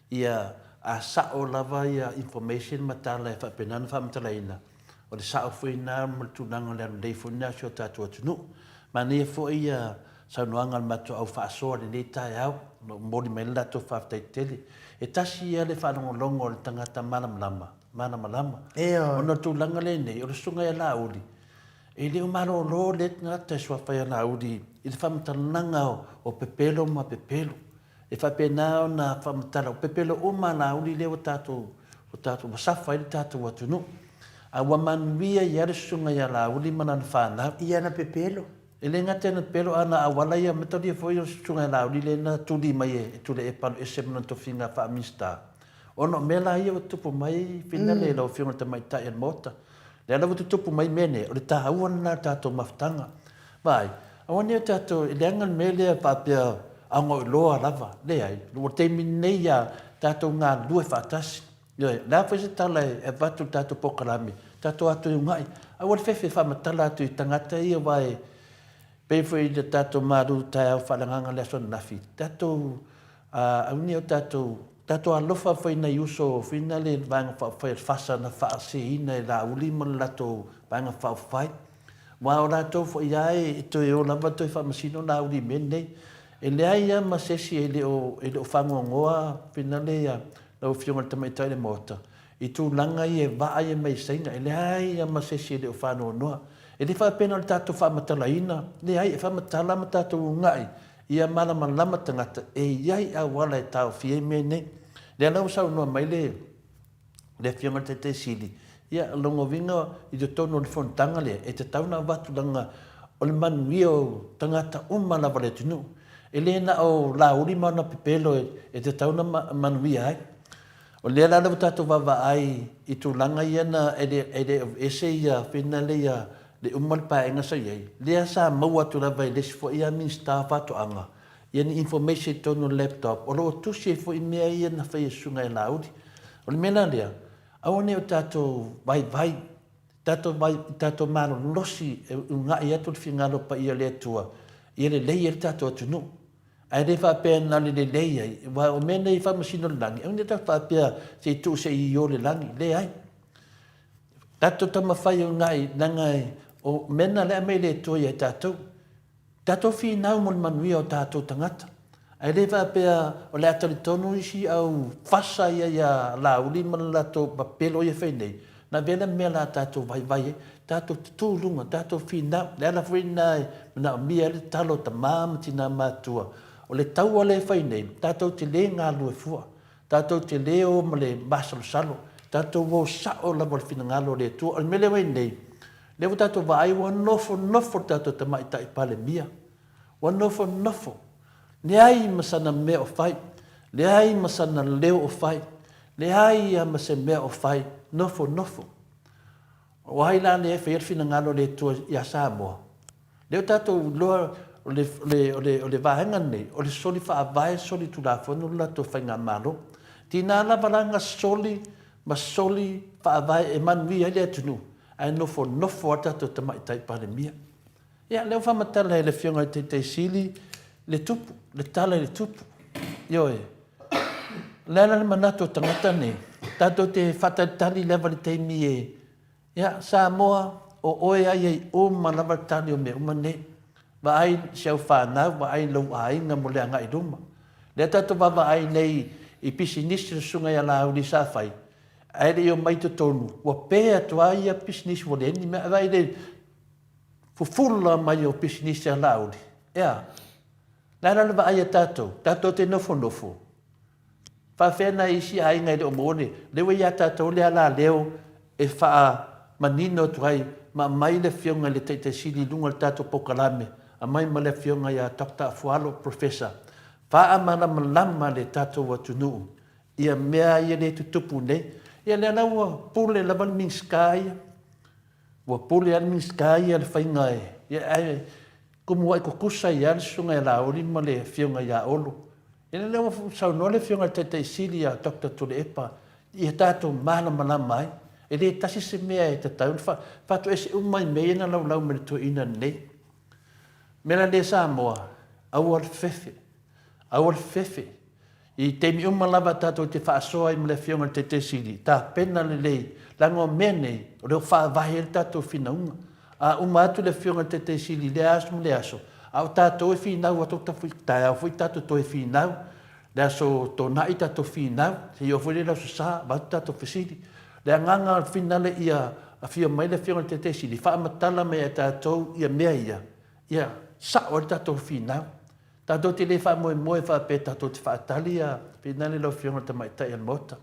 ia a sao lava ia information ma tala e faapena ona faamatalaina, O le sao foi lena ma le tulaga o le alu lelei foi lena o si o tatou atunuu. Manaia foi ia saunoaga a le matou au faasoa i lenei taeao, o lo o momoli mai le latou faafetai tele. E tasi ia le faalogologo a le tagata malamalama. malamalama. Ona o le tulaga lenei, o le susuga ia Laauli, e le o malolo le tagata e suafa ia Laauli i le faamatalaga o pepelo ma pepelo. E faapena ona faamatala, o pepelo uma a Laauli lea ua tatou, ua tatou, ua safa ai le tatou atunuu. A ua manuia ai lava le susuga ia Laauli ma lana fanau.
I ana pepelo.
E le gata i ana pepelo, a na auala ia, mataulia foi o le susuga ia Laauli lea na tuli mai e Tuilaepa alu ese ma lona tofiga faa-Minisita. Ona o mea la ia ua tutupu mai, Finale, lau Afioga i le Tamaitai o le Maota. Lea la ua tutupu mai mea nei, o le taua lena o le tatou mafutaga. Vaai, aua ne i o tatou, e leaga le mea lea faapea aogaoiloa lava, leai, ua taimi nei lava tatou galulue faatasi. Ioe, o le a foi se tala e avatu i le tatou polokalame, tatou o atu e uunai, aua le fefe e faamatala atu i tagata ia aua e pei foi i le tatou malu taeao faaleagaga i le aso ananafi, tatou aua ne i o tatou, tatou alofa foi i nai uso foi na le Vaega Faaupufai a le FASA na faaseseina e Laauli ma le latou Vaega Faaupufai. Aua o latou foi lava e toe o lava toe faamasino Laauli i mea nei. E leai lava ma se isi e le o, e le o faanoanoa finale ia lau Afioga i le Tamaitai o le Maota i tulaga ia e vaai mai i Saina. E leai lava ma se isi e le o faanoanoa. E le faapea na o le tatou faamatalaina, leai, e faamatala ma tatou uunai ia malamalama tagata e i ai auala e taofia ai mea nei. Lea la ua saunoa mai le le Afioga i le Taitai Sili, ia, o lona uiga i totonu o le fonotaga lea, e tatau ona avatu leaga o le manuia o tagata uma lava o le atunuu. E le na o Laauli ma ona pepelo e tatau ona manuia ai. O lea la ua tatou vaavaai i tulaga ia na e le ese ia finale ia le uma le paeaiga sa i ai, lea sa maua atu lava e le isi foi a Minisita o Faatoaga ia ni information i totonu o le laptop o lo o tusi ai foi mea ia na fai e Susuga ia Laauli. O le mea la lea, aua ne i o tatou vaivai, tatou vai, tatou malolosi e uunai atu le finagalo paia o le Atua ia lelei ai le tatou atunuu. Ae le faapea na o le lelei ai, aua o mea nei e faamasino i le lagi, aua ne i tatou faapea se i tuu se i io le lagi, leai. Tatou taumafai e uunai leaga o mea na o lea e aumai e le Atua ia i tatou. Tatou finau mo le manuia o tatou tagata. Ae le faapea o le a talitonu isi au fasa ia ia Laauli ma le latou papelo ia e fai nei, na avea lea mea la tatou vaivai ai. Tatou tutu i luga, tatou finau. O le ala foi lena e manaomia ai le tatalo a tama ma tina matutua. O le taua lea e fai nei, tatou te le galulue fua. Tatou te le o ma le masalosalo. Tatou o sao lava i le finagalo o le Atua. O le mea lea ua i ai nei, Lea ua tatou vaai ua nofonofo le tatou Tamaitai Palemia. Ua nofonofo. Leai ma sana mea o fai. Leai ma sana leo o fai. Leai lava ma se mea o fai. Nofonofo. O ai la lea e faia le finagalo o le Atua ia Samoa? Lea ua tatou iloa o le, o le, o le, o le vaega lenei, o le soli faavae, soli tulafono le latou faigamalo. Tiga lava la na soli ma soli faavae e manuia ai le atunuu, ae nofonofo lava le tatou Tamaitai Palemia. Ia, lea ua faamatala e le Afioga i le Taitai Sili le tupu, le tala i le tupu. Ioe. O le a la le manatu o tagata nei? Tatou te faatalitali lava i le taimi e Ia, Samoa, o oe a i ai uma lava le tali o mea uma nei. Vaai si au fanau, vaai lou aiga mo le agai i luma. Lea tatou vaavaai nei i pisinisi le susuga ia Laauli sa fai, ae le i omai i totonu, ua pe atu lava ia pisinisi ua leai ni mea. Vaai i le fufula mai o pisinisi a Laauli, e a? Le a la le vaai a tatou? Tatou te nofonofo. Faafefea nai isi aiga e le o maua le leo ua ia tatou le alaleo e faamanino atu ai ma aumai le Afioga i le Taitai Sili i luga o le tatou polokalame, aumai ma le Afioga ia Doctor Afualo Professor, faamalamalama le tatou atunuu ia mea ia lea e tutupu nei. Ia lea la ua pule lava le Minisita ia, ua pule lava le Minisita ia i le faiga e, ia ae Tumuai tutusa ai lava le Susuga ia Laauli ma le Afioga ia Olo. Ia lea ua saunoa le Afioga i le Taitai Sili ia Doctor Tuilaepa ia tatou malamalama ai. E le tasi se mea e tatau ona faatoese uma i mea ia na laulau mai le toeaina lenei. O le mea la lea Samoa, aua le fefe, aua le fefe. I taimi uma lava tatou te faasoa ai ma le Afioga i le Taitai Sili, tapena lelei, leaga o mea nei, o lea ua faavae ai le tatou finauga. A uma atu le Afioga i le Taitai Sili i lea aso ma lea aso, a o tatou e finau atu taeao foi tatou toe finau, le aso Toonai tatou finau, seia oo foi lea i le aso Sa, avatu tatou fesili. Le agaga o le finale ia afio mai le Afioga i le Taitai Sili, faamatala mai e tatou ia mea ia, ia sao ai le tatou finau. Tatou te le faamoemoe faapea tatou te faatali ia finale lau Afioga i le Tamaitai o le Maota.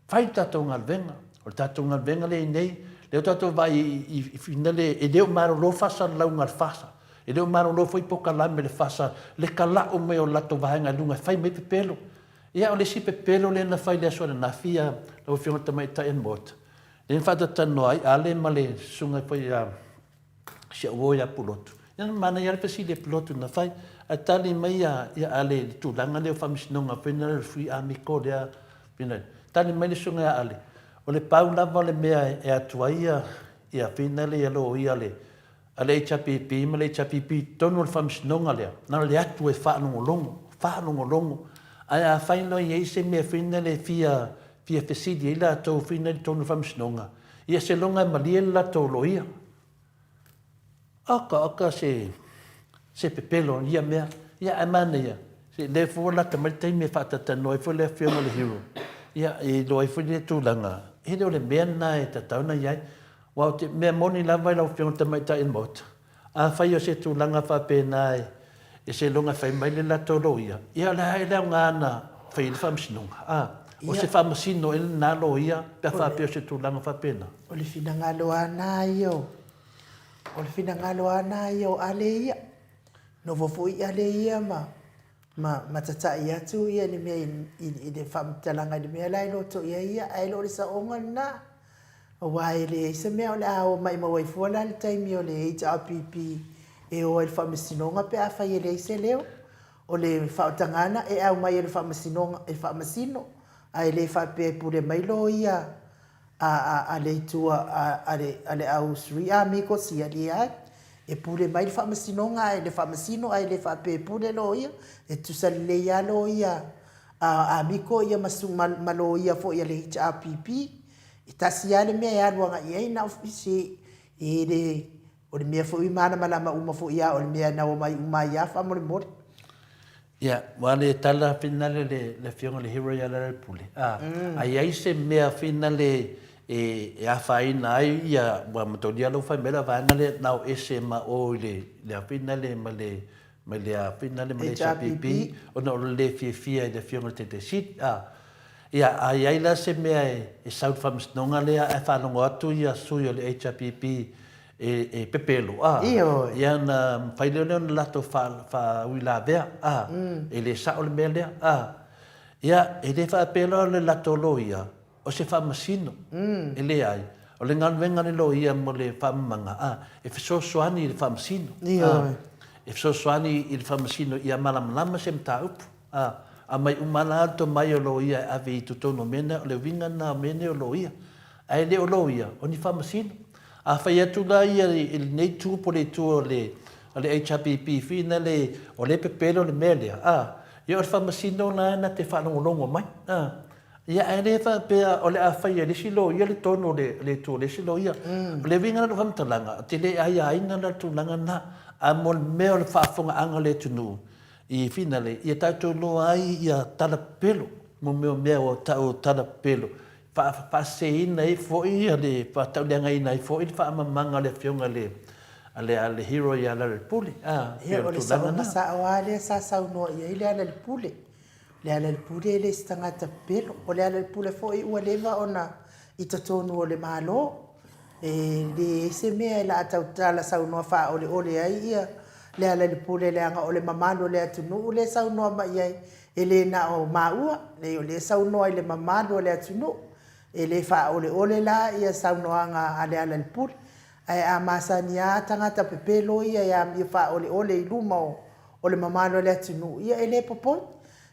Fai le tatou galuega. O le tatou galuega lea i nei, lea ua tatou vaai i finale e le o malolo faasalalauga a le FASA. E le o malolo foi polokalame a le FASA le tala'u mai o le latou vaega i luga e fai mai pepelo. Ia o le isi pepelo lea na fai i le aso ananafi a lau Afioga i le Tamaitai o le Maota, lea na faatatalanoa ai Ale ma le susuga foi ia si au uo ia Pulotu. Ia na manaia lava le fesili a Pulotu na fai, ae tali mai ia Ale i le tulaga lea o faamasinoga foi lea o le Free Army Court lea. Tali mai le susuga ia Ale, o le pau lava o le mea e atu ai ia finale ia loia a le a le HRPP ma le HRPP i totonu o le faamasinoga lea, na o le atu e faalogologo, faalogologo. Ae afai loa e i ai se mea foi lea e fia, fia fesili ai latou foi lea i totonu o le faamasinoga, ia seiloga e malie le latou loia. Oka, oka se, se pepelo i ia mea. Ia ae manaia, se lea foi ua lata mai le taimi e faatatalanoa ai foi le Afioga i le Hero, ia e iloa ai foi lea tulaga, e le o le mea lena e tatau ona i ai. Aua o te mea moni lava i lau Afioga i le Tamaitai o le Maota, afai o se tulaga faapena e seiloga e fai mai le latou loia, ia o le a le aoga na fai ai le faamasinoga? A, o se faamasino ea lena loia pe a faapea o se tulaga faapena?
O le finagalo lava na ia o, o le finagalo lava na ia o Ale ia. Nofo foi Ale ia ma, ma, ma tatai atu ia le mea i, i, i le faamatalaga i le mea la e loto i ai ia, ae le o le saoga lena. Aua e leai se mea o le a o maimau ai fua la le taimi o le HRPP e o ai i le faamasinoga pe afai e leai se leo. O le faautagana e aumai e le faamasinoga e faamasino, ae le faapea e pule mai loia a, a, a le itu a, a le, a le au Sri Amigos, ia leai. E pule mai le faamasinoga ae le faamasino ae le faapea e pule loia. E tutusa lelei lava loia a Amigo ia ma, ma, ma loia foi a le HRPP. E tasi lava le mea e alu agai i ai na o se e le o le mea foi malamalama uma foi lava o le mea na omai uma ai lava faamolemole.
Ia, ua le tala finale le, le afioga i le hero ia Lealailepule. A, mm. a i ai se mea finale e, e afaina ai ia, ua matolia lau fai mai la vaega lea na o ese ma o i le, le finale ma le, ma le finale ma le HRPP, ona o le le fiafia i le afioga i le Taitai Sili. A, Ia, a i ai la se mea e sau i le faamasinoga lea ae faalogo atu ia sui o le HRPP e, e pepelo, a,
Ioe.
ia ona mafai lea ona latou faa, faauilavea, a, e le sao le mea lea, a. Ia, e le faapea loa le latou loia, o se faamasino, e leai. O le galuega a le loia mo le faamamaga, a, e fesoasoani i le faamasino, a,
Ioe.
e fesoasoani i le faamasino ia malamalama se mataupu. Ā, aumai uma la le tomai o loia e ave i totonu o mea na, o le uiga lena o mea nei o loia. Ae le o loia, o ni faamasino. A fai atu la ia i lenei itu po o le itu o le, o le HRPP foi na le, o lea e pepelo le mea lea, ā, ia o le faamasino la na te faalogologo mai, ā. Ia ae le faapea o le a faia e le isi loia le tonu o le, le itu o le isi loia. O le uiga la o lau faamatalaga, ou te le aiaina la le tulaga lena, ae mo le mea o le faafofogaaga a le atunuu, I finale, ia tatou iloa ai ia tala pepelo, mo mea o mea ua tau o tala pepelo, faaseseina ai foi ia le faatauleagaina ai foi le faamamaga a le afioga i le a le a le hero ia Lealailepule, a,
pei o le tulaga lena. Ia, o le sao lava lea sa saunoa i ai Lealailepule. Lealailepule e le se tagata pepelo. O Lealailepule foi ua leva ona i totonu o le Malo. E leai se mea e laa tautala saunoa faaoleole ai ia Lealailepule leaga o le mamalu o le atunuu lea e saunoa mai ai, e le na o maua, leai o lea e saunoa i le mamalu o le atunuu. E le faaoleole la ia saunoaga a Lealailepule. Ae a masani lava tagata pepelo ia e amio faaoleole i luma o le mamalu o le atunuu, ia e le popole.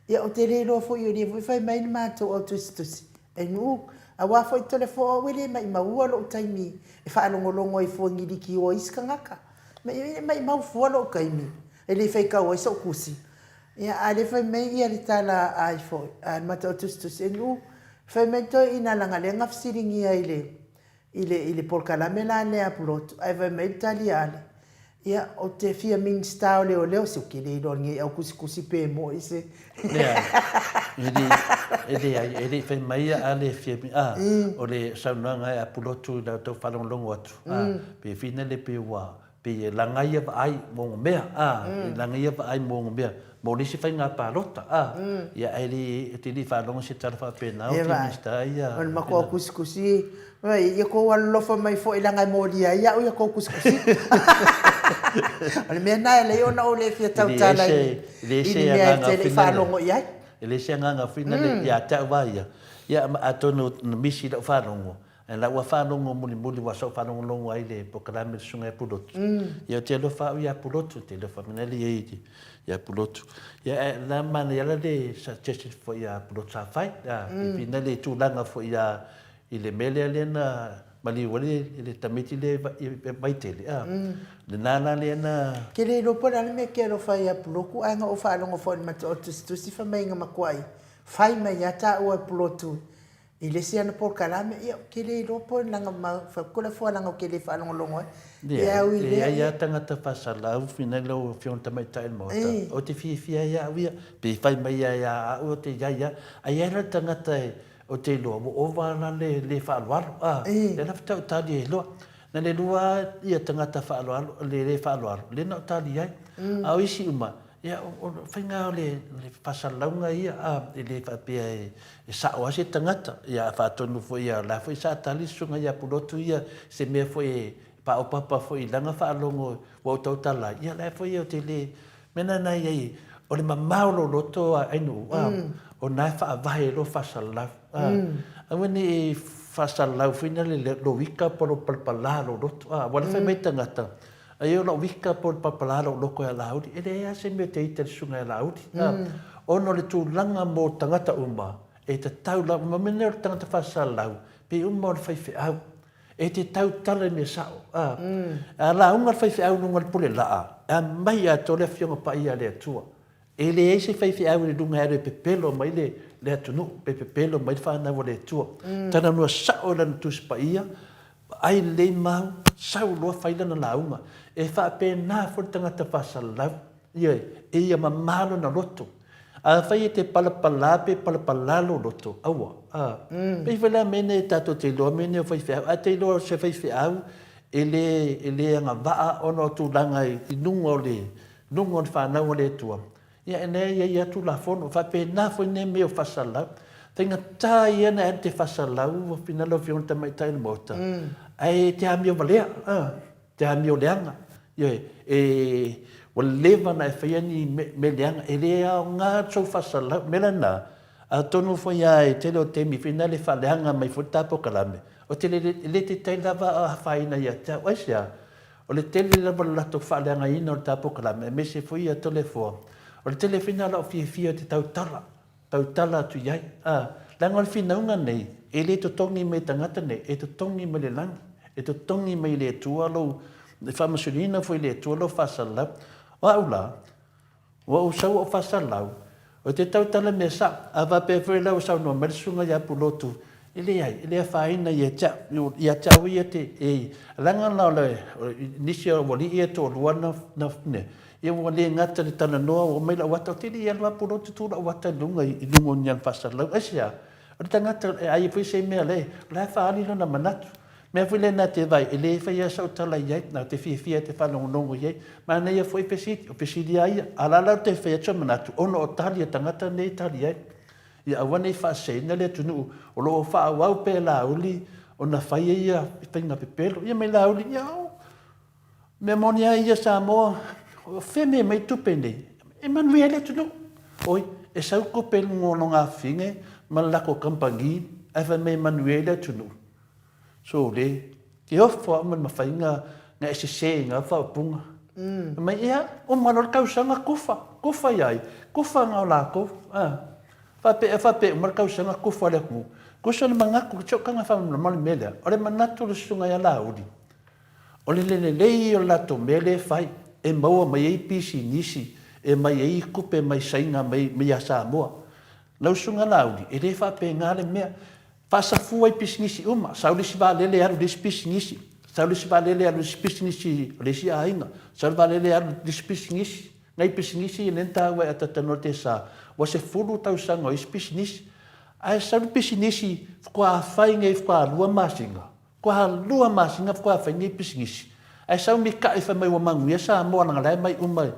Ia ou te le iloa foi o lea foi fai mai le matou au tusitusi, e nuu, aua foi Toleafoa au e le maimaua lou taimi e faalogologo ai fua giliki o isi tagata. E maimau fua lou taimi e le faitau ai sou tusi. Ia a lea fai mai ia le tala a ifo a le matou au tusitusi, e nuu, fai mai toeaina leaga lea na fesiligia i le i le, i le polokalame la lea a Pulotu, ae fai mai le tali a Ale, Ia, ou te fia Minisita o Leoleo, se ou te le iloa nei au tusitusi pe moi se.
Leai, e le, E leai, e le i fai mai ia a le fia, a, o le saunoaga e apulotu i la outou faalogologo atu, a, pe fina le pe ua, pei e laga ia vaai mo ngo mea, a, e laga ia vaai mo ngo mea, mo le isi faiga palota, a, ia ae le, ou te le i faalogo se tala faapena o
Ia
te
vaai,
Minisita ia.
o le matua kusikusi, ia kou alolofa mai foi leaga e molia ai au ia kou kusikusi. O le mea lena e ala ai ona ou le fia
E leai
tautala
se,
i
e leai
i
se
ni mea e
agaga
te le i
finale.
faalogo i ai.
E leai se agaga finale ia te au a ia. Ia, atonu na misi i lau faalogo, Ae la ua faalogo mulimuli ua sau faalogologo ai le polokalame le Susuga ia Pulotu. Ia ou te alofa au ia Pulotu, ou te alofa mea le i ia Pulotu. Ia ae la manaia la le suggestion foi ia Pulotu sa fai. A pina le tulaga foi ia i le mea lea lea na maliu ai le tamaiti lea i Vaitele. A lena la lea na
Ke le iloa po o le a le mea e te alofa ai ia Pulotu ae na ou faalogo foi i le matua o tusitusi fai mai na matuai fai mai lava taua e Pulotu I le isi ana polokalame, ia, ou te le iloa po o leaga ma fai atu Toleafoa leaga ou te le faalogologo ai. Ia,
Leai,
ui
e
lea,
i ai
ia.
lava tagata faasalau fina lau Afioga i le Tamaitai o le Maota, ou te fiafia ai au ia, pe fai mai lava ia au ou te i ai lava. Ae i ai la le tagata ou te iloa ua ova la le le faaaloalo, a, lea la faatoa ou tali ai loa. Na le lua lava ia tagata faaaloalo, le le faaaloalo, lea na ou tali ai. A o isi uma, Ia, o le faiga o le faasalalauga ia, e le faapea e sao lava se tagata. Ia, a faatonu foi ia, o la foi sa tali le susuga ia Pulotu ia, se mea foi e paopapa foi i lana faalogo ua ou tautala ai, ia o la foi ou te le... mea lena e i ai, o le mamao o lou loto a Ainuu, o lena e faavae ai lou faasalalau. Aua ne i faasalalau foi lea lou ika po o lou palapala lou loto, aua o lea e fai mai tagata, Ai o lau ika po o le papalā lou loko ia Lāuli, e leai lava se mea te ita i le susuga ia Lāuli. Ona o le tulaga mo tagata uma, e tatau lava, ma mea nei o le tagata faasalalau, pei uma o le faifeau. E te tautala i mea sao. A lauga le faifeau i luga o le pule laa, e aumai atoa le Afioga Paia a le Atua. E leai se faifeau i luga e alu e pepelo mai le, le atunuu, pe pepelo mai le fanau a le Atua. Mm. Talanoa sao i lana Tusi Paia, vaai lelei mau, sau loa fai lana lauga. E faapena foi le tagata faasalalau, ioe, e ia mamā lona loto. Afai e te palapalā pe palapalā lou loto, aua. A. Mm. Pei foi la mea nei tatou te iloa mea nei o faifeau. A te iloa o se faifeau, e le, e le agavaa ona o tulaga i, i luga o le, luga o le fanau a le Atua, ia e leai e i ai lava Tulafono. E faapena foi lenei mea o faasalalau. Faigata ia ona e alu te faasalalau ua fina lau Afioga i le Tamaitai o le Maota, ae te amio valea, te amio leaga. Ioe, e, ua leva ona e faia ni mea leaga, e le aoga sou faasalalau. O le mea la lena, atonu foi lava i le tele o taimi foi lena le faaleaga mai foi le ta polokalame, ou te le, le taitai lava afaina ia te au. Aisea? O le tele lava o le latou faaleagaina o le ta polokalame, aemaise foi ia Toleafoa, o le tele foi lena o lau fiafia ou te tautala, tautala atu i ai. A, leaga o le finauga nei, e le totogi mai e tagata nei, e totogi mai le lagi, e totogi mai e le Atua lou, e faamasinoina foi e le Atua lou faasalalau. O au la, Ua ou sau ou faasalau, ou te tautala mea sao. A faapea foi la ua saunoa mai le susuga ia Pulotu, e leai, e le afaina ia te au, ia te au ia te, e, leaga la o le, nisi o alii ia e toalua na, na, ne, ia ua le gata le talanoa, ua omai lau ata, ou te le i alu lava Pulotu tu lau ata i luga, i luga o ni ana faasalau. Aisea? O le tagata, e ai foi se mea le, o la e faaali lona manatu. Mea foi lena te vaai, e le fai lava sau tala i ai, na te fiafia e te faalogologo i ai. Manaia foi fesili, o fesili lava ia. A o la la ou te fai atu sau manatu, ona o tali a tagata nei e tali ai. Ia aua ne i faaseseina le atunuu, o lo o faaauau pea e Laauli ona fai ai ia faiga pepelo. Ia mai Laauli, ia o mea moni lava ia Samoa, o fea mea e aumai tupe nei? E manuia ai le atunuu. Oi, e sau tupe i luga o lona afafine ma le latou kamupani ae fai mai e manuia ai le atunuu. Sole, ke ofo au ma le mafaiga na e sese i ngā whaopunga. Mm. Mai, ia, o malo le tausaga kufa, kufa i ai, kufa ngā o lākou. Ah. Whape, whape, uma le tausaga kufa le atunuu. Kusa le manatu, te o kanga whamanama le mea lea. O le manatu le susuga ia Lāuli. O le lelelei o le latou mea lea e fai, e maua mai ai pisinisi, e mai ai tupe mai Saina mai, mai ia Samoa. Lau susuga Lāuli, e le faapena le mea. Faasafua i pisinisi uma, sau le isi vaalele alu i le isi pisinisi, sau le isi vaalele alu i le isi pisinisi o le isi aiga, sau le vaalele alu i le isi pisinisi. Nai pisinisi ia lea na taua e Atatanoa Tesa, ua 10 tausaga o isi pisinisi. Ae sau le pisinisi faatoa fai nei faatoa lua masina, faatoa lua masina faatoa fai nei pisinisi, ae sau mita'i fai mai ua manuia Samoa leaga la e mai uma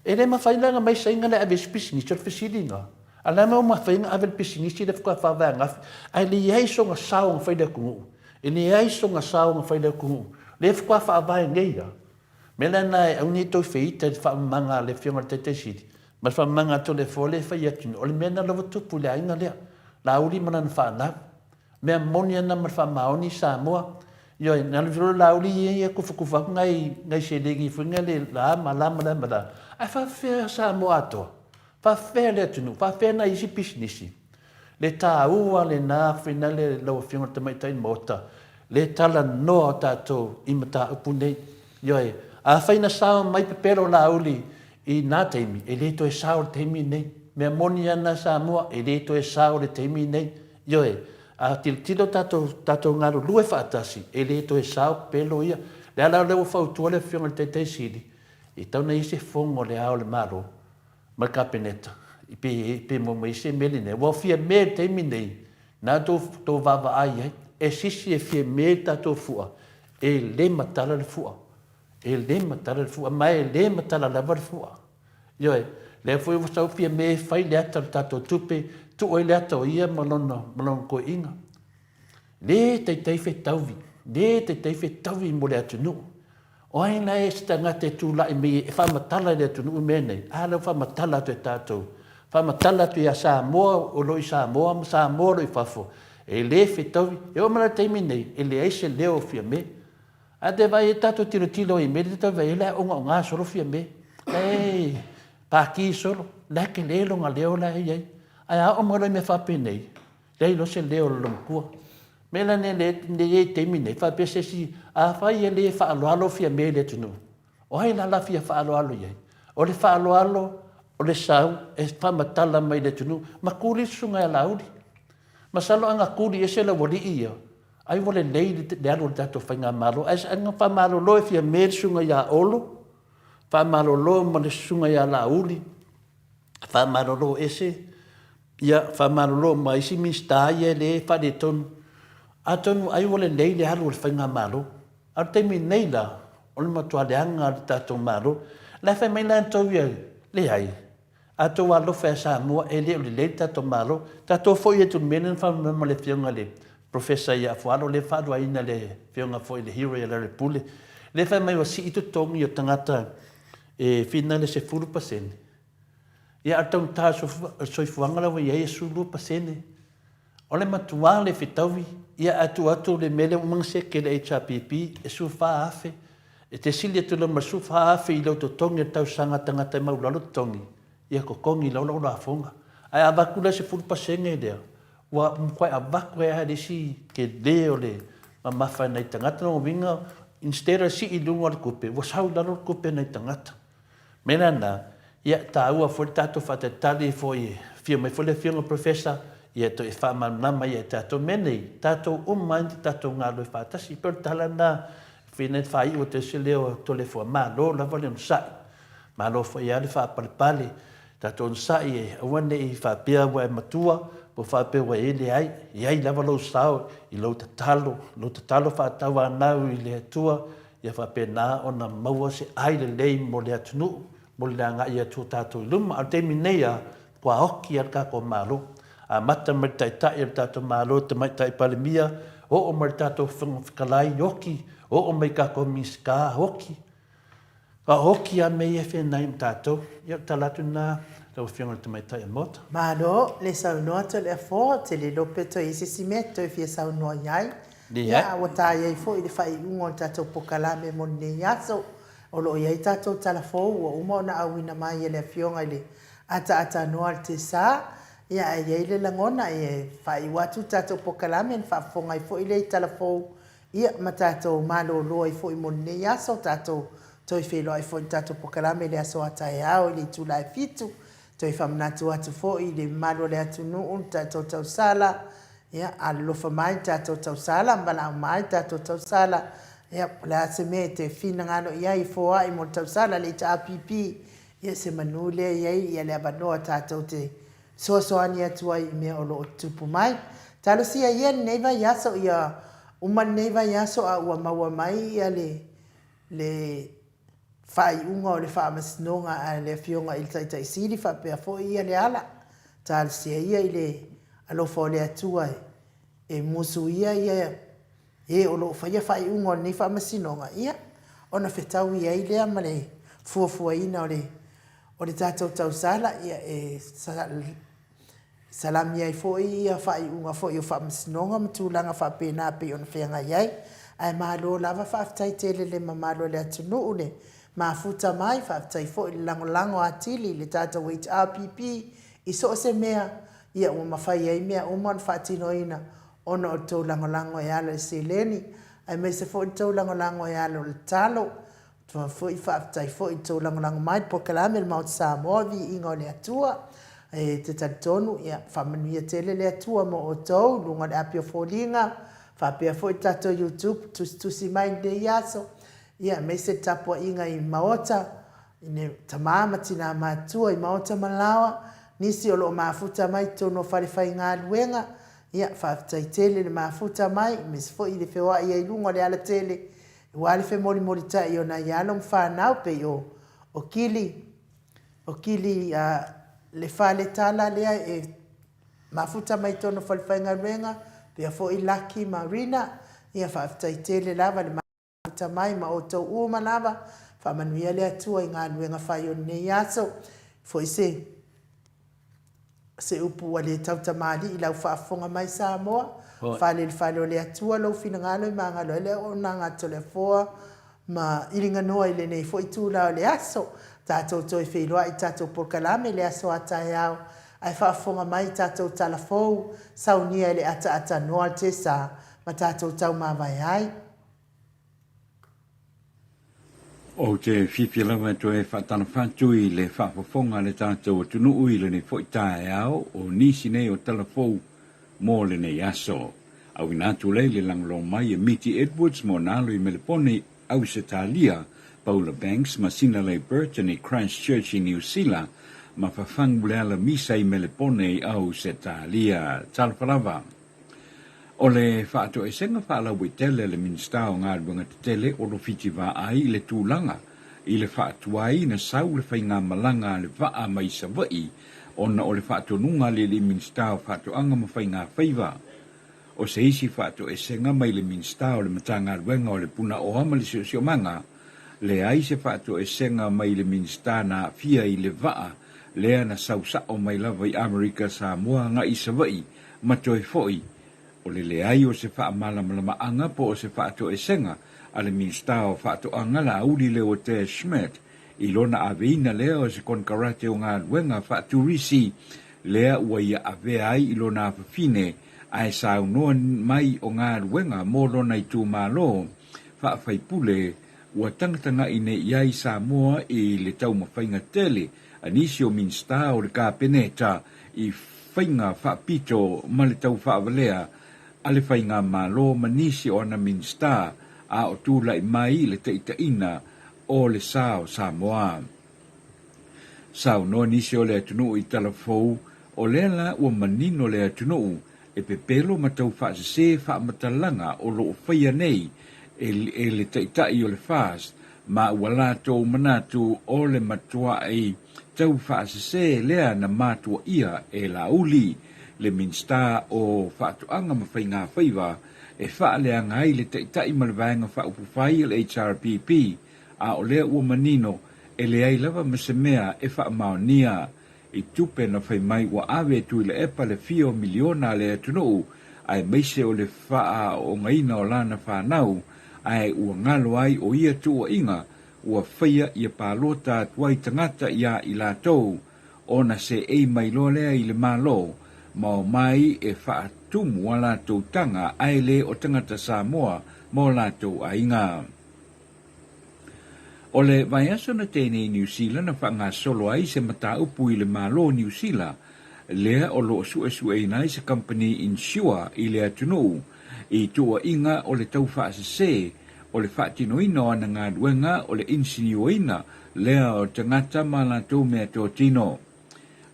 E le mafai la ona mai Saina lea e ave ai se pisinisi, o le fesili lena. A o le a le mea ua mafai ona ave le pisinisi lea faatoa faavae ananafi, ae leai sona sao na fai i le atunuu. E leai sona sao na fai i le atunuu. Lea faatoa faavae nei lava. O le mea la lena e aua ne i toe feita i le faamamaga a le Afioga i le Taitai Sili ma le faamamaga a Toleafoa lea e fai atu nei, o le mea lena lea ua tupu i le aiga lea, Laauli ma lana fanau. Mea moni ana ma le faamaoni Samoa. Ioe, na alu ifo loa le Laauli ia ia tufatufa atu nai, nai seleni foi na le la ma la ma la ma la. Ae faafefea Samoa atoa? Faafefea le atunuu? Faafefea nai isi pisinisi? Le taua lena finale lau Afioga i le Tamaitai Maota, le talanoa o tatou i mataupu nei. Ioe, afai na sao mai pepelo Laauli i na taimi, e le toe sao i le taimi lenei. Mea moni ana Samoa, e le toe sao i le taimi lenei. Ioe, a tilotilo tatou, tatou galulue faatasi, e le toe sao pepelo ia. Le ala lea ua fautua le Afioga i le Taitai Sili, e tatau ona i ai se fono a Le Ao o le Malo ma le Kapeneta, pe, pe maua mai ai se mea lenei. Ua fia mea i le taimi lenei, na tou, tou vaavaai i ai, e sisi e fia mea i le tatou fua, e le matala le fua. E le matala le fua, ma e le matala lava le fua. Ioe, lea foi ua sau Fiame e fai le ata o le tatou tupe, tuu ai le ata o ia ma lona, ma lona toeaina. Le taitai fetaui, le taitai fetaui mo le atunuu. O ai la e se tagata e tulai mai e faamatala i le atunuu mea nei? A lea ua faamatala atu e tatou. Faamatala atu ia Samoa o lo o i Samoa ma Samoa o lo o i fafo. E le fetaui. E oo mai la i le taimi nei, e leai se leo o Fiame. Ae te vaai ai tatou tilotilo i mea lea tatou vaai ai la e ogaoga solo Fiame. La e paki solo, la e tele lona leo la e i ai. Ae a oo mai loa i mea faapenei, leai loa se leo o le loomatua. Mea la nei lea e i ai i taimi nei, faapea se isi, afai e le faaaloalo Fiame i le atunuu, o ai la la fia faaaloalo i ai? O le faaaloalo, o le sau e faamatala mai i le atunuu, ma tuli le susuga ia Laauli. Masalo a na tuli ese le aualii ia, Ai ua lelei le alu o le tatou faigamalo ae na faamalolo e Fiame le susuga ia Olo, faamalolo ma le susuga ia Laauli, faamalolo ese, ia faamalolo ma isi Minisita ia e le faaletonu. Atonu ai ua lelei le alu o le faigamalo. A o le taimi nei la, o le matua leaga o le tatou Malo. La e fai mai latou ia, leai, A outou alofa ia Samoa, e le o lelei le tatou Malo. Tatou foi atu i le mea lea na faamoemoe ma le Afioga i le Professor ia Afualo lea e faaluaina le Afioga foi i le Hero ia Lealailepule, lea e fai mai ua sii totogi o tagata e fina le 10%. Ia a o le taugata o le soifuaga la ua i ai e 12%. O le matua le fetaui, ia ae tuu atu le mea lea ua uma ona seke e le HRPP e 14,000. E te sili atu loa ma le 14,000 i lou totogi o le tausaga tagata e maualalo totogi, ia totogi loa lau lafoga. Ae a avatu la le 10% lea, ua matuai avatu ai lava le isi tele o le mamafa i nai tagata. Lona uiga, instead o le sii i luga o le tupe, ua sau i lalo le tupe a nai tagata. Mea la na, ia e taua foi le tatou faatalitali foi e afio mai foi le afioga Professor ia toe faamalamalama ia i tatou mea nei, tatou uma ai na tatou galulue faatasi. E pei o le tala lena e fia nei faaiu atu ai se leo a Toleafoa, malo lava le onosai, malo foi lava le faapalepale, tatou onosai e aua ne i faapea ua e matua po o faapea ua e leai, e i ai lava lou sao i lou tatalo, lou tatalo faatauanau i le Atua Ia faapena ona maua se ai lelei mo le atunuu, mo le agai atu o tatou i luma. A o le taimi nei lava, ua oki lava le tatou Malo. Amata mai le Taitai o le tatou Malo, le Tamaitai Palemia, oo mai le tatou Fofoga Fetalai, oki, oo mai i tatou Minisita, oki. A oki lava mea ia e feagai ma tatou. Ia, o le tala atu lena lau Afioga i le Tamaitai o le Maota.
Malo le saunoa Toleafoa, ou te le iloa pe toe i ai se isi mea e toe fia saunoa i ai. Ia, a ua ta i ai foi i le faaiuga o le tatou pokalame mo lenei aso. O lo o i ai tatou tala fou ua uma ona auina mai e le Afioga i le Ataatanoa o le Tesa. Ia, ae i ai le lagona e faaiu atu le tatou pokalame ona faafofoga ai foi lea i tala fou, ia, ma tatou malolo ai foi mo lenei aso. Tatou toe feiloai foi i le tatou pokalame i le aso a taeao i le itula e fitu. Toe faamanatu atu foi i le mamalu o le atunuu le tatou tausala, Ia, alolofa mai le tatou tausala, valaau mai le tatou tausala. Ia, po o le a se mea e te finagalo i ai e foai mo le tausala le HRPP, ia se manu lea e i ai le avanoa tatou te fesoasoani atu ai i mea o lo o tutupu mai. Talosia ia lenei vaiaso ia uma lenei vaiaso a ua maua mai ia le le faaiuga o le faamasinoga a le Afioga i le Taitai Sili faapea foi ia Leala. Talosia ia i le alofa o le Atua e musuia ia e o lo o faia faaiuga o lenei faamasinoga, ia, ona fetaui ai lea ma le fuafuaina o le o le tatou tausala, ia, e salami ai foi ia faaiuga foi o faamasinoga ma tulaga faapena e pei ona feagai ai. Ae malo lava faafetai tele le mamalu o le atunuu le mafuta mai, faafetai foi le lagolago atili i le tatou HRPP i so o se mea, ia ua mafai ai mea uma ona faatinoina ona o le tou lagolago e ala i le seleni, aemaise foi le tou lagolago e ala i le talo. Ua foi faafetai foi i le tou lagolago mai i le polokalame le Maota Samoa, Viiga o le Atua. E te talitonu, ia, faamanuia tele le Atua mo outou i luga o le api o foliga, faapea foi le tatou YouTube, tusitusi mai i lenei aso, ia, aemaise le tapuaiga i Maota, i tama ma tina matutua i maota ma laoa, nisi o lo o mafuta mai i totonu o falefaigaluega, ia, faafetai tele le mafuta mai, aemaise foi le feoai ai i luga o le alatele, aua le femolimolitai o nai alo ma fanau pei o, o Kili, o Kili a le faletala lea e mafuta mai i totonu o falefaigaluega, pea foi Lucky ma Rina, ia, faafetai tele lava le. Mafuta mai ma outou uma lava, faamanuia le Atua i galuega fai o lenei aso. Foi se se upu ua le tautamalii i lau faafofoga mai Samoa, fale i le fale o le Atua lou finagalo e magalo ai le auaunaga a Toleafoa ma Iliganoa i lenei foi itula o le aso. Tatou toe feiloai i tatou polokalame i le aso a taeao ae faafofoga mai i tatou tala fou saunia e le ataata noa le tesa ma tatou taumavae ai.
Ou te fiafia lava e toe faatalofa atu i le faafofoga a le tatou atunuu i lenei foi taeao o nisi nei o tala fou mo lenei aso. Auina atu lea i le lagolong mai e Miti Edwards mo na alo i Melepone i Ausetalia, Paula Banks ma Sinalei Burton i Christchurch i Niu Sila, ma Fafangu Leala Misa i Melepone i Ausetalia. Talofa lava. O le faatoesega faalauaitele a le Minisita o Galuega Tetele o Lofiti Vaai i le tulaga i le faatuai na sau le faigamalaga a le vaa mai Savaii ona o le faatonuga a le alii Minisita o Faatoaga ma Faigafaiva. O se isi faatoesega mai le Minisita o le Matagaluega o le Punaoa ma le Siosiomaga, leai se faatoesega mai le Minisita na aafia i le vaa lea na sau sao mai lava i Amerika Samoa agai i Savaii ma toe foi, o le leai o se faamalamalamaanga po o se faatoesega a le Minisita o Faatoaga Laauli Leuatea Schmidt i lona aveina lea o se konekarate o galuega faaturisi lea ua ia avea ai i lona afafine ae saunoa mai o galuega mo lona itumalo faafaipule ua tagatagai nei i ai Samoa i le taumafaiga tele a nisi o Minisita o le Kapeneta i faiga faapito ma le taufaavalea a le Faigamalo ma nisi o ana Minisita a o tulai mai i le taitaiina o le sa o Samoa. Saunoa nisi o le atunuu i tala fou, o lea la ua manino le atunuu e pepelo ma taufaasese faamatalaga o lo o faia nei e le Taitai o le FAST ma ua latou manatu o le matuai taufaasese lea na matuaia e Laauli, le Minisita o Faatoaga ma Faigafaiva, e faaleaga ai le Taitai ma le Vaega Faaupufai o le HRPP, a o lea ua manino e leai lava ma se mea e faamaonia i tupe na fai mai ua ave e Tuilaepa le fia o miliona a le atunuu aemaise o le faaoogaina o lana fanau ae ua galo ai o ia tuuaiga ua faia ia palota atu ai tagata iā i latou ona seei mai loa lea i le Malo ma omai e faatumu a latou taga ae le o tagata Samoa ma o latou aiga. O le vaiaso na tei nei Niu Sila na faagasolo ai se mataupu i le Malo o Niu Sila, lea o lo o suesueina ai se kamupani insure i le atunuu i tuuaiga o le taufaasese o le faatinoina o ana galuega o le inisinuaina lea o tagata ma latou meatotino.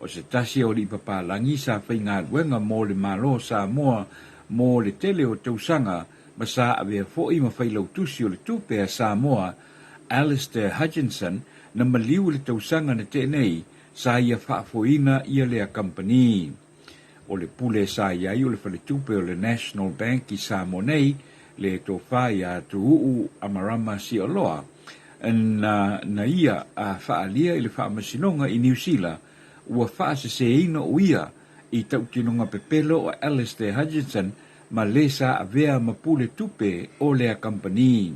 O se tasi o alii papalagi sa faigaluega mo le Malo o Samoa mo le tele o tausaga ma sa avea foi ma Failautusi o le Tupe a Samoa, Alistair Hutchinson, na maliu i le tausaga na tea nei, sa ia faafoeina ia lea kamupani. O le pule sa i ai o le faletupe o le National Bank i Samoa nei, le tofa ia Tuuu Amarama Sialoa, na na ia a faaalia i le faamasinoga i Niu Sila, ua faaseseina o ia i tautinoga pepelo o Alistair Hutchinson ma le sa avea ma pule tupe o lea kamupani.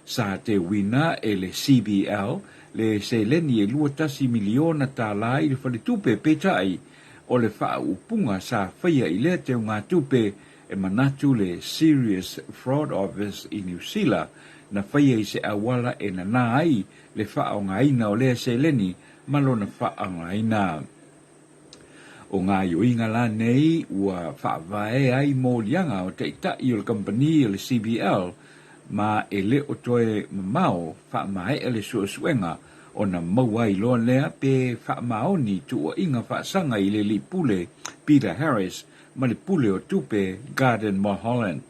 Sa teuina e le CBL le seleni e 21 miliona tālā i le faletupe, peitai, o le faaupuga sa faia i lea teugatupe e manatu le Serious Fraud Office i Niu Sila na faia i se auala e nanā ai le faaaogaina o lea seleni ma lona faaaogaina. O gaoioiga la nei ua faavae ai moliaga o taitai o le kamupani o le CBL ma e le o toe mamao faamaea le suesuega ona maua ai loa lea pe faamaoni tuuaiga faasaga i le alii pule Peter Harris ma le pule o tupe Gordon Mulholland.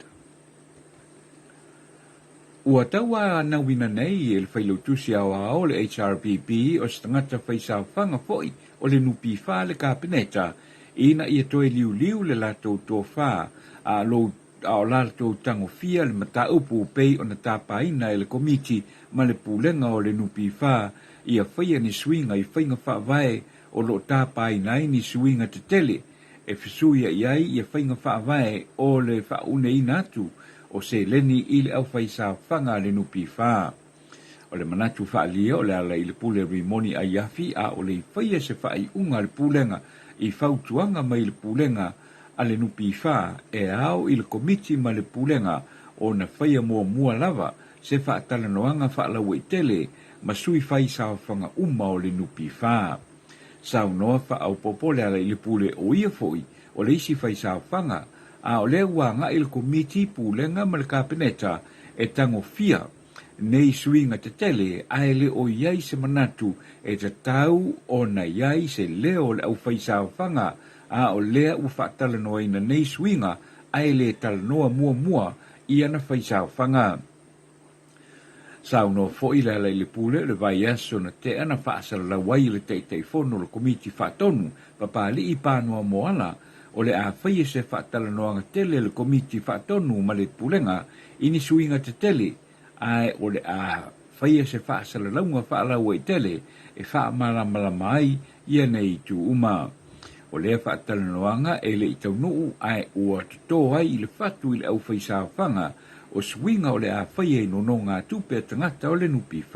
Ua tauanauina nei e le Failautusi Aoao o le HRPP o se tagata faisaofaga foi o le NPF le Kapeneta ina ia toe liuliu le latou tofa a a o latou tagofia le mataupu pei ona tapaina e le Komiti ma le Pulega o le NPF ia faia ni suiga i faiga faavae o lo o tapaina ai ni suiga tetele e fesuia'i ai ia faiga faavae o le faauneina atu o seleni i le aufaisaofaga a le NPF. O le manatu faaalia o le ala i le pule rimoni aiafi a o le i faia se faaiuga a le Pulega i fautuaga mai le Pulega a le NPF e ao i le Komiti ma le Pulega ona faia muamua lava se faatalanoaga faalauaitele ma sui faisaofaga uma o le NPF. Saunoa faaopoopo le ala i le pule o ia foi o le isi faisaofaga, a o lea ua agai le Komiti Pulega ma le Kapeneta e tagofia nei suiga tetele ae le o i ai se manatu e tatau ona i ai se leo o le aufaisaofaga, a o lea ua faatalanoaina nei suiga ae le talanoa muamua i ana faisaofaga. Saunoa foi le ala i le pule o le vaiaso na tea na faasalalau ai e le Taitaifono o le Komiti Faatonu, Papalii Panoa Moala, o le a faia se faatalanoaga tele a le Komiti Faatonu ma le Pulega i ni suiga tetele, ae o le a faia se faasalalauga faalauaitele e faamalamalama ai ia nei itu uma. O lea faatalanoaga e le i taunuu ae ua toto ai i le fatu i le aufaisaofaga o suiga o le a faia i nonogatupe a tagata o le NPF.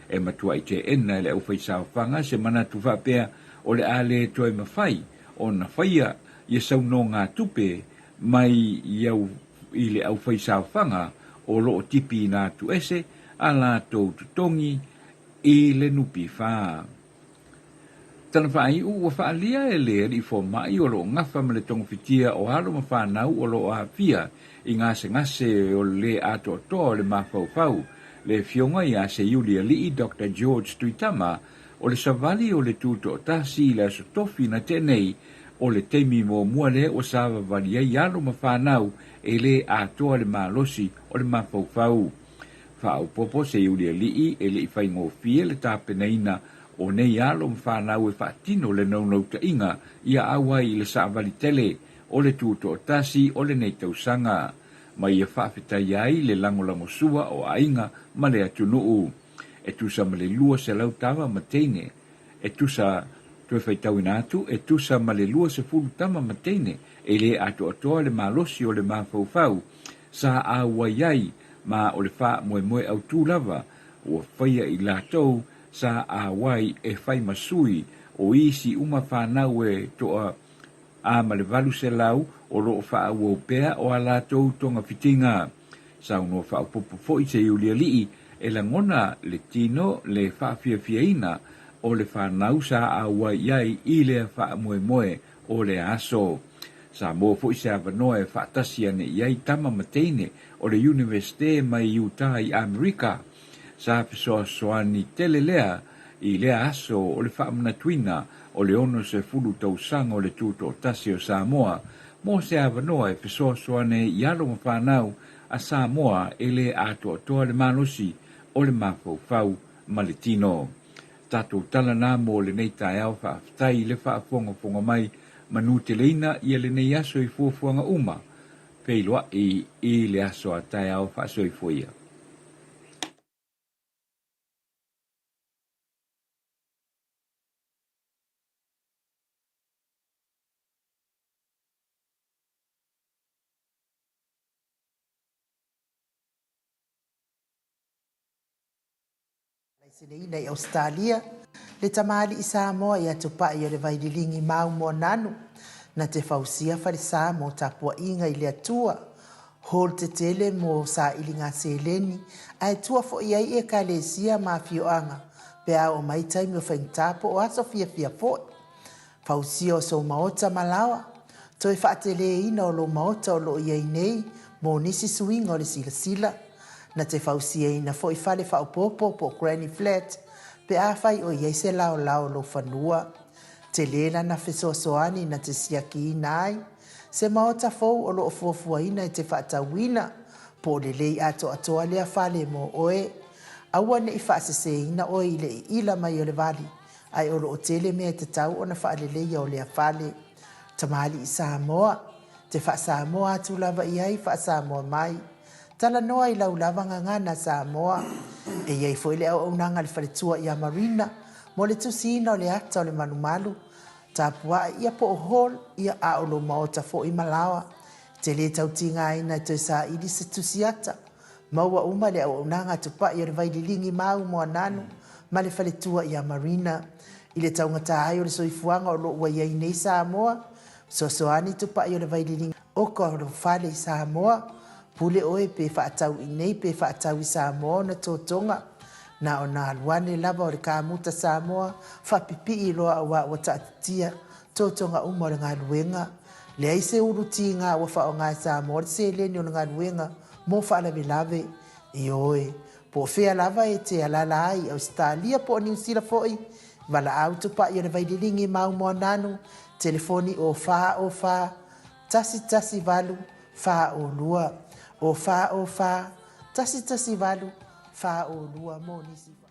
E matuai teena e le aufaisaofaga se manatu faapea o le a le toe mafai ona faia ia saunogatupe mai i le aufaisaofaga o lo o tipiina atu ese a latou totogi i le NPF. Tana faaiu ua faaalia e le alii fomai o lo o gafa ma le togafitia o alo ma fanau o lo o aafia i gasegase o le lē atoatoa o le mafaufau, le Afioga ia Seiuli Alii Doctor George Tuitama, o le savali o le Tutoatasi i le Aso Tofi na tea nei, o le taimi muamua lea ua savavali ai alo ma fanau e lē atoa le malosi o le mafaufau. Faaopoopo Seiuli Alii e le i faigofie le tapenaina o nei alo ma fanau e faatino le naunautaiga ia auai i le savali tele o le Tutoatasi o lenei tausaga, ma ia faafetai ai le lagolagosua o aiga ma le atunuu. E tusa ma le 200 tama ma teine, e tusa, toe faitauina atu, e tusa ma le 20 tama ma teine e le atoatoa le malosi o le mafaufau sa auai ai ma o le faamoemoe autū lava ua faia i latou sa auai e fai ma sui o isi uma fanau e toa a ma le 800 o lo o faaauau pea o a latou togafitiga. Saunoa faaopoopo foi Seiulialii e lagona le tino le faafiafiaina o le fanau sa auai i ai i lea faamoemoe o lea aso. Sa maua foi se avanoa e faatasi ane i ai tama ma teine o le Iunivesite mai Utah i Amerika. Sa fesoasoani tele lea i lea aso o le faamanatuina o le 60 tausaga o le Tutoatasi o Samoa mo se avanoa e fesoasoani ai i alo ma fanau a Samoa e le atoatoa le malosi o le mafaufau ma le tino. Tatou tala na mo lenei taeao faafetai i le faafogafoga mai manuteleina ia lenei aso i fuafuaga uma feiloai i le aso a taeao faasoifua ia.
Laiseneina i Ausetalia, le tamalii Samoa ia Tupai o le Vaililigi Mau Moananu, na te fausia falesa mo tapuaiga i le Atua, hall tetele mo sailiga seleni, ae tua foi ai Ekalesia ma afioaga pe a oo mai taimi o faigata po o aso fiafia foi. Fausia o sou maota ma laoa, toe faateleina o lou maota o lo o i ai nei mo nisi suiga o le silasila. Na te fausiaina foi fale faaopoopo po o granny flat pe afai o i ai se laolao o lou fanua. Tele lana fesoasoani na te siakiina ai se maota fou o lo o fuafuaina e te faatauina, po o lelei atoatoa lea fale mo oe. Aua ne i faaseseina oe i le iila mai o le vali ae o lo o tele mea e tatau ona faaleleia o lea fale. Tamalii Samoa, te faa-Samoa atu lava i ai faa-Samoa mai. Talanoa i lau lava gagana Samoa. E i ai foi le auaunaga a le faletua ia Marina mo le tusiina o le ata o le malumalu, tapuai ia po o hall ia a o lou maota foi ma laoa. E te le tau tigaina e toe saili se tusi ata. Maua uma le auaunaga a Tupai o le Vaililigi Mau Moananu ma le faletua ia Marina. I le taugata ai o le soifuaga o lo o ua i ai nei Samoa, fesoasoani Tupai o le Vaililigi oka o lou fale i Samoa, pule oe pe faatau i nei pe faatau i Samoa ona totoga. Na ona alu ane lava o le kamuta Samoa faapipii loa aua ua taatitia totoga uma o le galuega. Leai se ulu tiga ua faaaoga e Samoa le seleni o le galuega mo faalavelave. Ioe, po o fea lava e te alaala ai i Ausetalia po o Niu Sila foi, valaau tupai o le Vaililigi Mau Moananu, telefoni o 4 O 4 1 1 8 4 O 2, o 4 O 4 1 1 8 4 O 2 mo nisi.